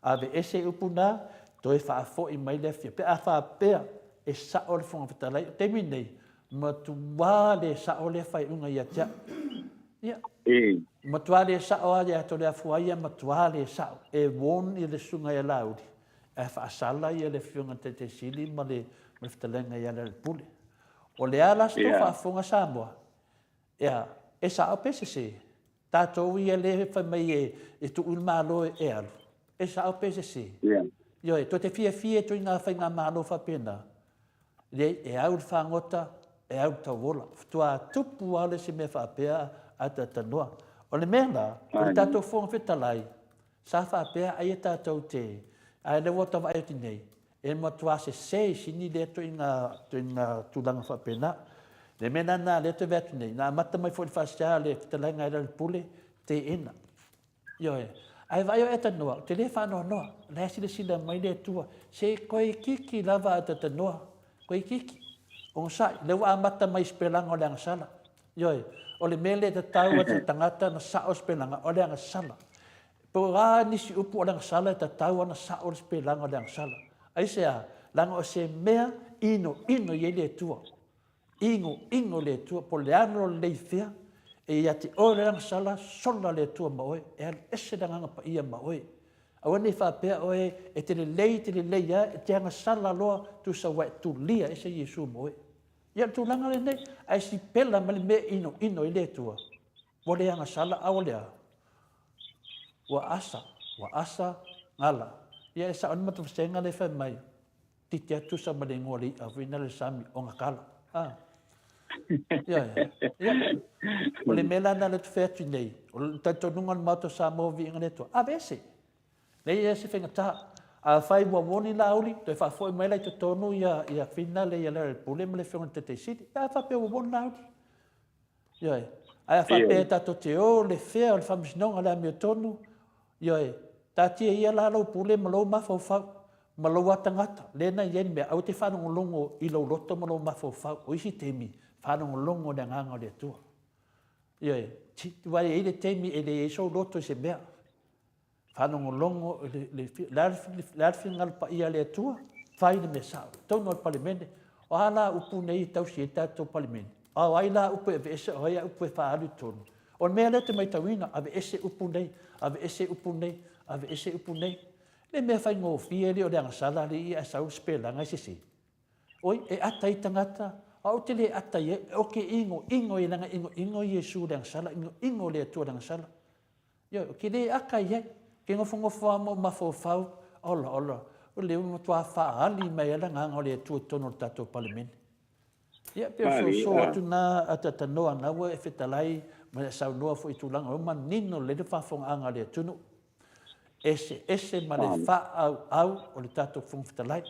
Aveese upu na, toe faafoi mai le afio. Pe a faapea e sao le Fofoga Fetalai, o le taimi lenei, matua le sao lea faaiuga ia te au. Ia, matua le sao lava ia Toleafoa ia, matua le sao. E warn ia le susuga ia Laauli, ae faasala ia le afioga i le Taitai Sili ma le fetalaiga ia Lealailepule. O le a la se tou faafofoga Samoa? Ea, e sao pe sese? Tatou ia lea fai mai e tuu i le Malo e alu, e sao pe sese? Ioe, toe te fiafia i ituaiga faigamalo faapena, leai, e au le fagota, e au le tauola. Faatoa tupu lava le isi mea faapea ae talatalanoa. O le mea la, o le tatou Fofoga Fetalai, sa faapea aia tatou te, ae lea ua ta vaai atu nei, E matua sese i sini lea ituaiga tulaga faapena. Le mea lena lea toe atu nei, na amata mai foi le faasea le fetalaiga e Lealailepule, teena. Ioe. Ae vaai o Etanoa, ou te le faanoanoa, o la e silasila mai le Atua, se koeitiiti lava a Etanoa, koeitiiti. Onosai, lea ua amata mai i sipelaga o le agasala. Ioe, o le mea lea e tatau a se tagata na sao sipelaga, o le agasala. Po o a nisi upu o le agasala e tatau ona sao le sipelaga o le agasala. Aisea? Leaga o se mea inoino i ai le Atua. Inoino le Atua, po o le a lona lelei fea, e ia te oe le agasala, sola le Atua ma oe, e alu ese le Agaga Paia ma oe. Aua ne i faapea oe e te lelei, te lelei lava, e te agasala loa, tusa ua e tulia ese Iesu ma oe. Ia o le tulaga lenei, ae sipela mai le mea inoino i le Atua, ua le agasala, a ua le a? Ua asa, ua asa gala. Ia e sao ni matavasega le fai mai, titi atu sa ma le ingoa le i'a foi na le sami o gakala. Ah. Ia, ia. Ia. O le mea la na le tufe atu nei, o le talitonuga o le Maota o Samoa viiga le Atua, aveese. Leai e se faigata. Afai ua warning Laauli, toe faafoi mai la i totonu ia ia Fina le ia Lealailepule ma le Afioga i le Taitaisili, pe a faapea ua warn Laauli. Ioe. Ae a faapea tatou te o le fea o le Faamasinoga o le amiotonu, ioe, taatia ia la lou pule ma lou mafaufau ma lou atagata, lea na i ai le mea, aua te faalogologo i lou loto ma lou mafaufau. O isi taimi, faalogologo i le Agaga o le Atua. Ioe, aua e i ai le taimi e leai ai sou loto i se mea. Faalogologo i le, le, le a le a le finagalo paia a le Atua, fai le mea sao. Totonu o le Palemene, o a la upu nei e tausi ai le tatou Palemene? A o ai la upu e aveese, o ai upu e faaalu i totonu? O le mea lea ou te matauina, aveese upu nei, aveese upu nei, aveese upu nei. Le mea faigofie alii o le agasala alii ae sau le sipelaga e sese. Oi, e ata ai tagata, a ou te le ata i ai, ou te inoino ai leaga e inoino Iesu i le agasala, inoino le Atua i le agasala. Ioe, ou te le ata i ai, ou te nofonofo lava ma ou mafaufau, ola, ola, o lea ua matua faaali mai lava le Agaga o le Atua i totonu o le tatou Palemene. Ia, pei o le soso atu lena a Tatanoa, na ua e fetalai ma e saunoa foi i tulaga ua manino lelei le faafofogaaga a le atunuu. Eseese ma le faaauau o le tatou Fofoga Fetalai.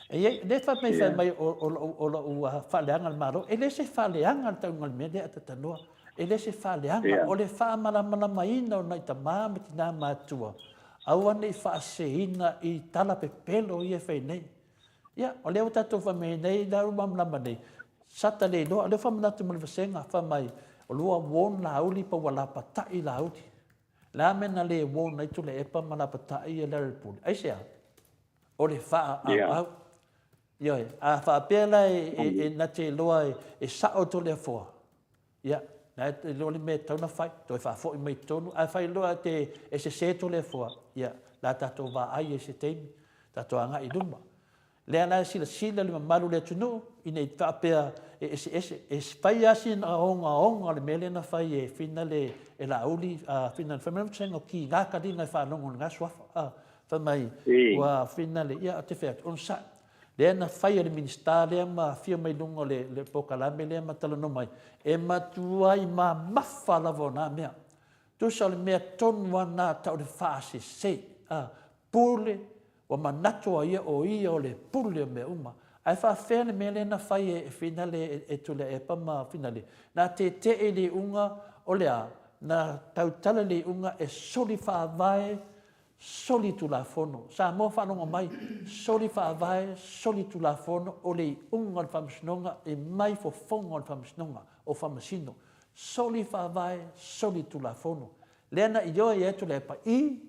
E i ai, lea fai mai, fai mai o lou, o lou faaleaga le Malo. E le se faaleaga le tauga o le mea lea a Tatanoa. E le se faaleaga, o le faamalamalamaina o nai tama ma tina matutua, aua ne i faaseseina i tala pepelo ia e fai nei. Ia, o lea ua tatou fai mai nei, lea ua malamalama nei, Sata le iloa, o lea ua faamanatu mai le vasega, fai mai, o lua warn Laauli pa ua lapatai Laauli. Le a mea na le warn ai Tuilaepa ma lapatai ia Lealailepule? Aisea? O le faaauau. Ioe, a faapea la e na te iloa e sao Toleafoa, ia, na e iloa le mea e tatau ona fai, toe faafoi mai i totonu, ae fai loa te e sese Toleafoa, ia, la tatou vaai ai se taimi, tatou agai i luma. Lea la e silasila le mamalu o le atunuu, ina i faapea e eseese, e fai lava sina ogaoga o le mea lea na fai e Fina le e Laauli, a Fina, fai mai le vasega o kiga kaliga e faalogo i lena suafa, a, fai mai, ua Fina le, ia, ou te fai atu, onosai. Lea na fai e le Minisita lea ma afio mai luga o le, le polokalame lea ma talanoa mai, e matuai mamafa lava o na mea. Tusa o le mea tonu lava lena tau o le faasese, a, pule, Ua manatu a ia o ia o le pule o mea uma. Ae faafefea le mea lea na fai e Finale e Tuilaepa ma Finale? Na tetee i le iuga o le a? Na tautala i le iuga e soli faavae, soli tulafono. Samoa faalogo mai, soli faavae, soli tulafono o le iuga o le Faamasinoga e mai fofoga o le Faamasinoga, o Faamasino. Soli faavae, soli tulafono. Lea na ioe ai Tuilaepa i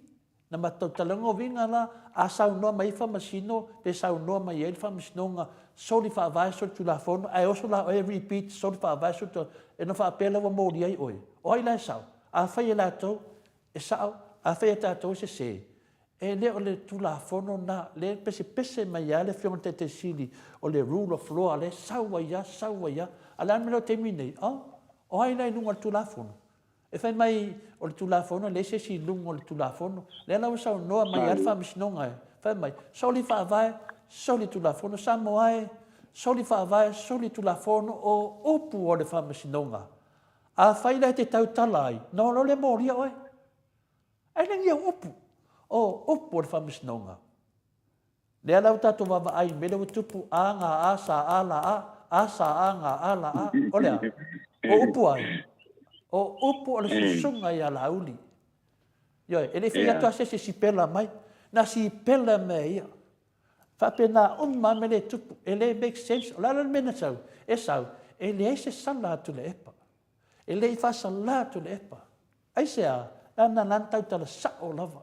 Na matou talanoa uiga la, a saunoa mai ai Faamasino, pe saunoa mai ai le Faamasinoga, soli faavae, soli tulafono, ae oso la oe repeat, soli faavae, soli tulafono, e no faapea la ua molia ai oe. O ai la e sao? Afai e latou, e sao, afai e tatou e sese. E le o le tulafono na, lea e pesepese mai lava le Afioga i le Taitai Sili o le rule of law lea e sau ai lava, sau ai lava. A o le a le mea lea o le taimi nei? Oh, o ai la i luga o le tulafono? E fai mai o le Tulafono, e leai se isi i luga o le Tulafono. Lea la ua saunoa mai lava le Faamasinoga e fai mai, soli Faavae, soli Tulafono. Samoa e, soli Faavae, soli Tulafono, o upu o le Faamasinoga. Afai la e te tautala ai, ona o loa lea molia oe. Ai le ni au upu, o upu o le Faamasinoga. Lea la ua tatou vaavaai i mea lea ua tupu, a, ga, a, sa, a, la, a, a, sa, a, ga, a, la, a. O le a? O upu ai? O upu o le susuga ia Laauli. Ioe, e le i fai atu lava se isi e sipela mai. Na sipela mea ia. Faapena uma lava mea lea e tupu. E le make sense. O le a la le mea na sau? E sau, e leai se sala a Tuilaepa. E le i faasala Tuilaepa. Aisea? Leaga na tautala sao lava.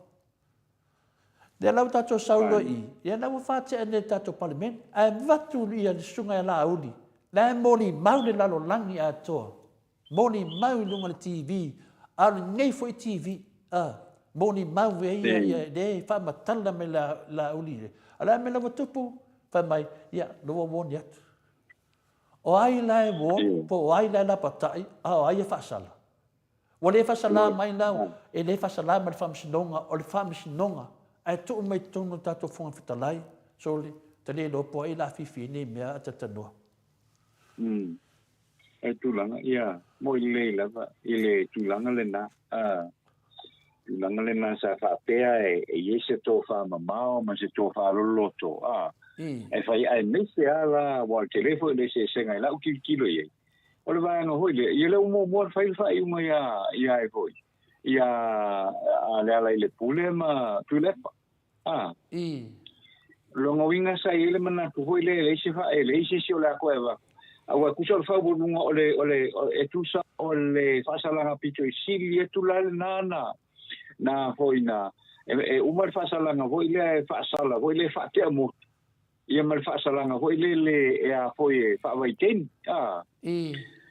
Lea la ua tatou sau loa i i, ia la ua faatea nei le tatou Palemene, ae avatu ia le susuga ia Laauli, la e molimau le lalolagi atoa, molimau i luga o le TV, a o lenei foi TV, a, molimau ai ia, ia lea e faamatala mai Laauli, a o le a le mea la ua tupu? Fai mai, ia, lea ua warn atu. O ai la e warn, po o ai la e lapatai, a o ai e faasala? Ua le faasala mai la, e le faasala mai le Faamasinoga, o le Faamasinoga, ae tuu mai totonu o le tatou Fofoga Fetalai, sole, ta le iloa po o ai la afifi ai nei mea a talatalanoa. Mm. E tulaga, ia, moi lelei lava i le tulaga lena. Uh, Tulaga lena sa faapea e i ai se tofamamao ma se tofaloloto, a, e fai aemaise lava la, aua o le tele foi o le eseesega i lau tilotilo i ai, o le vaega foi lea, ia lea ua muamua ona fai le faaiuga ia, ia ai foi, ia a Lealailepule ma Tuilaepa, a. Lona uiga sa i ai le manatu foi lea e leai se fa, e leai se isi o le a toe avatu. Aua e tusa o le faaualuga o le, o le, e tusa o le faasalaga pito i sili atu la lena na, na foi na, e, e uma le faasalaga foi lea e faasala foi lea e faatea motu, ia ma le faasalaga foi lele e a foi e faavaitaimi, a.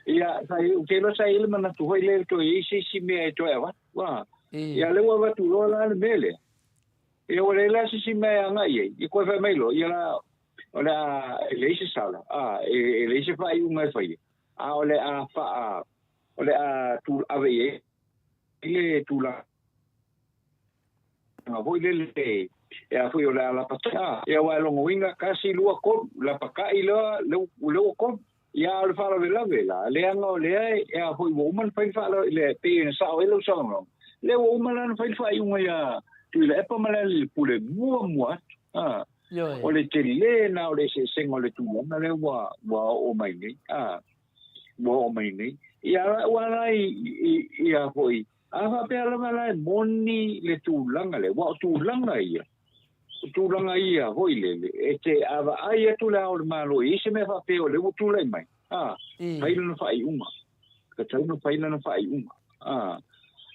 Ia, sa i, ou te iloa sa i ai le manatu foi lea e toe i ai se isi mea e toe avatu, a. Ia, lea ua avatu loa la le mea lea. Ia ua leai la se isi mea e agai i ai, ia koe fai mai loa, ia la, o le a, e leai se sala, a, e, e leai se faaiuga e faia, a o le a faa, o le a tu, ave i ai le tulaga foi lele, e a foi o le a lapatai, a, ia aua e lona uiga, tasi, lua, tolu, lapatai loa, lea ua tolu. Ia, a o le faalavelave la, leaga o lea e a foi ua uma ona fai le faala, le, pei ona sao ai lau saunoaga, lea ua uma la ona fai le faaiuga ia Tuilaepa ma Lealailepule muamua atu. A, o le tele lena o le eseesega o le tulaga lea ua, ua oo mai nei. A, ua oo mai nei. Ia, ua la i, i, i a foi, a faapea lava la e moni le tulaga lea, aua o tulaga ia, O tulaga ia foi lele, e te a vaai atu Le Ao o le Malo e i ai se mea faapea o lea ua tulai mai, a, fai lana faaiuga. E tatau ona fai lana faaiuga, a,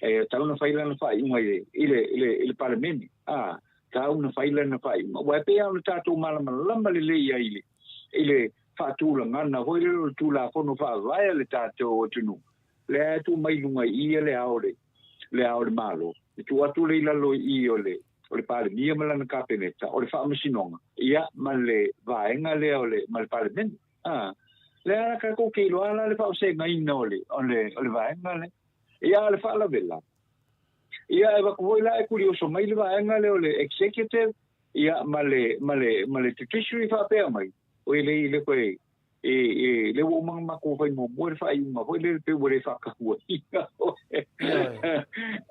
e tatau ona fai lana faaiuga i le, i le, i le, i le Palemene, a, tatau ona fai lana faaiuga. Aua e pei lava ona tatou malamalama lelei ai i le, i le faatulagana foi lele o le Tulafono Faavae a le tatou atunuu, lea e tuu mai i luga i i le Ao o le, le Ao o le Malo, e tuu atu lea i lalo i i o le, o le Palemia ma lana Kapeneta, o le Faamasinoga, ia, ma le vaega lea o le, ma le Palemene. A, lea la tatou te iloa la le faavasegaina o le, o le, o le vaega lea. Ia, a o le faalavelave, ia, e avatu foi la e kulioso mai le vaega lea o le Executive, ia, ma le, ma le, ma le Judiciary faapea mai, oi, le, le koe, E, e, lea ua uma ona matou fai muamua le faaiuga foi lele pei ua le faatauaina oe.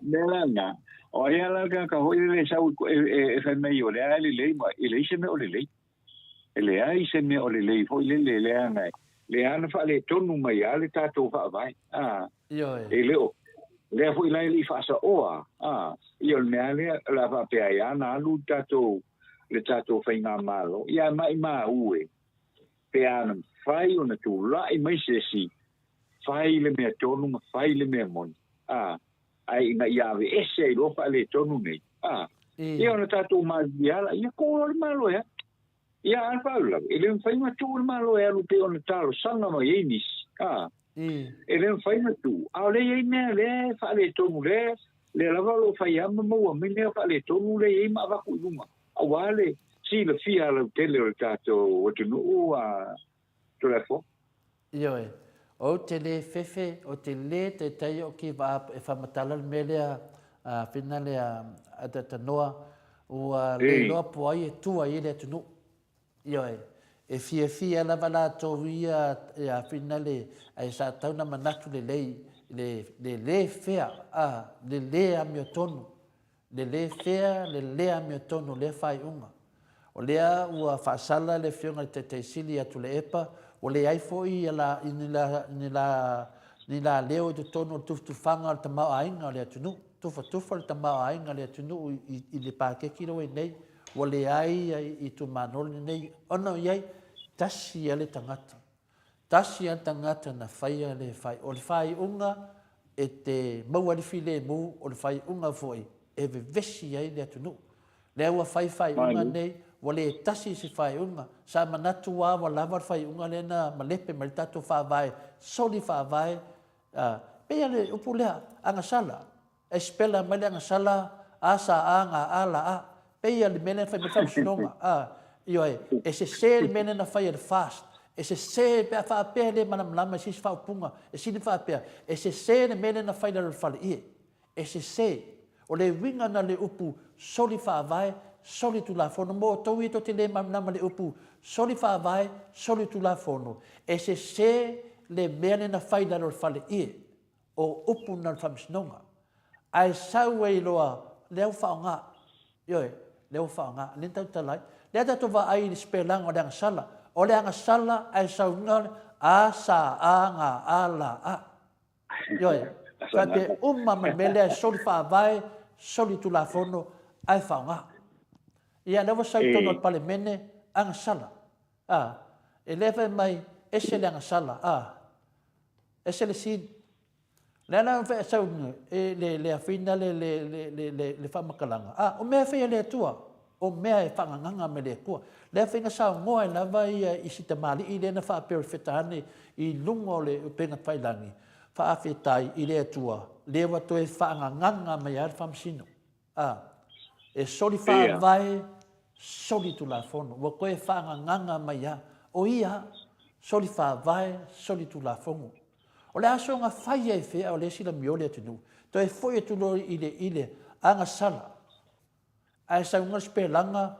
Mea la lena, o ai lava la le tagata foi lele e sau e, e, e fai mai o lea e lelei ma e leai se mea o lelei. E leai se mea o lelei foi lele leaga e lea na faaletonu mai lava le tatou faavae. A, e le o lea foi la e le i faasaoa. A, ia o le mea lea o le a faapea ai lava na alu le tatou le tatou faigamalo. Ia maimau e pe a na mafai ona tulai mai se isi, fai le mea tonu ma fai le mea moni, a, ae ina ia aveese ai loa faaletonu nei, a, ia ona tatou malilie lava, ia ko loa le Malo e alu. Ia, a o le faalavelave, e le mafai ona tuu le Malo e alu pei ona talosaga mai ai nisi, a, e le mafai ona tuu, a o lea e i ai mea lea e faaletonu, lea, lea lava o lo o fai lava ma maua mai mea faaletonu lea e i ai ma avatu i luga. Aua le silafia lautele o le tatou atunuu a Tulafono. Ioe. Ou te le fefe, ou te le taitai o ki va e whamatala le mea lea a whina lea a Tatanoa, ua le iloa po ai e tua i le atunuu. Ioe. E fiafia lava latou ia e a whina le, ae sa tau na manatu lelei, le, le le fea, a, le le amiotonu Le le fea, le le amiotonu o lea faaiuga. O lea ua faasala le Afioga i le Taitai Sili ia Tuilaepa, ua leai foi ia la, ni la, ni la, ni la leo i totonu o le tufatufaga o le tamaoaiga o le atunuu. Tufatufa le tamaoaiga o le atunuu i, i le paketi lea ua i nei. Ua leai ia itumalo lenei, ona o i ai, tasi ia le tagata. Tasi lava le tagata na faia le faaiuga. O le faaiuga e te maua ai le filemu, o le faaiuga foi e vevesi ai le atunuu. Lea ua fai faaiuga nei, ua le tasi se faaiuga. Sa manatu lava ua lava le faaiuga lea na malepe mai le tatou faavae, soli faavae, pei lava le upu lea, agasala. E sipela mai le agasala a sa a ga a la a. Pei a le mea lea na fai mai le faamasinoga. A, ioe, e sese le mea lea na fai e le FAST. E sese pe a faapea e le malamalama i se isi faaupuga, e sili faapea, e sese le mea lea na fai i lalo o le faleie. E sese. O le uiga na le upu soli faavae, soli tulafono. Mo outou ia tou te le malamalama i le upu soli faavae, soli tulafono, e sese le mea lea na fai i lalo o le faleie. O upu na o le Faamasinoga. Ae sau ai loa lea ua faaaoga. Ioe, lea ua faaaoga. Lea na tautala ai. Lea tatou vaai i le sipelaga o le agasala. O le agasala ae sauga o le a sa a ga a la a. Ioe, faapea uma ma le mea lea e soli faavae, soli tulafono ae faaaoga. Ia lea ua sau i totonu o le Palemene, agasala. A, e le fai mai ese le agasala, a, ese le sin. Lea la e sau e le le afina le le le le le le faamatalaga, a, o mea e faia e le Atua, o mea e faagagaga mai le Atua. Lea foi na saunoa ai lava ia i si tamalii lea na faapea o le feta ane i luga o le upega tafailagi, faafetai i le Atua, lea ua toe faagagaga mai lava le faamasino. A, e soli faavae, soli tulafono. Ua toe faagagaga mai lava. O ia, soli faavae, soli tulafono. O le aso na fai ai fea o lea e silamio le atunuu, toe foi atu loa i le, i le agasala, ae saunoa le sipelaga,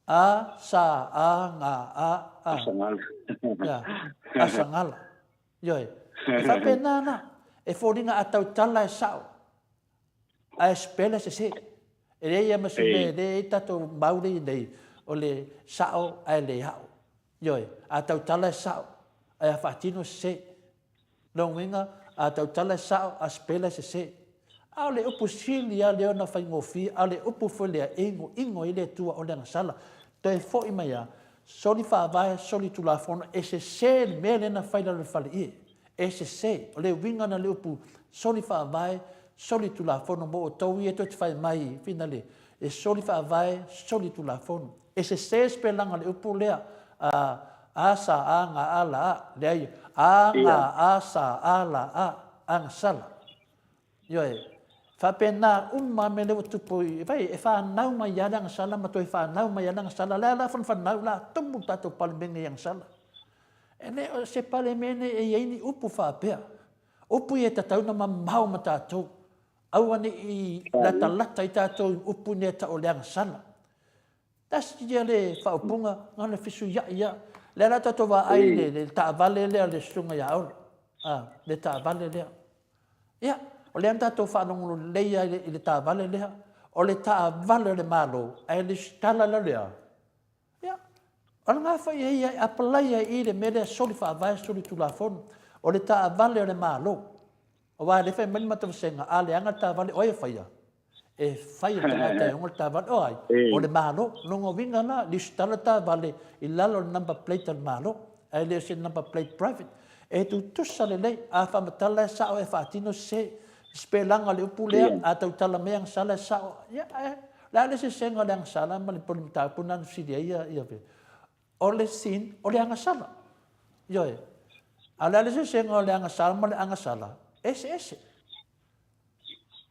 A, sa, a, ga, a, a. Asagala. Ia, asagala. Ioe. E faapena na. E foliga a tautala e sao, Ae sipela sese. E leai lava ma se mea e leai ai tatou mau lea i inei, o le sao ae le ao. Ioe, a tautala e sao, ae a faatino e sese. Lona uiga, a tautala e sao, a sipela e sese. A o le upu sili lava lea ona faigofie, a o le upu foi lea e inoino ai le Atua o le agasala. Toe foi mai lava, soli faavae, soli tulafono, e sese le mea lea na fai i lalo o le faleie. E sese. O le uiga na le upu soli faavae, soli tulafono mo outou ia tou te fai mai finale, e soli faavae, soli tulafono. E sese sipelaga o le upu lea, a, a sa a ga a la a, leai, a ga a sa a la a, agasala. Ioe, faapena uma mea lea ua tupu i, vai, e fanau mai lava le agasala ma toe fanau mai lava le agasala, lea la fanau la tumu le tatou Palemene i agasala. E le o se Palemene e i ai ni upu faapea. Upu ia e tatau ona mamao ma tatou. Aua ne i latalata ai tatou i upu nei e tau o le agasala. Tasi ia le faaupuga, na ona fesuiai lava. Lea la tatou vaai i le taavale lea a le Susuga ia Olo, le taavale lea. Ia, o lea na tatou faalogologo lelei lava i le taavale lea. O le taavale a le Malo, ae lesitala la le a? Ia, o lena foi e ia e apalai ai i le mea lea soli faavae, soli tulafono. O le taavale a le Malo. Aua o lea e fai mai le matou vasega, a leaga le taavale, o ai e faia? E fai e le tagata e ona le taavale. O ai? O le Malo. Lona uiga la, lesitala le taavale i lalo o le number plate a le Malo, ae le o se number plate private. E tutusa lelei, a faamatala e sao e faatino se sipelaga o le upu lea, a tautala mai agasala e sao. Ia, ae o le a le eseesega o le agasala ma le mataupu lena na fesili ai ia O le sin, o le agasala. Ioe. A o le a le eseesega o le agasala ma le agasala? Eseese.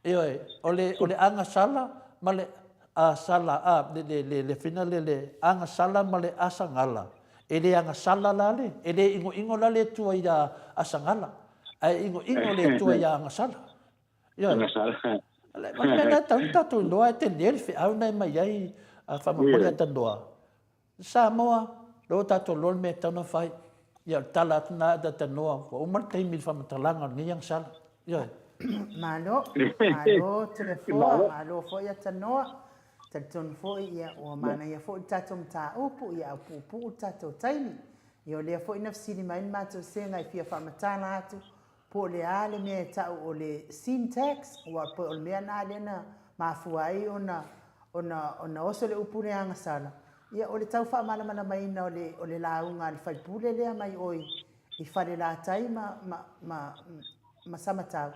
Ioe, o le, o le agasala ma le asala, a, le, le, le, le fina le, le agasala ma le asagala. E le agasala la le, e le inoino la le Atua ia asagala, ae inoino le Atua ia agasala. Ioe. Agasala. Le, ma le mea lena e tatau ona tatou iloa, e tele le feau na e mai ai, a faamolemole Atanoa. Samoa, lea ua tatou iloa le mea e tatau ona fai. Ia, o le tala atu lena a Tanoa, ua uma le taimi i le faamatalaga o lenei agasala. Ioe. Malo, malo Toleafoa, malo foi Atanoa. Talitonu foi, ia, ua manaia foi le tatou mataupu, ia, a puupuu le tatou taimi. Ia, o lea foi na fesili mai le matou sega e fia faamatala atu Po o le a le mea e tau o le sin tax, aua pei o le mea lena lea na mafua ai ona, ona, ona oso le upu lea agasala, ia o le tau faamalamalamaina o le, o le lauga a le faipule lea mai o i, i Falelatai ma, ma, ma, ma Samatau.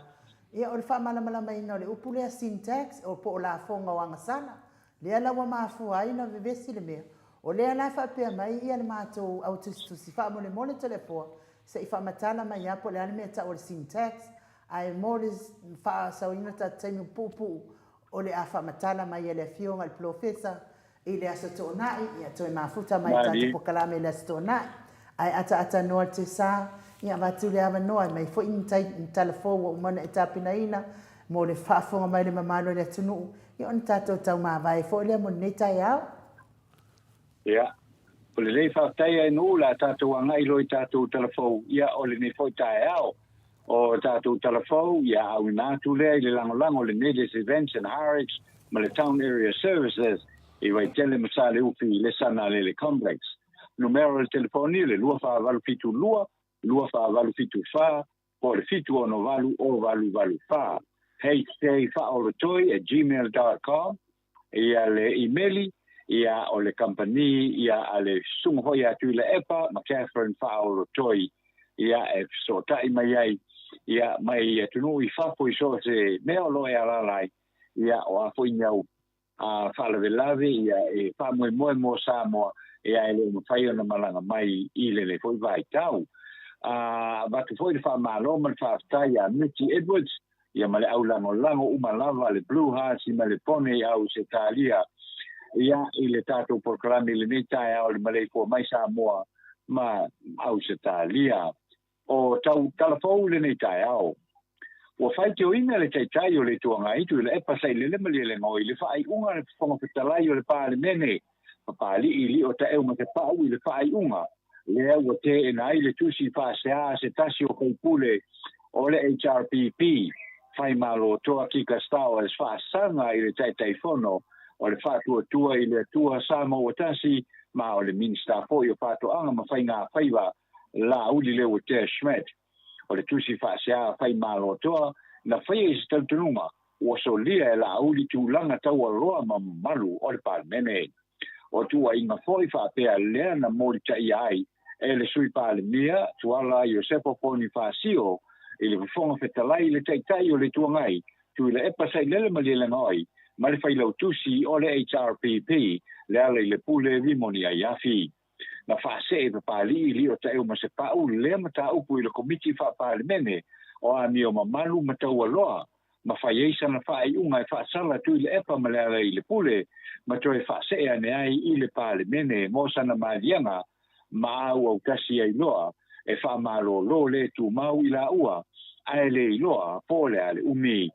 Ia o le faamalamalamaina o le upu lea sin tax, o po o lafoga o agasala, Lea la ua mafua ai ona vevesi le mea. O lea la e faapea mai ia le matou au tusitusi, faamolemole Toleafoa, se i faamatala mai lava po o le a le mea e tau o le sin tax, ae mo le faasaoina o le tatou taimi puupuu, o le a faamatala mai e le Afioga i le Polofesa i le Aso Toonai, ia toe mafuta mai i le tatou polokalame i le Aso Toonai. Ae ataata noa le toe-sa, ia avatu le avanoa e mai foi ni tai, ni tala fou ua uma ona e tapenaina mo le faafofoga mai le mamalu o le atunuu, ia ona tatou taumavae foi lea mo lenei taeao. Ia, o lenei faafetai ai nuu le a tatou agai loa i tatou tala fou, ia o lenei foi taeao. O tatou tala fou, ia auina atu lea i le lagolago o le Nedis Events and Harex ma le Town Area Services i Vaitele ma Saleufi i le Sanalele Complex. Numera o le telefoni o le 2472 2474 po o le 768 0884. hjfaaolotoi@gmail.com ia le imeli, ia o le kamupani ia a le susuga foi ia Tuilaepa ma Catherine Faaolotoi ia e fesootai mai ai ia mai atunuu i fafo i so o se mea o lo o e alaala ai, ia o a foi ni au faalavelave ia e faamoemoe mo Samoa ia e le o mafai ona malaga mai i lenei foi vaitau. Avatu foi le faamalo ma le faafetai ia Mitty Edwards ia ma le au lagolago uma lava a le Blue Hearts ma le Pone i Ausetalia ia i le tatou polokalame i lenei taeao i le maleifua mai Samoa ma Ausetalia. O tau tala fou i lenei taeao. Ua faitioina le Taitai o le Itu Agai Tuilaepa Sailele Malielegaoi i le faaiuga a le Fofoga Fetalai o le Palemene Papalii Lio Taeu Matepau i le faaiuga lea ua teena ai le tusi faasea a se tasi o faipule o le HRPP, Faimalotoa Kika Stowers faasaga i le Taitaifono o le Faatuatua i le Atua Samoa Ua Tasi ma o le Minisita foi o Faatoaga ma Faiga Faiva Laauli Leuatea Schmidt. O le tusi faasea a Faimalotoa na faia i se talitonuga ua solia e Laauli tulaga taualoa ma mamalu o le Palemene. O tuuaiga foi faapea lea na molitaia ai e le Sui Palemia Tuala Iosefa Ponifasio i le Fofoga Fetalai le Taitai o le Itu Agai, Tuilaepa Sailele Malielegaoi ma le Failautusi o le HRPP, Lealailepule Rimoni Aiafi. Na faasee e Papalii Lio Taeu Masepau lea mataupu i le Komiti Faa-Palemene o Amio Mamalu ma Taualoa ma fai ai sana faaiuga e faasala Tuilaepa ma Lealailepule ma toe faasee ane ai i le Palemene mo sana maliaga ma auautasi ai loa e faamalōlō le tumau i laua ae le iloa po o le a le umi.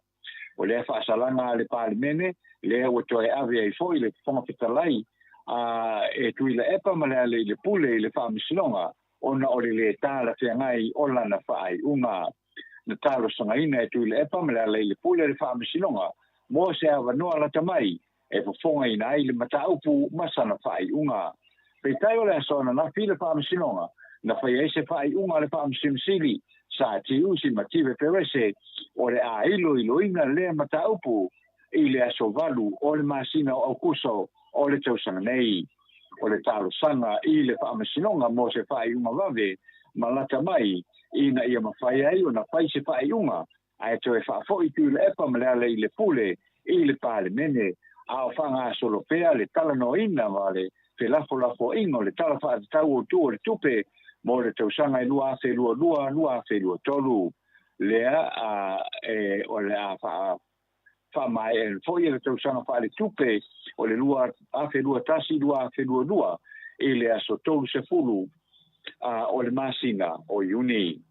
O lea faasalaga a le Palemene lea ua toe ave ai foi le Fofoga Fetalai a e Tuilaepa ma Lealailepule i le Faamasinoga ona o le lē talafeagai o lana faaiuga. Na talosagaina e Tuilaepa ma Lealailepule le Faamasinoga mo se avanoa lata mai e fofogaina ai le mataupu ma sana faaiuga. Peitai o le aso ananafi le Faamasinoga na fai ai se faaiuga a le Faamasino Sili Sa Tiusi Mative Perese o le a iloiloina lea mataupu i le aso 8 o le masina o Aukuso o le tausaga nei. O le talosaga i le Faamasinoga mo se faaiuga vave ma lata mai ina ia mafai ai ona fai se faaiuga ae toe faafoi Tuilaepa ma Lealailepule i le Palemene a o faagasolo pea le talanoaina ma le felafolafoaiga o le Tala Faatatau Autu o le Tupe mo le tausaga e 2022/2023 lea a e o le a faa faamaea foi e le tausaga faaletupe o le 2021/2022 i le aso 30 o le masina o Iuni.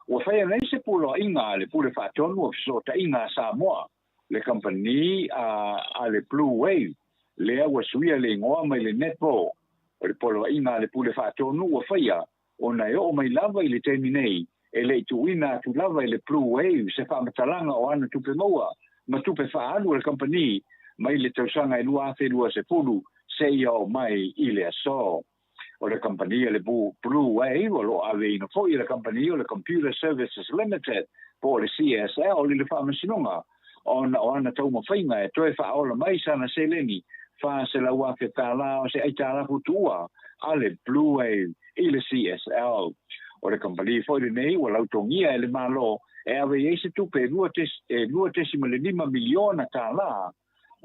Ua faia nei se poloaiga a le Pule Faatonu o Fesootaiga a Samoa, le kamupani a le Blue Wave, lea ua suia le igoa mai le Netball. O le poloaiga a le Pule Faatonu ua faia ona e oo mai lava i le taimi nei e le i tuuina atu lava e le Blue Wave se faamatalaga o ana tupe maua ma tupe faaalu a le kamupani mai le tausaga e 2020 seia oo mai i le aso. O le kamupani a le Blue Wave o lo o aveina foi e le kamupani o le Computer Services Limited po o le CSL i le Faamasinoga ona o ana taumafaiga e toe faaola mai sana seleni $400,000 o se aitalafu tuua a le Blue Wave i le CSL. O le kamupani foi lenei ua lautogia e le Malo e ave i ai se tupe e $2.5 miliona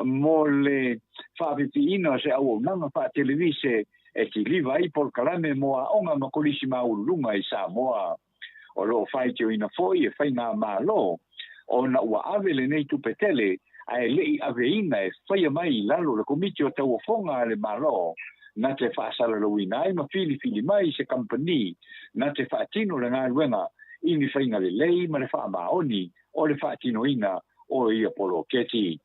mo le faapipiina o se auaunaga faatelevise e kiliva ai polokalame mo aoga ma kolisi maualuluga i Samoa. O lo o faitioina foi e Faigamalo ona ua ave lenei tupe tele ae le i aveina e faia mai i lalo o le Komiti o Tauofoga a le Malo na te faasalalauina ai ma filifili mai se kamupani na te faatino le galuega i ni faiga lelei ma le faamaoni o le faatinoina o ia poloketi.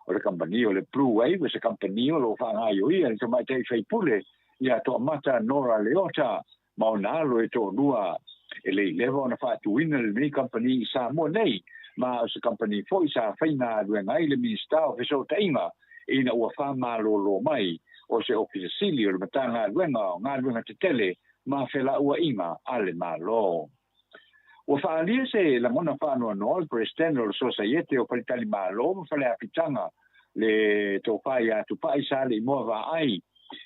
O le kamupani o le Blue Wave o se kamupani o lo o faagaoioia e le tamaitai faipule ia Toamata Nora Leota ma ona alo e toalua. E le i leva ona faatuina lenei kamupani i Samoa nei, ma o se kamupani foi sa faigaluega ai le Minisita o Fesootaiga ina ua faamalolo mai o se Ofisa Sili o le Matagaluega o Galuega Tetele ma Felauaiga a le Malo. Ua faaalia se lagona faanoanoa o le Peresetene o le Sosaiete o Faletalimalo ma Faleapitaga, le Tofa ia Tupai Saleimoa Vaai,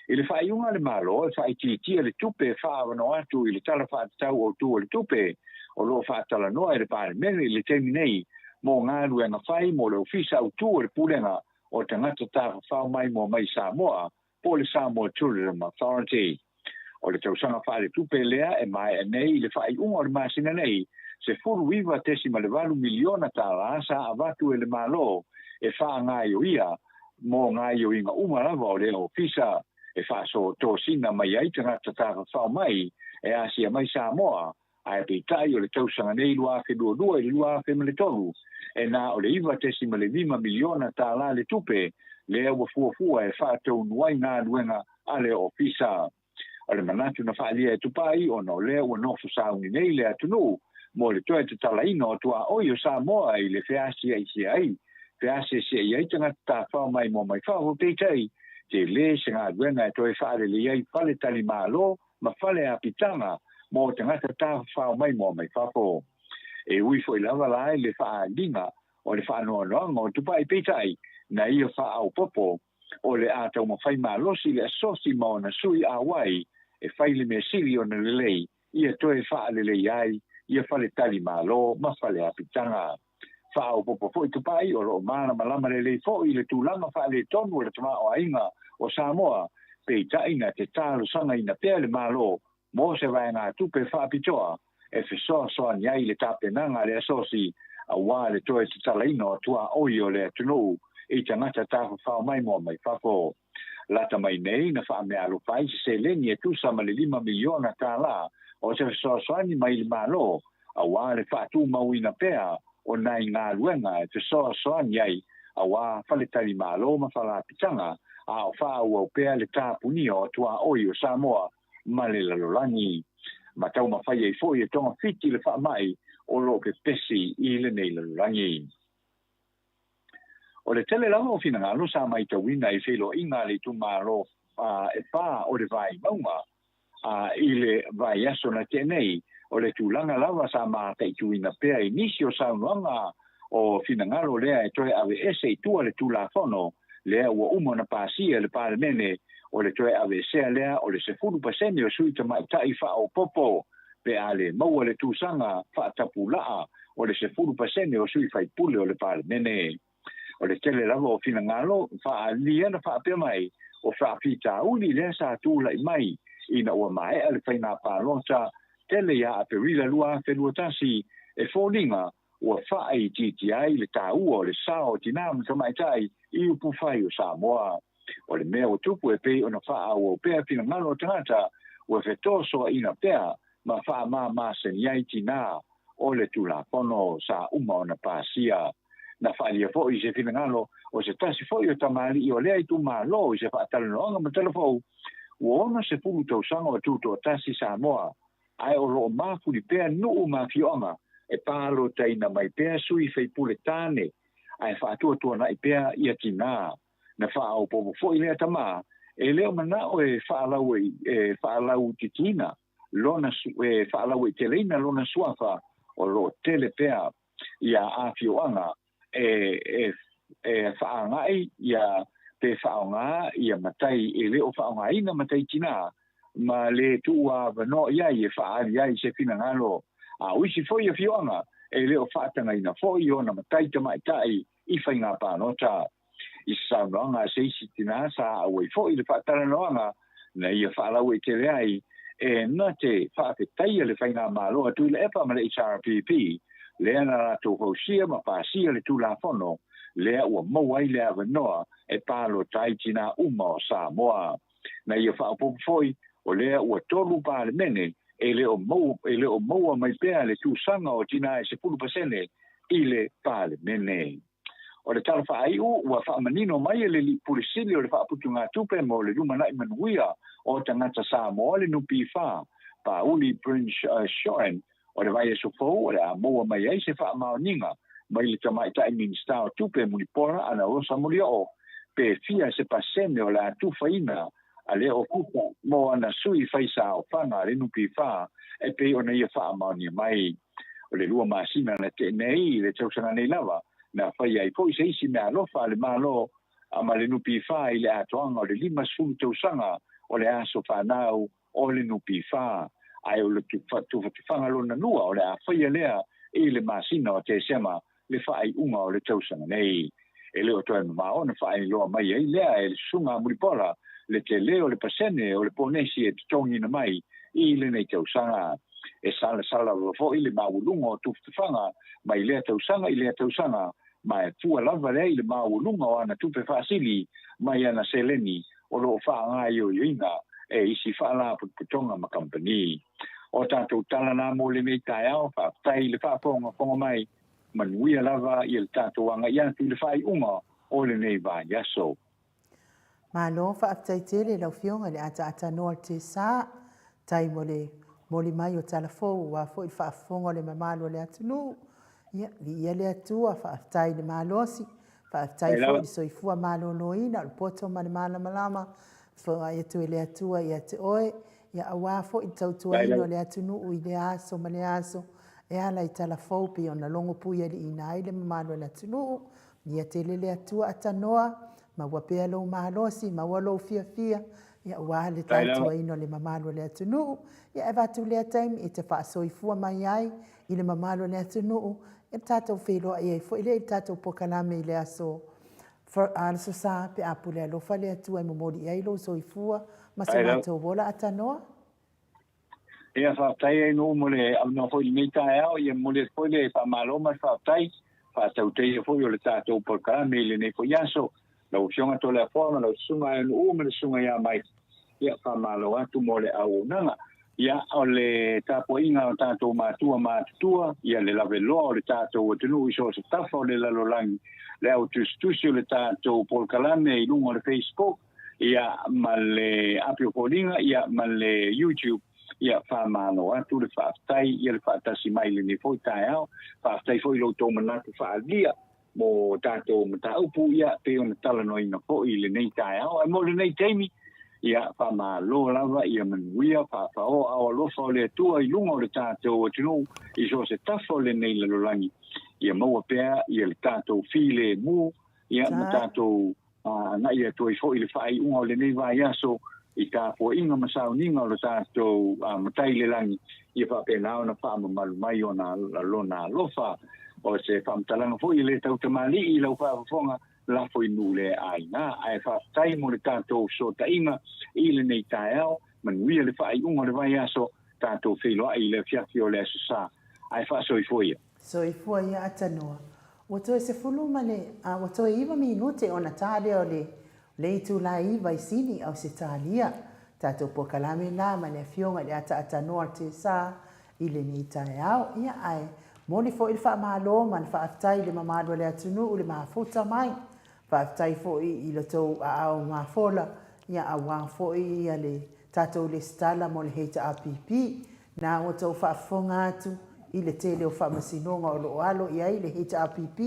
i le faaiuga a le Malo e faaitiitia le tupe e faaavanoa atu i le Tala Faatatau Autu o le Tupe o lo o faatalanoa e le Palemene i le taimi nei mo galuega fai mo le Ofisa Autu o le Pulega o Tagata Tafafao Maimoa Mai Samoa po o le Samoa Tourism Authority. O le tausaga faaletupe lea e maea nei i le faaiuga o le masina nei, $19.8 miliona tala sa avatu e le Malo e faagaioia mo gaioiga uma lava o lea ofisa e faasootosina mai ai tagata tafafao mai e asia mai Samoa, ae peitai o le tausaga nei 2022 i le 2003, e na o le $9.5 miliona tala le tupe lea ua fuafua e faataunu ai galuega a le ofisa. O le manatu na faaalia e Tupai ona o lea ua nofo sauni nei le atunuu mo le toe tatalaina o tuaoi o Samoa i le feasiasiai ai tagata tafao maimoa mai fafo, peitai tele se galuega e toe faalelei ai faletalimalo ma fale apitaga mo tagata tafafao maimoa mai fafo. E ui foi lava la i le faaaliga o le faanoanoaga o Tupai, peitai na ia faaopoopo o le a taumafai malosi le asosi ma ona sui auai e fai le mea sili ona lelei ia toe faalelei ai ia faletalimalo ma fale apitaga. Faaopoopo foi Tupai o loo malamalama lelei foi i le tulaga faaletonu o le tamaoaiga o Samoa, peitai na te talosagaina pea le Malo mo se vaegatupe faapitoa e fesoasoani ai le tapenaga a le asosi aua le toe tatalaina o tuaoi o le atunuu i tagata tafafao maimoa mai fafo. Lata mai nei na faameaalofa ai se seleni e tusa ma le $5 miliona tala o se fesoasoani mai le Malo aua le faatumauina pea o nai galuega e fesoasoani ai aua faletalimalo ma falapitaga, a o faaauau pea le tapunia o tuaoi o Samoa ma le lalolagi, ma taumafai ai foi e togafiti le faamai o loo pepesi i lenei lalolagi. O le tele lava o finagalo sa matauina i feiloaiga a le itumalo e fa o le Vaimauga i le vaiaso na tea nei, o le tulaga lava sa mataituina pea i nisi o saunoaga o finagalo lea e toe aveese i tua le Tulafono lea ua uma ona pasia e le Palemene o le toe aveesea lea o le 10% o sui tamaitai faaopoopo pe a le maua le tusaga faatapulaa o le 10% o sui faipule o le Palemene. O le tele lava o finagalo faaalia na faapea mai o faafitauli lea sa tulai mai ina ua maea le faiga palota tele ia Aperila 2021 e foliga ua faaitiitia ai le taua o le sao o tinā ma tamaitai i upufai o Samoa. O le mea ua tupu e pei ona faaauau pea finagalo o tagata ua fetosoaina pea ma faamāmāseni ai tinā o le Tulafono sa uma ona pasia. Na faaalia foi se finagalo o se tasi foi o tamalii o lea itumalo i se faatalanoaga ma Talafou, ua 60 tausaga o tutoatasi Samoa, ae o loo mafuli pea nuu ma afioaga e palotaina mai pea sui faipule tane ae faatuatuanai pea ia tinā. Na faaopoopo foi lea tamā e le o manao e faalautitiina lona e faalauaiteleina lona suafa o loo tele pea ia afioaga e faagai ia pe faaaoga ia matai e le o faaaogaina matai tinā ma le tuuavanoa i ai e faaali ai se finagalo. A o isi foi afioaga e le o faatagaina foi ona matai tamaitai i faiga palota. I se saunoaga a se isi tinā sa auai foi le faatalanoaga na ia faalauaitele ai e na te faafetaia le faigamalo a Tuilaepa ma le HRPP lea na latou fausia ma pasia le Tulafono lea ua maua ai le avanoa e palota ai tinā uma o Samoa. Na ia faaopoopo foi o lea ua tolu Palemene e le o maua mai pea le tusaga o tinā e 10% i le Palemene. O le tala faaiu ua faamanino mai e le Alii Pule Sili o le Faaputugatupe mo le Lumanai Manuia o Tagata Samoa le NPF, Paauli Prince Shoren, O le vaiaso fou o le a maua mai ai se faamaoniga mai le Tamaitai Minisita o Tupe Mulipola Anarosa Molioo pe fia se pasene o le a tufaina a lea Ofisa mo ana sui fai saofaga a le NPF e pei ona ia faamaonia mai. O le lua masina na tea nei i le tausaga nei lava, na faia ai foi se isi meaalofa a le Malo a ma le NPF i le atoaga o le 50 tausaga o le aso fanau o le NPF, ae o le tufatufaga lona lua o le a faia lea i le masina o Tesema le faaiuga o le tausaga nei. E le o toe mamao ona faailoa mai ai lea e le Susuga a Mulipola le tele o le pasene o le ponesi e totogiina mai i lenei tausaga. E salasala lava foi le maualuga o tufatufaga mai lea tausaga i lea tausaga, ma e fua lava lea i le maualuga o ana tupe faasili mai ana seleni o lo o faagaoioiina e isi faalapotopotoga ma kamupani. O tatou tala na mo lenei taeao, faafetai i le faafogafoga mai, manuia lava ia le tatou agai atu i le faaiuga o lenei vaiaso. Malo, faafetai tele i lau Afioga i le ataatanoa o le TSA, tai mo le moli mai o tala fou aua foi le faafofoga o le mamalu o le atunuu. Ia, viia le Atua, faafetai i le malosi, faafetai foi i le soifua maloloina o le poto ma le malamalama, foai atu e le Atua ia te oe, ia aua foi le tautuaina o le atunuu i lea aso ma lea aso, e ala i tala fou pei ona logo puialiiina ai le mamalu o le atunuu. Ia tele le Atua atanoa, maua pea lou malosi, maua lou fiafia, ia aua le tautuaina o le mamalu o le atunuu. Ia e avatu lea taimi e te faasoifua mai ai i le mamalu o le atunuu, ia tatou feiloai ai foi lea i le tatou polokalame i le aso Aso Sa pe a pule alofa le Atua e momoli i ai lou soifua ma so matou ola atanoa. Ia, faafetai ai nuu mo le avanoa foi i lenei taeao. Ia momoli atu foi le faamalo ma le faafetai faatautaia foi o le tatou polokalame i lenei foi aso. Lau Afioga Toleafoa ma lau Susuga Aenuuu ma le Susuga ia Mike, ia faamalo atu mo le auaunaga. Ia, o le tapuaiga a o tatou matua matutua, ia le laveloa o le tatou atunuu i so o se tafa o le lalolagi, le au tusitusi o le tatou polokalame i luga o le Facebook, ia, ma le api o foliga, ia, ma le YouTube, ia, faamalo atu le faafetai, ia le faatasi mai i lenei foi taeao. Faafetai foi i lo outou manatu faaalia mo tatou mataupu, ia, pei ona talanoaina foi i lenei taeao. Ae mo lenei taimi, ia, faamalo lava, ia manuia, faafaoa ao alofa o le Atua i luga o le tatou atunuu i so o se tafa o lenei lalolagi, ia maua pea ia le tatou filemu, ia, ma tatou agai atu ai foi i le faaiuga o lenei vaiaso i tapuaiga ma sauniga o lo tatou Matai i le Lagi, ia faapena ona faamamalu mai ona Lona alofa. O se faamatalaga foi e le tautamalii i lau faafofoga, lafo i nuu le aiga. Ae faafetai mo le tatou fesootaiga i lenei taeao, manuia le faaiuga o le vaiaso, tatou feiloai i le afiafi o le Aso Sa. Ae faasoifua ia. Soifua ia Atanoa. Ua toe sefulu ma le, a, ua toe iva minute ona ta lea o le, le itula iva i Sini, Ausetalia. Tatou polokalame la ma le Afioga i le Ataatanoa o le TSA i lenei taeao. Ia, ae momoli foi le faamalo ma le faafetai i le mamalu o le atunuu i le mafuta mai. Faafetai foi i lo tou aao mafola, ia, aua foi ia le tatou lesitala mo le HRPP. Na ua tou faafofoga atu i le tele o faamasinoga o lo o alo i ai le HRPP,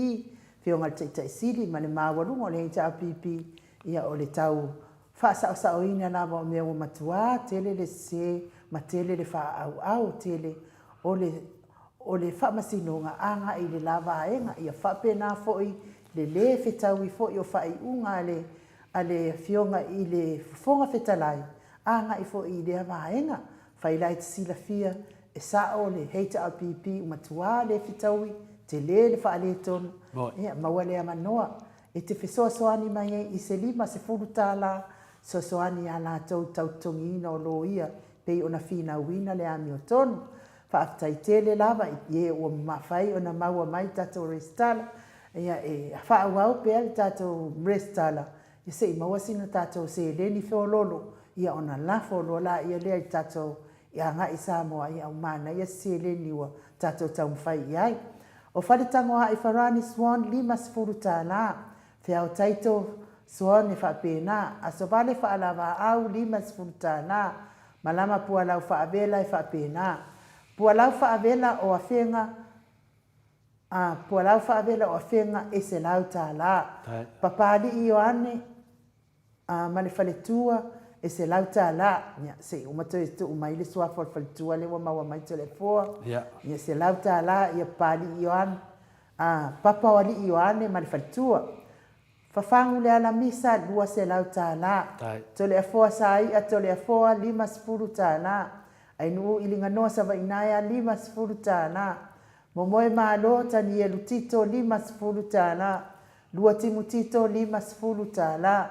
Afioga i le Taitai Sili ma le maualuga o le HRPP, ia o le tau faasaosaoina lava o mea ua matuā tele le sese ma tele le faaauau tele o le o le faamasinoga agai i le la vaega. Ia faapena foi le lē fetaui foi o faaiuga a le a le Afioga i le Fofoga Fetalai agai foi i lea vaega. Fai la e te silafia, e sao le HRPP ua matua le fetaui, tele le faaletonu, ia maua le avanoa e te fesoasoani mai ai i se $50 fesoasoani iā latou i tau totogiina o loia pei ona finauina le amiotonu. Faafetai tele lava i e ua mafai ona maua mai tatou resitala, ia e faaauau pea le tatou resitala Ia se i maua sina tatou seleni feololo, ia ona lafo loa laia lea i tatou i agai i Samoa, ia ua manaia se seleni ua tatou taumafai i ai. O Faletagoaai Farani Swan $50, Feao Taito Swan e faapena, Asovale Faalavaau $50, Malama Pualau Faavela e faapena. Pualau Faavela o Afega, a, Pualau Faavela o Afega e $100. Papalii Ioane, a, ma le faletua e $100. Ia, se i uma toe tuu mai le suafa o le faletua lea ua maua mai Toleafoa. Ia, $100 ia Papalii Ioane, a, Papaoalii Ioane ma le faletua. Fafagu le Alamisa, $200. Toleafoa Sai'a Toleafoa, $50. Ainuu Iliganoa Savainaea, $50. Momoe Malo Tanielu Tito, $50. Luatimu Tito, $50.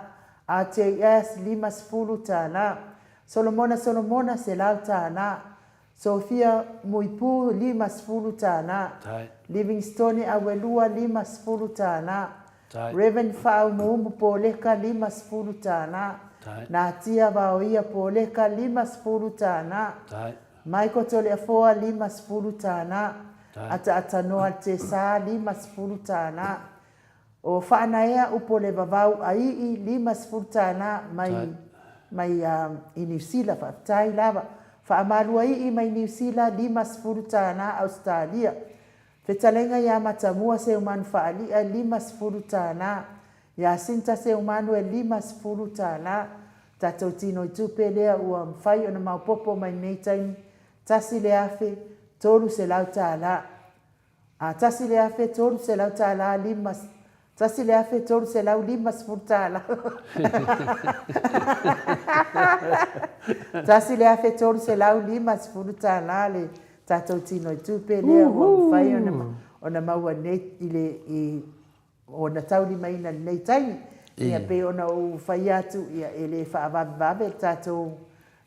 RJS, $50. Solomona Solomona, $100. Sofia Muipu, $50. Livingstone Auelua, $50. Rev. Faaumuumu Poleka, $50. Natia Vaoia Poleka, $50. Michael Toleafoa, $50. Ataatanoa Tesa, $50. O Faanaea Upolevavau Aii, $50 mai mai i Niu Sila, faafetai lava. Faamaluaii mai Niu Sila, $50 Ausetalia. Fetalaiga ia Matamua Seumanu Faali'a, $50. Iasinta Seumanu e $50. Tatou tinoi tupe lea ua mafai ona maopopo mai nei taimi, $1,300. A $1,300 lima, $1,350. $1,350 le tatou tinoi tupe lea ua mafai ona, ona maua nei i le, i, ona taulimaina i lenei taimi. Ia pei ona ou fai atu, ia e le faavavevave le tatou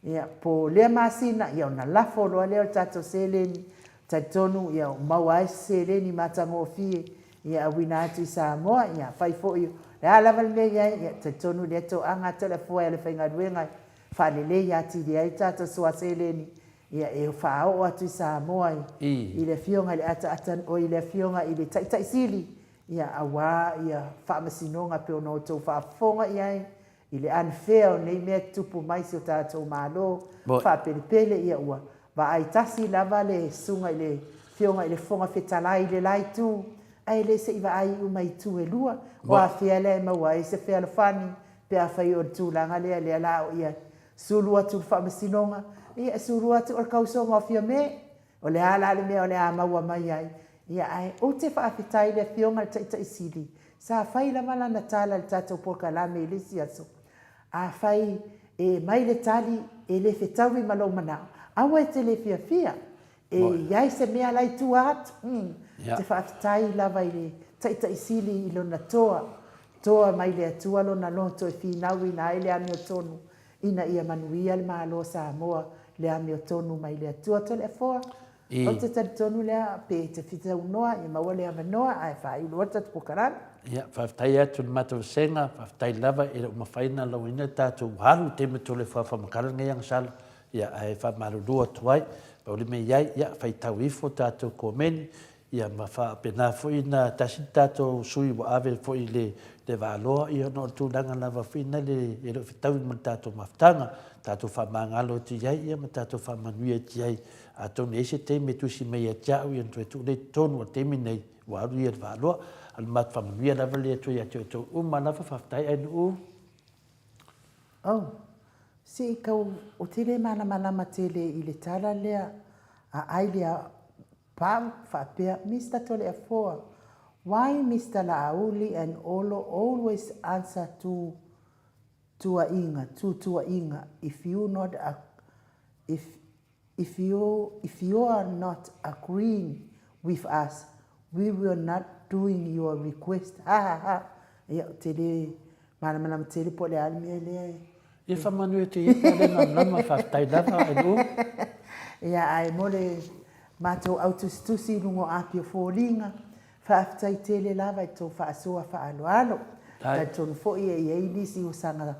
Ia, po o lea masina, ia ona lafo loa lea o le tatou seleni, talitonu ia ua maua ai se seleni matagofie ia auina atu i Samoa. Ia afai foi o le a lava le mea e i ai, ia talitonu lea toaga a Toleafoa e le faigaluega e faalelei atili ai le tatou soa seleni ia e faaoo atu i Samoa i le Afioga i le ataata, oi le Afioga i le Taitai Sili, ia aua ia faamasinoga pei ona outou faafofoga i ai I le unfair o nei mea tutupu mai si o tatou Malo faapelepele ia ua vaai tasi lava le susuga i le Afioga i le Fofoga Fetalai i le la itu ae le se i vaai uma i itu e lua. O afea lea e maua ai se fealofani pe afai o le tulaga lea lea la o ia sulu atu i le Faamasinoga ia e sulu atu o le kausoga o Fiame. O le a la le mea o le a maua mai ai? Ia, ae ou te faafetai i le Afioga i le Taitai Sili, sa fai lava lana tala i le tatou polokalame i le isi aso, Afai e aumai le tali e le fetaui ma lou manao, aua e te le fiafia, e i ai se mea la i tua atu. Ou te faafetai lava i le Taitai Sili i lona toa, toa mai le Atua lona loto e finauina ai le amiotonu ina ia manuia le Malo o Samoa le amiotonu mai le Atua Toleafoa. Ou te talitonu lea pe te fitaunoa ia maua le avanoa ae faaiu loa le tatou polokalame. Ia, faafetai atu i le matou vasega, faafetai lava e le o mafai ona lauina le tatou alu i taimi o Toleafoa Faamakala lenei agasala, ia ae faamalulu atu ai, pau le mea i ai, ia faitau ifo tatou komeni, Ia ma faapena foi na tasi le tatou sui ua ave foi i le le Valoa ia ona o le tulaga lava foi na le e le o fetaui ma le tatou mafutaga. Tatou faamagalo atu i ai ia ma tatou faamanuia atu i ai. Atonu e i ai se taimi e tusi mai ia te au ia ona toe tuu lea i totonu o le taimi nei ua alu ia i le Valoa. A o le matou faamanuia lava lea atu ia te outou uma lava. Faafetai Ainuu. Oh, se i kau, ou te le malamalama tele i le tala lea a Ailia Pau faapea Mister Toleafoa, Why Mister Laauli and Olo always answer to tuaiga, tutuaiga if you not if if you if you are not agreeing with us we will not doing your request ha ha ha ia ou te le Malamalama tele po o le a le mea lea e... Ia faamanuia atu ia pe a le malamalama, faafetai lava e Lu. Ia ae mo le matou au tusitusi i luga o api o foliga, faafetai tele lava i tou faasoa faaaloalo. Talitonu foi e i ai nisi o saga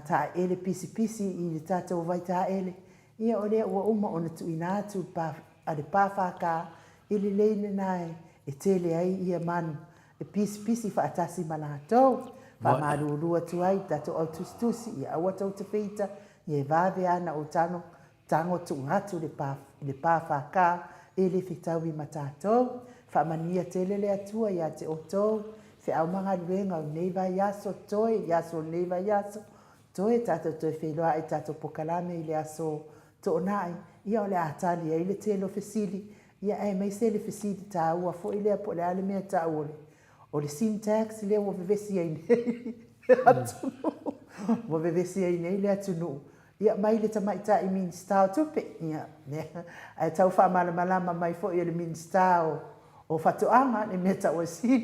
taele pisipisi i le tatou vaitaele, ia o lea ua uma ona tuuina atu a le PFK e lelei lena e tele ai ia manu e pisipisi faatasi ma latou. Faamalulu atu ai i tatou au tusitusi, ia aua tou te feita, ia e vave lava ona ou tago. Tago tuuga atu i le pa, i le pa FK e le fetaui ma tatou. Faamanuia tele le Atua ia te outou, feau ma galuega o lenei vaiaso, toe i aso o lenei vaiaso, toe tatou toe feiloai i tatou pokalame i le aso Toonai, ia o le a tali ai le tele o fesili, ia aemaise le fesili taua foi lea po o le a le mea e tau o le, o le sin tax lea ua vevesi ai nei le atunuu, ua vevesi ai nei le atunuu, ia mai le tamaitai Minisita o Tupe, ia, ae tau faamalamalama mai foi e le Minisita o, o Faatoaga le mea tau o le sin.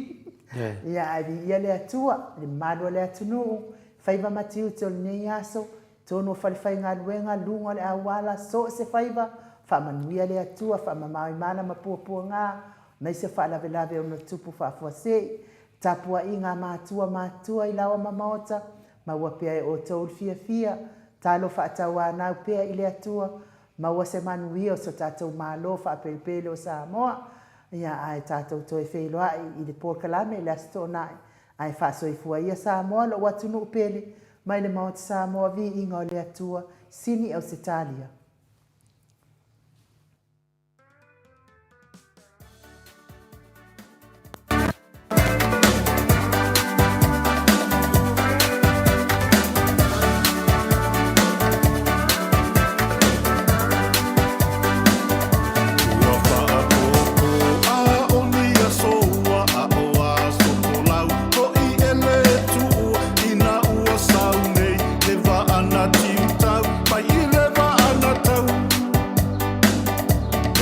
Ia, ae viia le Atua, le mamalu o le atunuu, faiva ma tiute o lenei aso, totonu o falefaigaluega, luga o le auala, so o se faiva, faamanuia le Atua, faamamao i mala ma puapuaga, aemaise o faalavelave ono tupu faafuasei, tapuaiga a matua matutua i laoa ma maota, maua pea e outou le fiafia, talo faatauanau pea i le Atua, maua se manuia o so tatou Malo faapelepele o Samoa, ia ae tatou toe feiloai i le polokalame i le Aso Toonai, ae faasoifua ia Samoa lou atunuu pele, mai le Maota Samoa viiga o le Atua, Sini Ausetalia. Ua faapopo a o ni aso ua aʻo aso folau hoʻi e le tuua ina ua sau nei le vaa na tiutau mai i le vaa na tau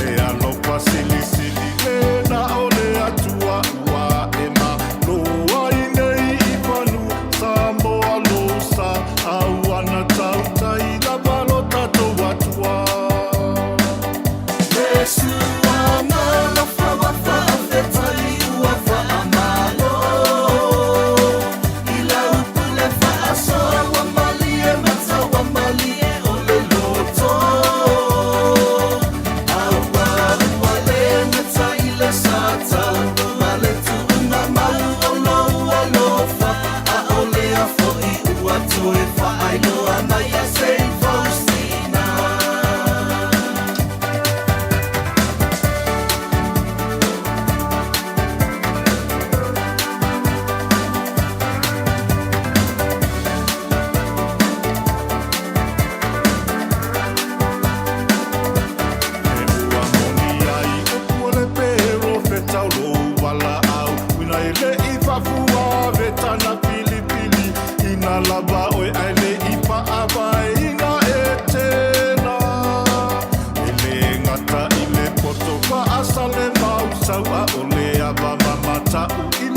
E alofa silisili le na o le Atua ua e malo ai nei i fanua Samoa lou sa auana tautai lava lo tatou Atua. E ua moni ai upu o le perofeta o lou valaau Uina e le i faafua vetana filifili Ina lava oe ae le i faavaeina e tena E le gata i le poto faasale mausau A o le ava mamatau i